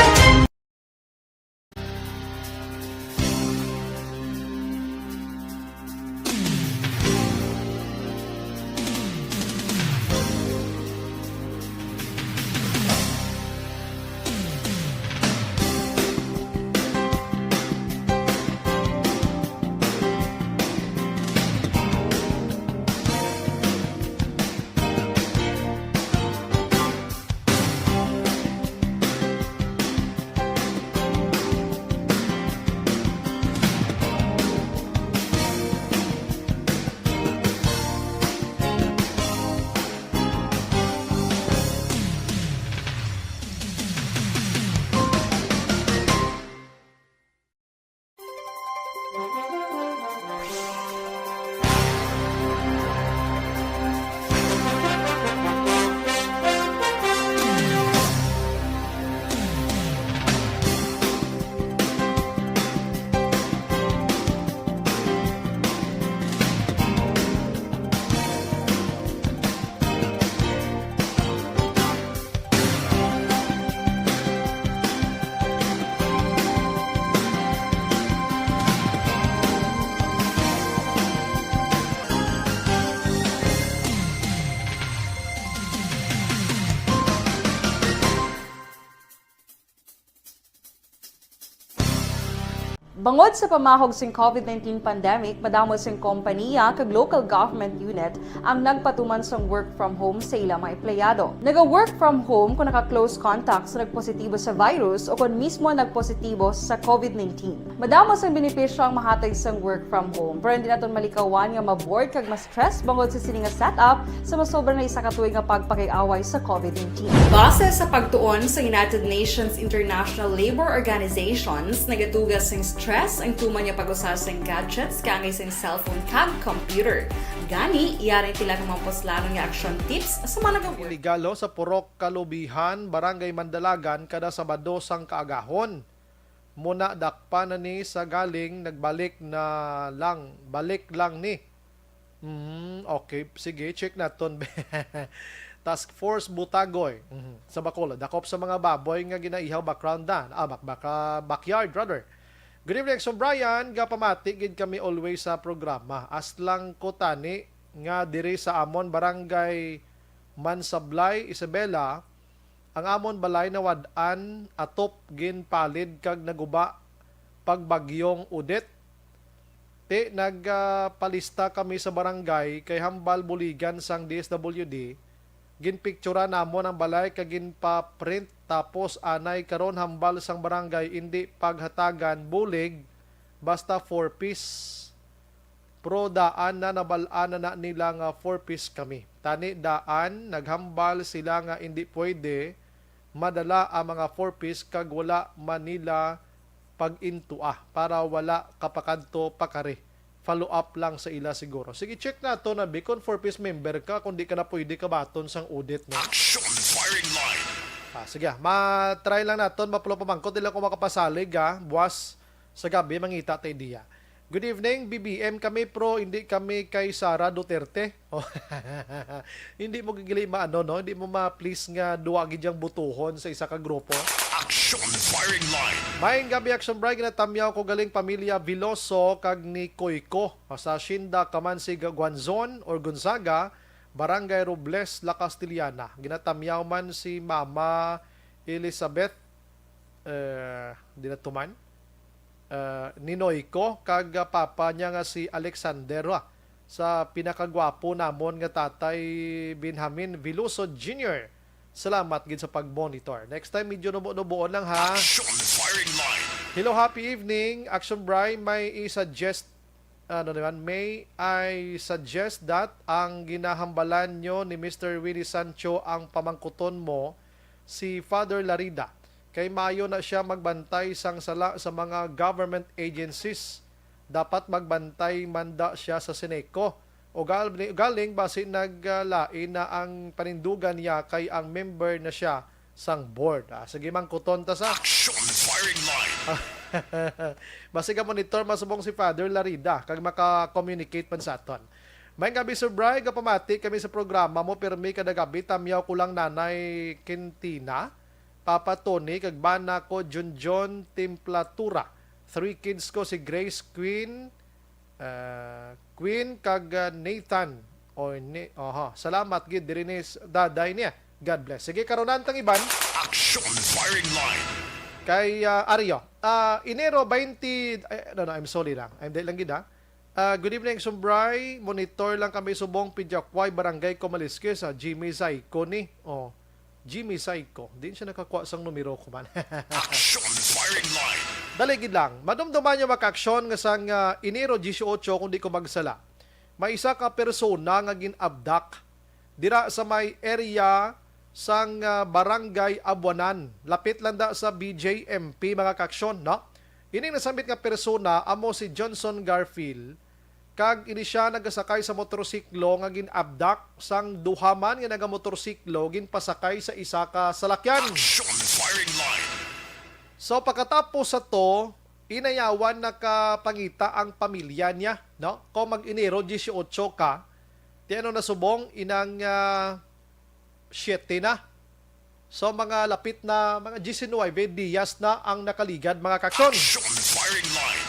Bangod sa pamahog sing COVID nineteen pandemic, madamo sing kompaniya kag local government unit ang nagpatuman sang work from home sa ila mga empleyado. Naga-work from home kung naka-close contact sa nagpositibo sa virus o kon mismo nagpositibo sa COVID nineteen. Madamo sang benepisyo ang mahatag sang work from home, pero hindi naton malikawan nga ma-bored kag ma-stress bangod sa sini nga setup sa masobra na isa ka tuig nga pagpakig-away sa COVID nineteen. Base sa pagtuon sa United Nations International Labour Organizations, nagatuga sing stress ang tuman nga pag-usa sing gadgets, kaangay sing cellphone kag computer. Gani, yari sila nga mga puslanon nga action tips sa mga nag- Iligalo sa Purok Kalubihan, Barangay Mandalagan, kada Sabado sang kaagahon. Muna dakpa na ni sa galing, nagbalik na lang, balik lang ni. Mm, okay, sige, check naton. Task Force Butagoy. Mhm. Sa Bacolod, dakop sa mga baboy nga ginaihaw background na. Ah, bak baka backyard, rather. Good evening, Sir Brian. Gapamati gid kami always sa programa. Aslang ko tani nga diri sa amon barangay Mansablay, Isabela, ang amon balay nawad-an, atop, ginpalid kag naguba pag Bagyong Odette. Ti nagpalista kami sa barangay kay hambal buligan sang D S W D. Ginpicturan namon ang balay kag ginpa-print, tapos anay karon hambal sang barangay indi paghatagan bulig basta four Ps. Pero daan na nabal-an na, na nila nga four Ps kami. Tani daan, naghambal sila nga indi pwede madala ang mga four Ps kag wala man nila pag-intua para wala kapakadto pakari. Follow up lang sa ila siguro. Sige, check nato na, Bi, kung four Ps member ka, kung di ka na pwede kabaton sang Odette, no? Action firing line. Ah, sige, ma-try lang naton, mapulo pamangkot, di lang ko makapasalig, ha. Buwas sa gabi, mangita ta diya. Good evening, B B M kami, pero hindi kami kay Sara Duterte. Oh. Hindi mo gigili maano, no? Hindi mo ma-please nga duwa gid yang butuhon sa isa ka grupo. Action firing line. Maayong gabi, Action Bri. Ginatamyaw ko galing pamilya Veloso kag ni Koyko sa Shinda, Camansig, Guanzon or Gonzaga, Barangay Robles, La Castellana. Ginatamyaw man si Mama Elizabeth, eh, di na tuman, eh, ni Noyko kag, ah, papa niya nga si Alexander, ah, sa pinakagwapo namon nga tatay, Benjamin Veloso Junior. Salamat gid sa pag-monitor. Next time, medyo nubo-nubuon lang, ha? Action firing line. Hello, happy evening. Action Bri, may i-suggest, ano naman, may I suggest that ang ginahambalan nyo ni Mister Willie Sancho ang pamangkuton mo, si Father Larida. Kay maayo na siya magbantay sang sala sa mga government agencies. Dapat magbantay man da siya sa Seneco. Ugal-, ugaling basi naglain na ang panindugan niya kay ang member na siya sang board. Ah, sige, mangkuton ta sa Action firing line. Basi ka monitor, masubong si Father Larida, kag maka-communicate man sa aton. May gabi, Sir Bri, gapamati kami sa programa mo, pirmi kada gabi, tamyaw ko lang Nanay Quintina, Papa Tony, kag bana ko, Junjun Templatura. Three kids ko, si Grace, Queen, ah, Queen, kag, ah, Nathan. O, ni, oho, salamat gid diri ni s-, daday niya. God bless. Sige, karon ang iban. Action firing line. Kay, ah, Ario, ah, Enero twenty, ay, no, no, I'm sorry lang. I'm dali lang gid, ha. Ah, good evening, Sumbray. Monitor lang kami subong Pijakway, Barangay Comalisque, sa Jimmy Zayco ni. Oh, Jimmy Zayco. Di siya nakakuha sang numero ko man. Action firing line. Dali gid lang. Madumduman niyo, mga ka-aksyon, nga sang, ah, Enero dieciocho, kung di ko magsala, may isa ka persona nga gin-abduct dira sa may area sang, ah, Barangay Abuanan. Lapit lang da sa B J M P, mga ka-aksyon, no? Ining nasambit nga persona amo si Johnson Garfield, kag ini sia nagasakay sa motorsiklo nga gin-abduct, sang duha man nga nagamotorsiklo ginpasakay sa isa ka salakyan. Action firing line. So, pagkatapos sa to, inayawan nakapangita ang pamilya niya, no? Kung mag-Enero dieciocho ka, ti ano na subong, inang, ah, siyete na. So, mga lapit na, mga diecinuebe dias na ang nakaligad, mga ka-aksyon. Action firing line.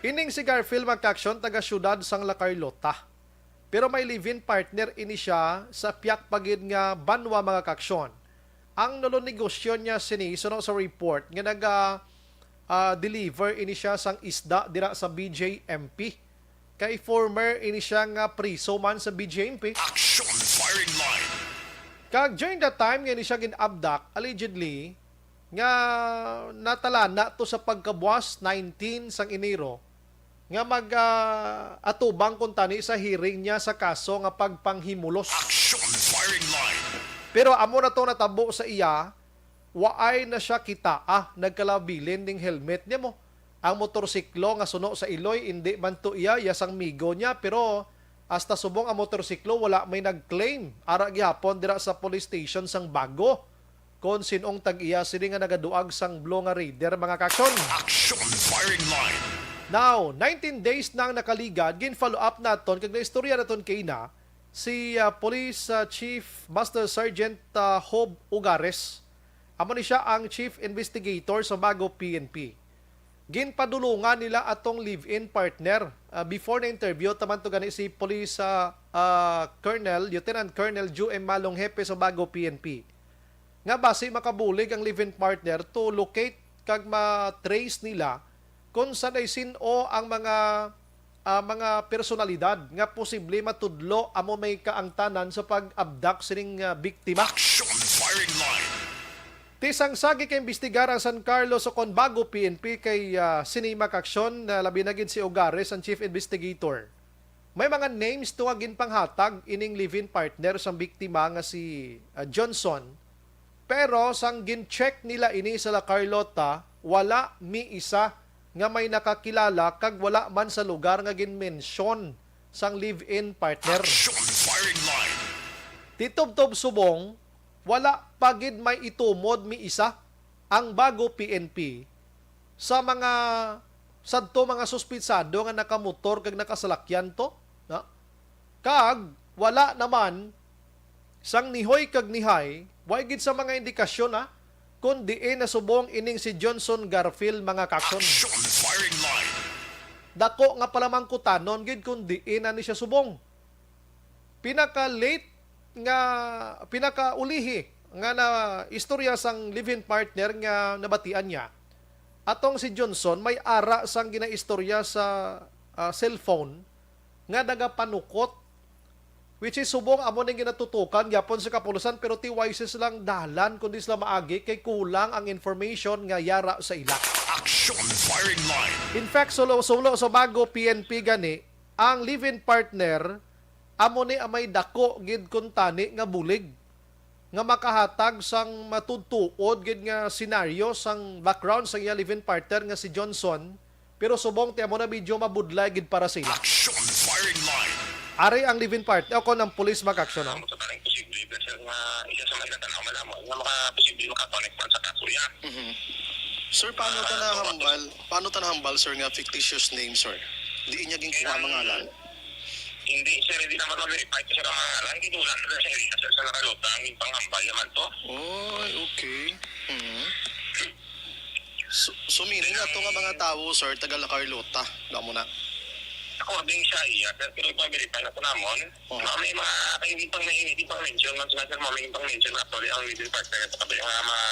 Ining si Garfield, mga ka-aksyon, taga siyudad sang La Carlota. Pero may live-in partner ini siya sa piyak pa gid nga banwa, mga ka-aksyon. Ang nulon negosyo niya sini, suno sa report, nga naga, ah, deliver ini siya sang isda dira sa B J M P. Kay former ini siya nga priso man sa B J M P. Action firing line. Kag during that time nga ini siya gin-abduct, allegedly, nga natalana to sa pagkabuas, nineteen sang Enero, nga mag, ah, atubang kuntani sa hearing niya sa kaso nga pagpanghimulos. Action firing line. Pero amo na to natabo sa iya, waay na siya kitaa, nagkalabilin ning helmet niya mo. Ang motorsiklo nga suno sa iloy, indi man to iya, iya sang migo niya, pero hasta subong ang motorsiklo, wala may nag-claim. Ara gihapon dira sa police station sang Bago kon sin-ong tag-iya sini nga nagaduag sang blue nga Raider, mga kaksyon. Action firing line. Now, nineteen days nang nakaligad, gin-follow up naton kag naistorya naton kay na si, ah, Police, ah, Chief Master Sergeant, ah, Hob Ugares. Amo ni siya ang Chief Investigator sa Bago P N P. Ginpadulungan nila atong live-in partner. Ah, before na interview, taman to gani si Police, ah, ah, Colonel, Lieutenant Colonel Ju M Malong, hepe sa Bago P N P, nga basi makabulig ang live-in partner to locate kag ma-trace nila kung sanay sin-o ang mga, ah, mga personalidad nga posible matudlo amo may kaangtanan sa pag-abduct sining, ah, biktima. Action firing line. Ti sang sagi ka imbestigar ang San Carlos o kon Bago P N P kay, ah, sini makaaksyon, ah, labi na gid si Ugares ang chief investigator. May mga names to nga ginpanghatag ining live-in partner sang biktima nga si, ah, Johnson. Pero sang gin-check nila ini sa La Carlota, wala mi isa nga may nakakilala kag wala man sa lugar nga gin-mention sang live-in partner. Action firing line. Ti tubtob subong, wala pa gid may itumod mi isa ang Bago P N P sa mga sadto mga suspitsado nga nakamotor kag nakasalakyan to, no? Kag wala naman sang nihoy kag nihay, way gid sa mga indikasyon, ha, kung diin nasubong ining si Johnson Garfield, mga kaksyon. Action firing line. Dako nga palamangkutanon gid kung diin na ni siya subong. Pinaka-late nga, pinakaulihi nga na istorya sang live-in partner nga nabatian niya, atong si Johnson may ara sang ginaistorya sa, ah, cellphone nga nagapanukot, which is subong amo ning ginatutukan gyapon sa kapulisan, pero ti way sila dalan kundi sila maagi kay kulang ang information nga yara sa ila. Action firing line. In fact, sulo-sulo sa Bago P N P gani, ang live-in partner amo ni ang may dako gid kuntani nga bulig nga makahatag sang matutuod gid nga senaryo sang background sang iya live-in partner nga si Johnson, pero subong ti amo na medyo mabudlay gid para sa ila. Action firing line. Ari ang live-in partner o kon ang pulis mag-aksyon, no? Amo sa parang posible, sir, nga isa sa mga natanaw man amo nga makaposible makakonect man sa kaso iya. Mhm. Sir, paano ta Ah, nahambal? Paano ta nahambal, sir, nga fictitious name, sir? Di niya ginkuha ang ngalan. Hindi, sir, hindi naman ma-verify ko, sir, ang ngalan. Hindi, wala na, sir, sa, sa La Carlota ang panghambal naman to. Oy, okay. Mhm. So, so meaning na to nga mga tawo, sir, taga La Carlota, damo na. According sa iya, sir, pero ipa-verify na po namon. Oh. Mga may mga, hindi pang may, hindi pang mention, mas na, sir, mga may pang mention, actually, ang leading partner sa kabilang mga, mga,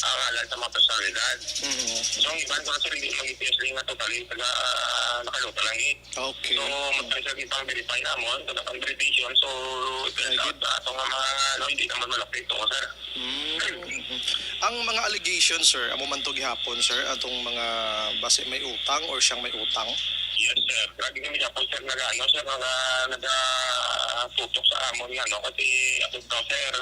ah, ngalan sa mga personalidad. Mhm. So, ang iban ko na, sir, hindi mag-i-, nga totally taga, ah, La Carlota lang, eh. Okay. So, matay sa kitang verify namon, sa kitang verification, so, it turns out na ato nga mga, ano, hindi naman malapit to, sir. Mm, mhm. Ang mga allegations, sir, amo man to gihapon, sir, atong mga basi may utang or siyang may utang? Yes, sir. Grabe kami gihapon, sir, naga, ano, sir, naga, nagatutok sa amon nga, no? Kasi, ako daw, sir,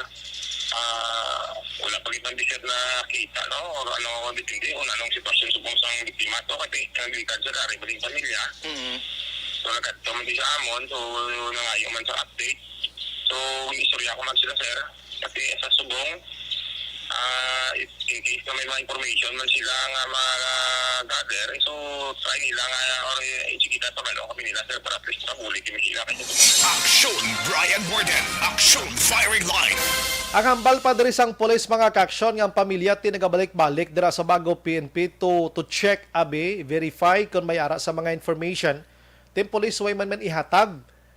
ah, wala pa kita, sir, nakita, no? Or ano, depende kung anong sitwasyon subong sang biktima to. Kasi, ang delikado, sir, ari pa din pamilya. Mhm. So, nagkadto man din sa amon, so, nangayo man sa update. So, istorya ko man sila, sir. Kasi sa subong, ah, if in case na may mga information man sila nga ma-gather, so, try nila nga, or, eh, sige, tatawag kami nila, sir, para at least mabuli kami sila. Kasi Action, Brian Warden. Action, firing line. Ang hambal pa diri sang pulis, mga kaaksyon, nga ang pamilya ti nagabalik-balik dira sa Bago P N P to, to check, abi, verify kung may ara sa mga information. Ti ang pulis way man man ihatag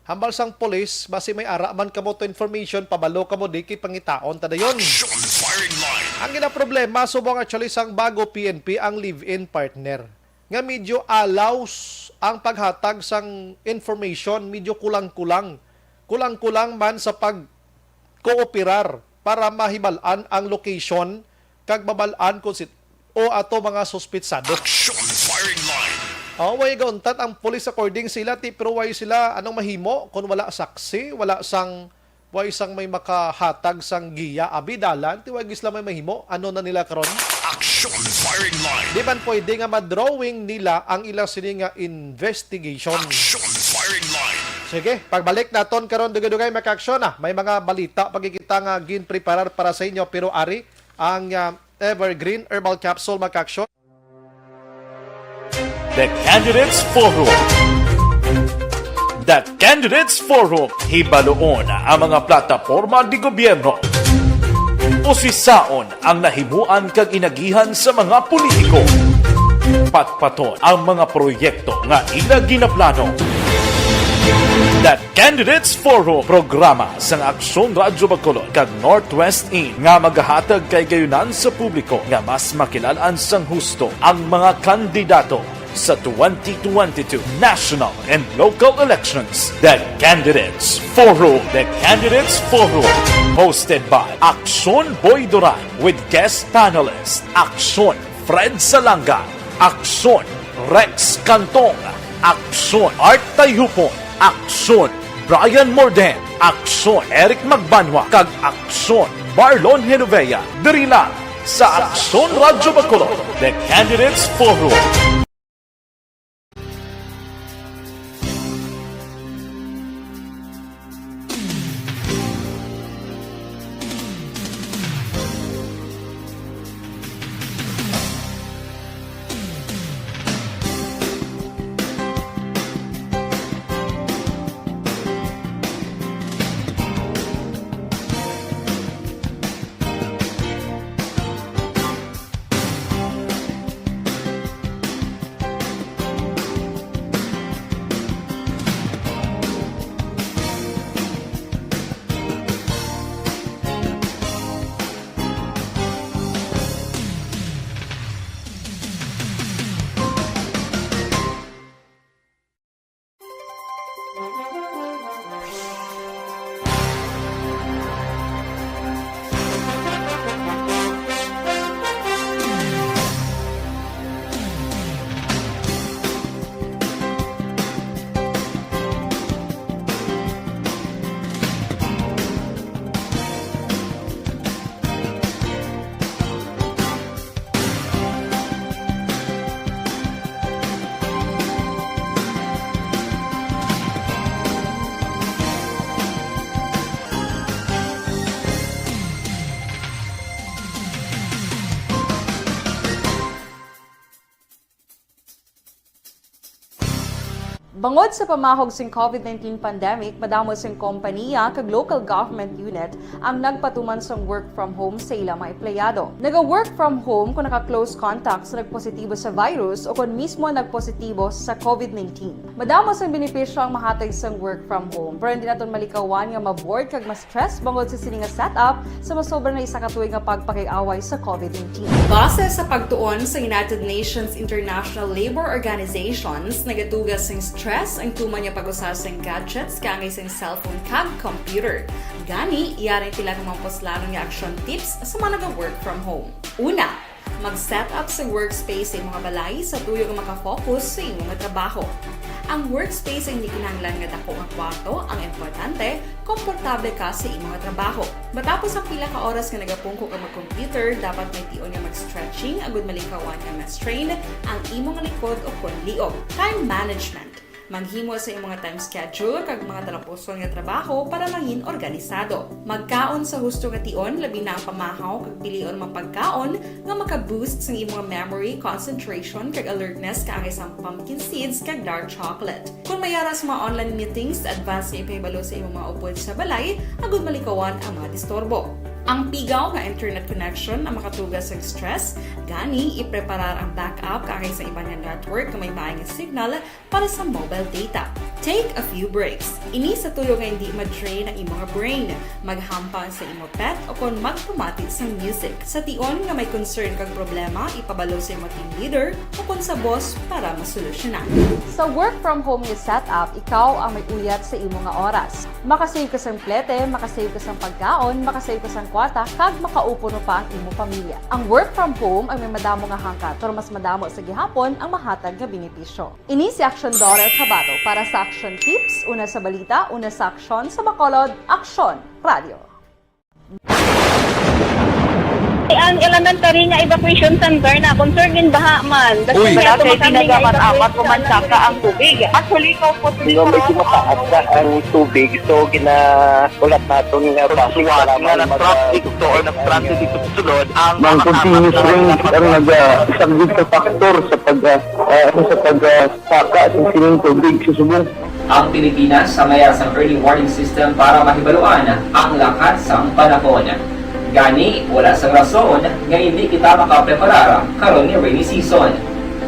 Hambal sang pulis, basi may ara man kamo to information, pabalo kamo, di kay pangitaon ta dayon. Action Firing Line. Ang ginaproblema, subong actually sang bago P N P ang live-in partner, nga medyo allows ang paghatag sang information, medyo kulang-kulang. Kulang-kulang man sa pag-cooperar para mahibal-an ang location kag mabal-an kung si-, o ato mga suspitsado. Action Firing Line. Oh, way gauntat ang police according sila, ti, pero way sila, anong mahimo kung wala saksi, wala sang, way sang may makahatag sang giya, abi dalan, ti way sila may mahimo, ano na nila karon? Action Firing Line. Di man pwede nga ma-drawing nila ang ilang sini nga investigation. Action Firing Line. Sige, pagbalik naton karon, dugay-dugay, mga ka-aksyon, ah. May mga balita pagkikita nga ginpreparar para sa inyo, pero ari ang, ah, Evergreen Herbal Capsule, mga ka-aksyon. The Candidates Forum. The Candidates Forum, hibaluon ang mga plataporma di gobyerno. Usisaon ang nahimuan kag inagihan sa mga politiko. Patpaton ang mga proyekto nga ila ginaplano. The Candidates Forum, programa sang Aksyon Radyo Bacolod kag Northwest In nga magahatag kay gayunan sa publiko nga mas makilalan sang husto ang mga kandidato sa twenty twenty-two national and local elections. The Candidates Forum. The Candidates Forum, hosted by Aksyon Boy Duran with guest panelist Aksyon Fred Salanga, Aksyon Rex Cantong, Aksyon Art Tayhupon, Aksyon Brian Morden, Aksyon Eric Magbanwa, kag Aksyon Marlon Genovea. Diri lang sa Aksyon Radyo Bacolod, The Candidates Forum. Bangod sa pamahog sing COVID nineteen pandemic, madamo sing kompaniya kag local government unit ang nagpatuman sang work from home sa ila mga empleyado. Naga-work from home kon naka-close contact sa nagpositibo sa virus o kon mismo nagpositibo sa COVID nineteen. Madamo sang benepisyo ang mahatag sang work from home, pero hindi naton malikawan nga ma-bored kag ma-stress bangod sa sini nga setup sa masobra na isa ka tuig nga pagpakig-away sa COVID nineteen. Base sa pagtuon sa United Nations International Labour Organizations, nagatuga sing stress ang tuman nga pag-usa sing gadgets kaangay sing cellphone kag computer. Gani, yari ang pila ka mga puslanon nga action tips sa mga naga-work from home. Una, mag-set up sa workspace sa imong balay sa tuyo nga makafocus sa imong trabaho. Ang workspace ay hindi kinahanglan nga dako nga kwarto, ang importante, komportable ka sa imong trabaho. Matapos ang pila ka oras nga nagapungko ka mag-computer, dapat may tion nga mag-stretching agud malikawan nga ma-strain ang imong likod o kon liog. Time management. Maghimo sa imong time schedule kag mga talapuson nga trabaho para mangin organisado. Magkaon sa husto nga tion, labi na ang pamahaw kag pilion man pagkaon nga maka-boost sang imong memory, concentration, kag alertness kaangay sang pumpkin seeds kag dark chocolate. Kon may ara sa mga online meetings, advance nga ipahibalo sa imong mga upod sa balay agud malikawan ang mga disturbo. Ang pigaw nga internet connection ang makatuga sa stress, gani ipreparar ang backup kaangay sa iban nga network nga may maayong signal para sa mobile data. Take a few breaks. Ini sa tuyo nga hindi ma-drain ang imo nga brain. Maghampang sa imo pet o kon magpamati sang music. Sa tion nga may concern kag problema, ipabalo sa imo team leader o kon sa boss para masolusyonan. Sa work from home nga setup, ikaw ang may uyat sa imo nga oras. Makasave ka sang plete, makasave ka sang pagkaon, makasave ka sang kwarta, kag makaupo pa ang imo pamilya. Ang work from home ay may madamo nga hangkat, pero mas madamo sa gihapon ang mahatag nga benepisyo. Ini si Action Daughter Kabato para sa Action Tips, una sa balita, una sa aksyon, sa Bacolod, Aksyon Radio. Ang elementary nga evacuation center na concern in baha man. Uy! Wala kay ginagamat-amat ko man saka ang tubig. Actually, ko po. Medyo mataas na ang tubig, so gina-, ulat naton nga basi nga para na-traffic to or na-stranded dito sa sulod ang mga continuous rain ang nag-, ah, isang big factor sa pag, ah, ah, sa pag, ah, saka sa sining tubig sa subong. Ang Pilipinas sa mayar sang early warning system para mahibaluan ang lakat sang panahon. Gani, wala sang rason nga hindi kita makapreparar karon nga rainy season.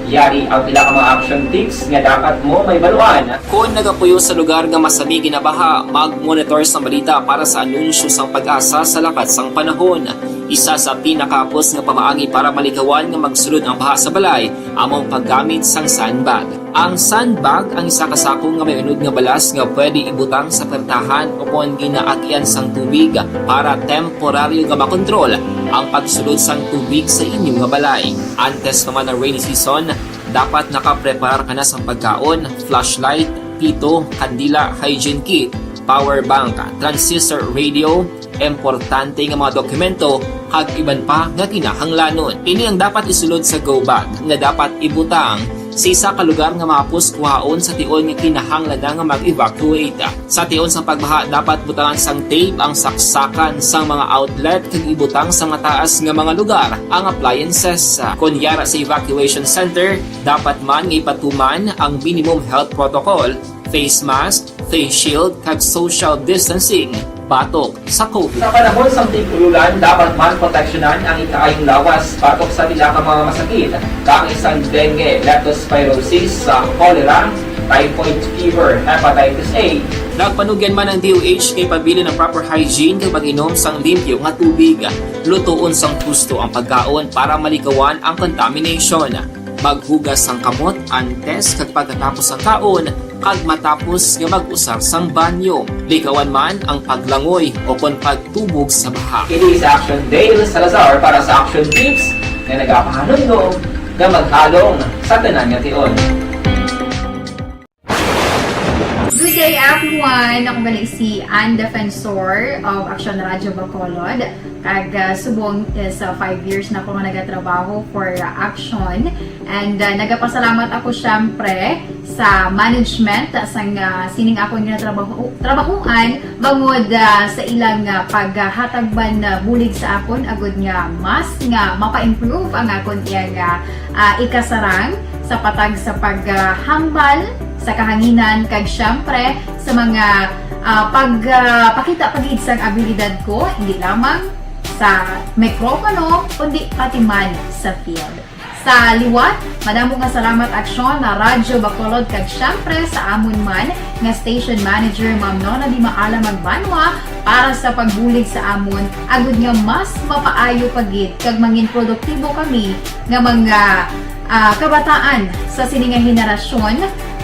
Yari ang pila ka mga action tips nga dapat mo mahibaluan. Kon nagapuyo sa lugar nga masami ginabaha, mag-monitor sang balita para sa anunsyo sang PAGASA sa lakat sang panahon. Isa sa pinakahapos nga pamaagi para malikawan nga magsulod ang baha sa balay amo ang paggamit sang sandbag. Ang sandbag ang isa ka sako nga may unod nga balas nga pwede ibutang sa pertahan o kon ginaagyan sang tubig para temporaryo nga makontrol ang pagsulod sang tubig sa inyo nga balay. Antes pa man ang rainy season, dapat nakapreparar ka na sang pagkaon, flashlight, pito, kandila, hygiene kit, power bank, transistor radio, importante nga mga dokumento, kag iban pa nga kinahanglanon. Ini ang dapat isulod sa go bag nga dapat ibutang sa isa ka lugar nga mahapos kuhaon sa tion nga kinahanglan na nga mag-evacuate. Sa tion sang pagbaha, dapat butangan sang tape ang saksakan sang mga outlet kag ibutang sa mataas nga mga lugar ang appliances. Kon yara sa evacuation center, dapat man nga ipatuman ang minimum health protocol, face mask, face shield, kag social distancing batok sa COVID. Sa panahon sang tig-ululan, dapat man proteksyonan ang ikaayong lawas batok sa pila ka mga masakit, kaangay sang dengue, leptospirosis, sa cholera, typhoid fever, hepatitis A. Nagpanugyan man ang D O H nga ipabilin ang proper hygiene kag pag-inom sang limpyo nga tubig. Lutoon sang husto ang pagkaon para malikawan ang contamination. Maghugas sang kamot antes kag pagkatapos sang kaon kag matapos nga mag-usar sang banyo. Likawan man ang paglangoy o kon pagtubog sa baha. Kini si Action Dale Salazar para sa Action Tips nga nagapahanumdom nga maghalong sa tanan nga tion. Good day, everyone! Ako gali si Ann Defensor of Action Radio Bacolod. Kag, ah, subong is, ah, five years na ako nga nagatrabaho for, ah, Action. And, ah, nagapasalamat ako, syempre, sa management, ah, sang, ah, sining akon nga trabaho, trabahuan, bangod, ah, sa ilang, ah, paghatag man, ah, bulig sa akon, agud nga mas nga mapa-improve ang akon iyang, ah, ah, ikasarang sa patag sa paghambal sa kahanginan, kag siyempre sa mga, ah, pag, ah, pakita pa gid sang abilidad ko, hindi lamang sa mikropono, kundi pati man sa field. Sa liwat, madamo nga salamat, Aksyon na Radyo Bacolod, kag siyempre sa amon man nga station manager, Ma'am Nona Di Maala Magbanwa, para sa pagbulig sa amon, agud nga mas mapaayo pa gid kag mangin produktibo kami nga mga, ah, kabataan sa sini nga henerasyon.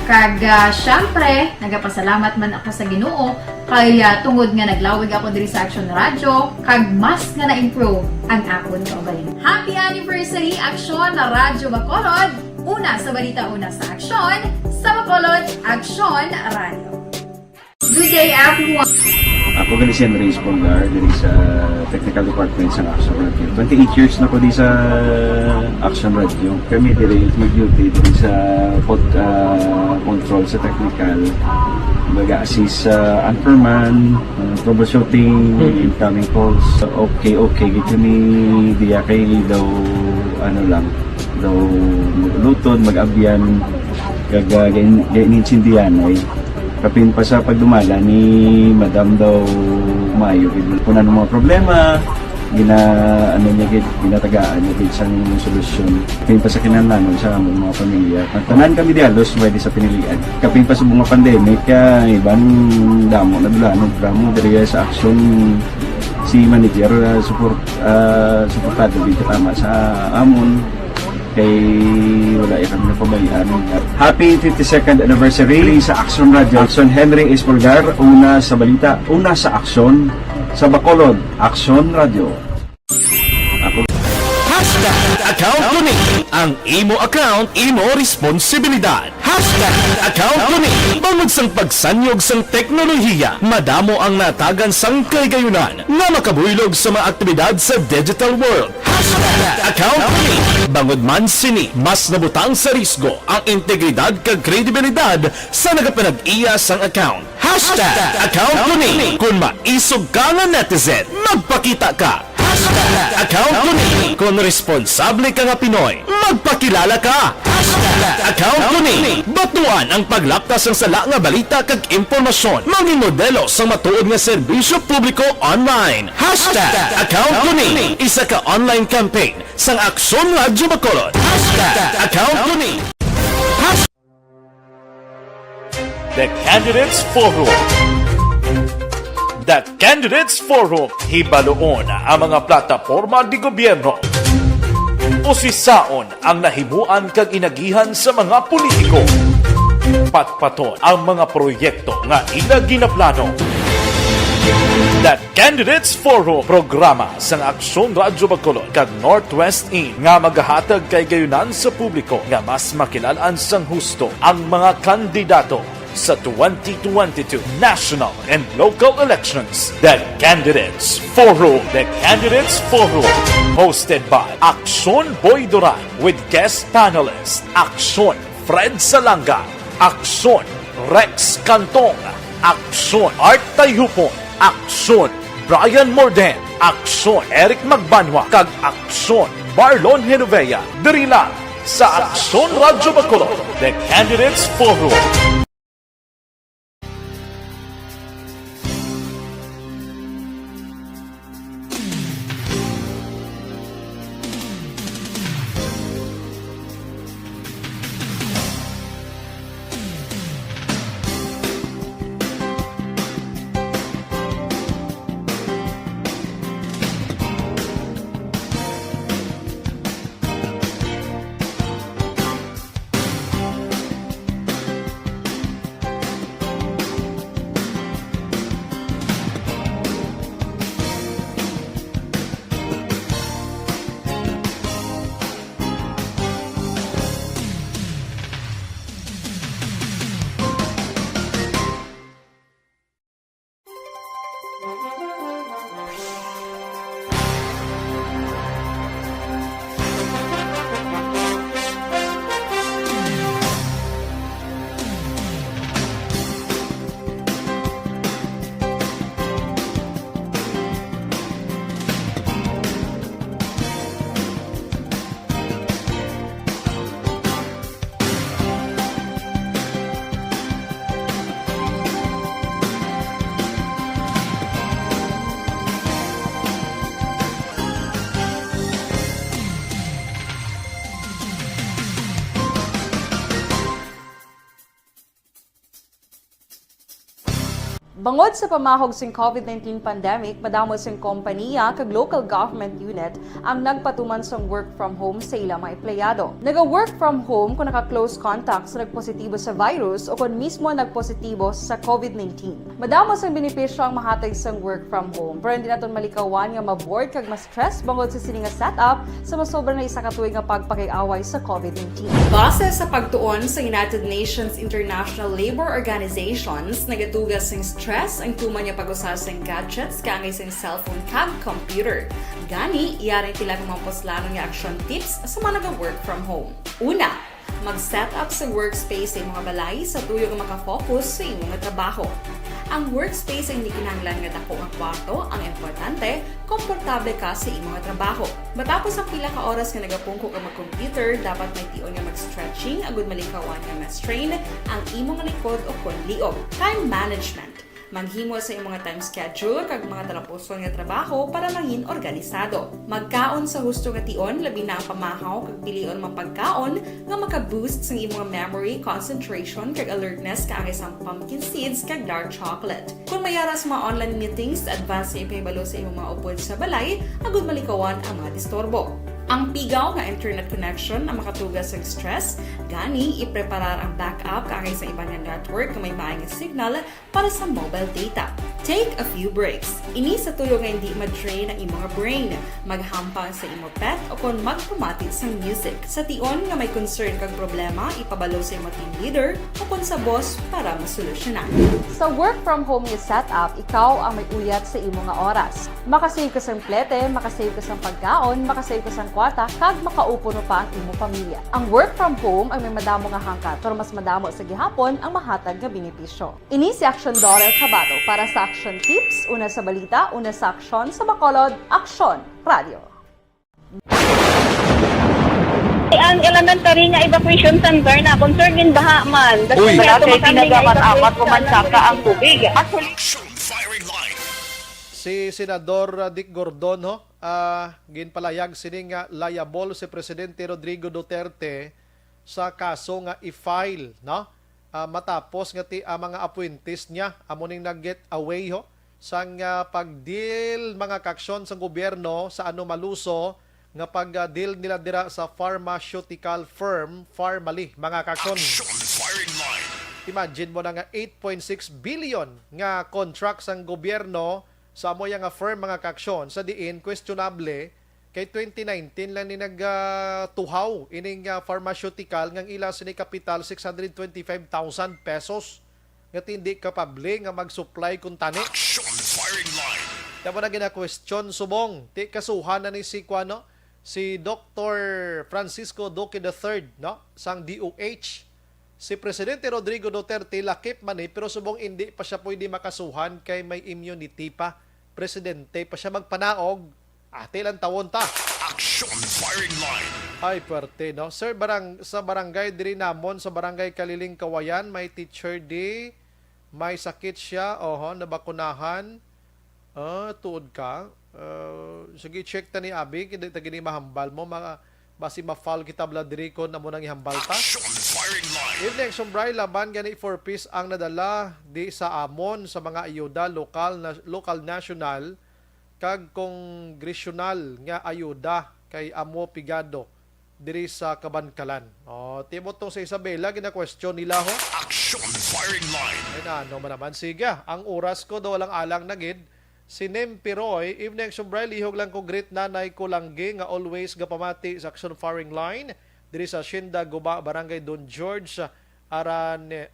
Kag, ah, syempre, nagapasalamat man ako sa Ginoo kay, ah, tungod nga naglawig ako diri sa Action Radio, kag mas nga na-improve ang akon kaugalingon. Happy anniversary, Action na Radyo Bacolod! Una sa balita, una sa aksyon, sa Bacolod, Action Radio. Good day, everyone. Ako gali si Andres Polgar, diri sa Technical Department sa Action Radio. Twenty-eight years na ko di sa Action Radio. Kami diri mag-duty diri sa pod-, ah, control sa technical. Baga assist sa anchorman, ah, troubleshooting, incoming calls. Okay, okay. Gid kami diya kay daw, ano lang, daw luton, mag-abyan. Kag, ah, gain-, gain-, insindihan ay kapin pa sa pagdumala ni Madam daw maayo gid. Kung ano mga problema, Gina-, ano niya gid, ginatagaan niya gid sang solusyon. Kapin pa sa kinahanglanon sa among mga pamilya. Tanan kami di halos pwede sa pinilian. Kapin pa sa mga pandemic, kay iban damo na dulanon, drama diri sa aksyon si manager, ah, support, ah, suportado gid tama sa amon. Kay wala ya kami napabayaan. Happy fifty-second anniversary sa Aksyon Radio. Aksyon Henry Espolgar, una sa balita, una sa aksyon, sa Bacolod, Aksyon Radio. Ako. Hashtag account ko ni. Ang imo account, imo responsibilidad. Hashtag account ko ni. Bangod sang pagsanyog sang teknolohiya, madamo ang natagan sang kahigayonan nga makabuylog sa mga aktibidad sa digital world. Hashtag account ko ni. Bangod man sini, mas nabutang sa risgo ang integridad kag kredibilidad sa nagapanag-iya sang account. Hashtag account ko ni. Kung maisog ka nga netizen, magpakita ka. Hashtag account ko ni. Kung responsable ka nga Pinoy, magpakilala ka. Hashtag account ko ni. Batuan ang paglapta sang sala nga balita kag impormasyon. Mangin modelo sang matuod nga serbisyo publiko online. Hashtag account ko ni. Isa ka online campaign sang Aksyon Radyo Bacolod. Hashtag account ko ni. The Candidates Forum. The Candidates Forum. Hibaluon ang mga plataporma di gobyerno. Usisaon ang nahimuan kag inagihan sa mga politiko. Patpaton ang mga proyekto nga ila ginaplano. The Candidates Forum, programa sang Aksyon Radyo Bacolod kag Northwest In nga magahatag kahigayonan sa publiko nga mas makilal-an sang husto ang mga kandidato sa twenty twenty-two national and local elections. The Candidates Forum. The Candidates Forum, hosted by Aksyon Boy Duran with guest panelist Aksyon Fred Salanga, Aksyon Rex Cantong, Aksyon Art Tayhupon, Aksyon Brian Morden, Aksyon Eric Magbanwa, kag Aksyon Marlon Genovea, diri lang sa Aksyon Radyo Bacolod, The Candidates Forum. Bangod sa pamahog sing COVID nineteen pandemic, madamo sing kompaniya kag local government unit ang nagpatuman sang work from home sa ila mga empleyado. Naga-work from home kung naka-close contact sa nagpositibo sa virus o kon mismo nagpositibo sa COVID nineteen. Madamo sang benepisyo ang mahatag sang work from home, pero hindi naton malikawan nga ma-bored kag ma-stress bangod sa sini nga setup sa masobra na isa ka tuig nga pagpakig-away sa COVID nineteen. Base sa pagtuon sa United Nations International Labour Organizations, nagatuga sing stress ang tuman nga pag-usa sing gadgets kaangay sing cellphone kag computer. Gani, yari ang pila ka mga puslanon nga action tips sa mga naga-work from home. Una, mag-set up sa workspace sa imong balay sa tuyo nga maka-focus sa imo nga trabaho. Ang workspace ay hindi kinahanglan nga dako nga kwarto, ang importante, komportable ka sa imo nga trabaho. Matapos ang pila ka oras nga nagapungko ka mag-computer, dapat may tion nga mag-stretching agud malikawan nga ma-strain ang imo nga likod o kon liog. Time management. Maghimo sa imong mga time schedule kag mga talapuson nga trabaho para mangin organisado. Magkaon sa husto nga tion, labi na ang pamahaw kag pilion mga pagkaon nga maka-boost sang imong memory, concentration, kag alertness kaangay sang pumpkin seeds kag dark chocolate. Kung may ara sa mga online meetings, advance nga ipahibalo sa imong mga upod sa balay agud malikawan ang mga disturbo. Ang pigaw nga internet connection ang makatuga sa stress, gani ipreparar ang backup kaangay sa iban nga network nga may maay nga signal para sa mobile data. Take a few breaks. Ini sa tuyo nga hindi ma-drain ang imong brain, maghampang sa imo pet o kon magpamati sang music. Sa tion nga may concern kag problema, ipabalo sa imo team leader o kon sa boss para masolusyonan. Sa work from home nga setup, ikaw ang may uyat sa imo nga oras. Makasave ka sang plete, makasave ka sang pagkaon, makasave ka sang kwarta, kag makaupo pa ang imo pamilya. Ang work from home ang may madamo nga hangkat, pero mas madamo sa gihapon ang mahatag nga benepisyo. Ini si Aksyon Dorel Chavado para sa Aksyon Tips, una sa balita, una sa aksyon, sa Bacolod, Aksyon Radio. Ang elementary nga evacuation center na concern gin baha man. Uy, wala kay tinaga man apat o mansaka ang tubig. Actually, Action Firing Line. Si Senador, uh, Dick Gordon, ho, ah, ginpalayag sini nga liable si Presidente Rodrigo Duterte sa kaso nga i-file, no? Ah, matapos nga ti ang mga appointees niya amo ning nag-get away, ho, sang, ah, pag-deal mga kaaksyon sang gobyerno sa anomaluso nga pag-deal nila dira sa pharmaceutical firm Farmali, mga kaaksyon. Action Firing Line. Imagine mo na nga eight point six billion nga contract sang gobyerno sa amo ya nga firm, mga kaaksyon, sa diin questionable kay twenty nineteen lang ni nag, ah, tuhaw ining, ah, pharmaceutical nga ang ila sini kapital six hundred twenty-five thousand pesos nga ti hindi kapable nga mag-supply kuntani. Action Firing Line. Tama na gina-question subong ti kasuhan na ni si kuano, si Doktor Francisco Duque the third, no, sang D O H. Si Presidente Rodrigo Duterte lakip man ni, pero subong indi pa siya pwede makasuhan kay may immunity pa. Presidente pa siya magpanaog, ati lang tawon ta. Action Firing Line. Ay, puwerte, no? Sir, barang-, sa barangay diri namon, sa barangay Kaliling Kawayan, may teacher di, may sakit siya, oho, nabakunahan. Ah, tuod ka? Ah, sige, check ta ni abi, hindi ta gini mahambal mo, mga, basi ma-foul kita bala diri kon amo nang ihambal ta. Action Firing Line. Evening, Sumbray, laban gani four Ps ang nadala di sa amon sa mga ayuda lokal, na, lokal, national, kag kongresyonal nga ayuda kay amo pigado diri sa Kabankalan. Oh, timo tong sa Isabela, gina-question nila, ho. Action Firing Line. Ay, na, ano man naman. Sige, ang oras ko daw alang-alang na gid. Si Nem Piroy, evening, Sumbray, lihog lang ko greet nanay ko Langgi nga always gapamati sa Action Firing Line diri sa Hacienda Guba, Barangay Don George, Arane-,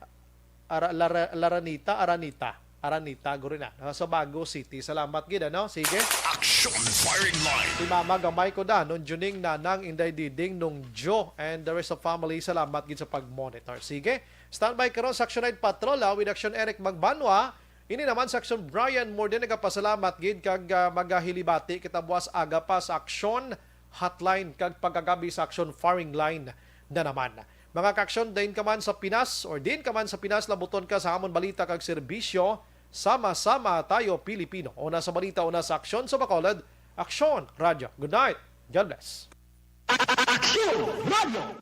Ara-, Lara-, Laranita, Aranita. Aranita, guro na, no? Sa Bago City. Salamat gid, ano? Sige. Action Firing Line. Si Mama Gamay ko da, Nung Juning, Nanang, Inday Diding, Nung Jo, and the rest of family, salamat gid sa pag-monitor. Sige. Standby karon sa Action Night Patrol, ah, with Action Eric Magbanwa. Ini naman sa Action Brian Morden, nagapasalamat gid kag, ah, magahilibati kita buwas aga pa sa Action Hotline kag pagkagabi sa Action Firing Line na naman. Mga kaaksyon, diin ka man sa Pinas or diin ka man sa Pinas, labuton ka sa amon balita kag serbisyo. Sama-sama tayo, Pilipino. Una sa balita, una sa aksyon sa Bacolod, Aksyon Radyo. Good night. God bless. Aksyon Radyo.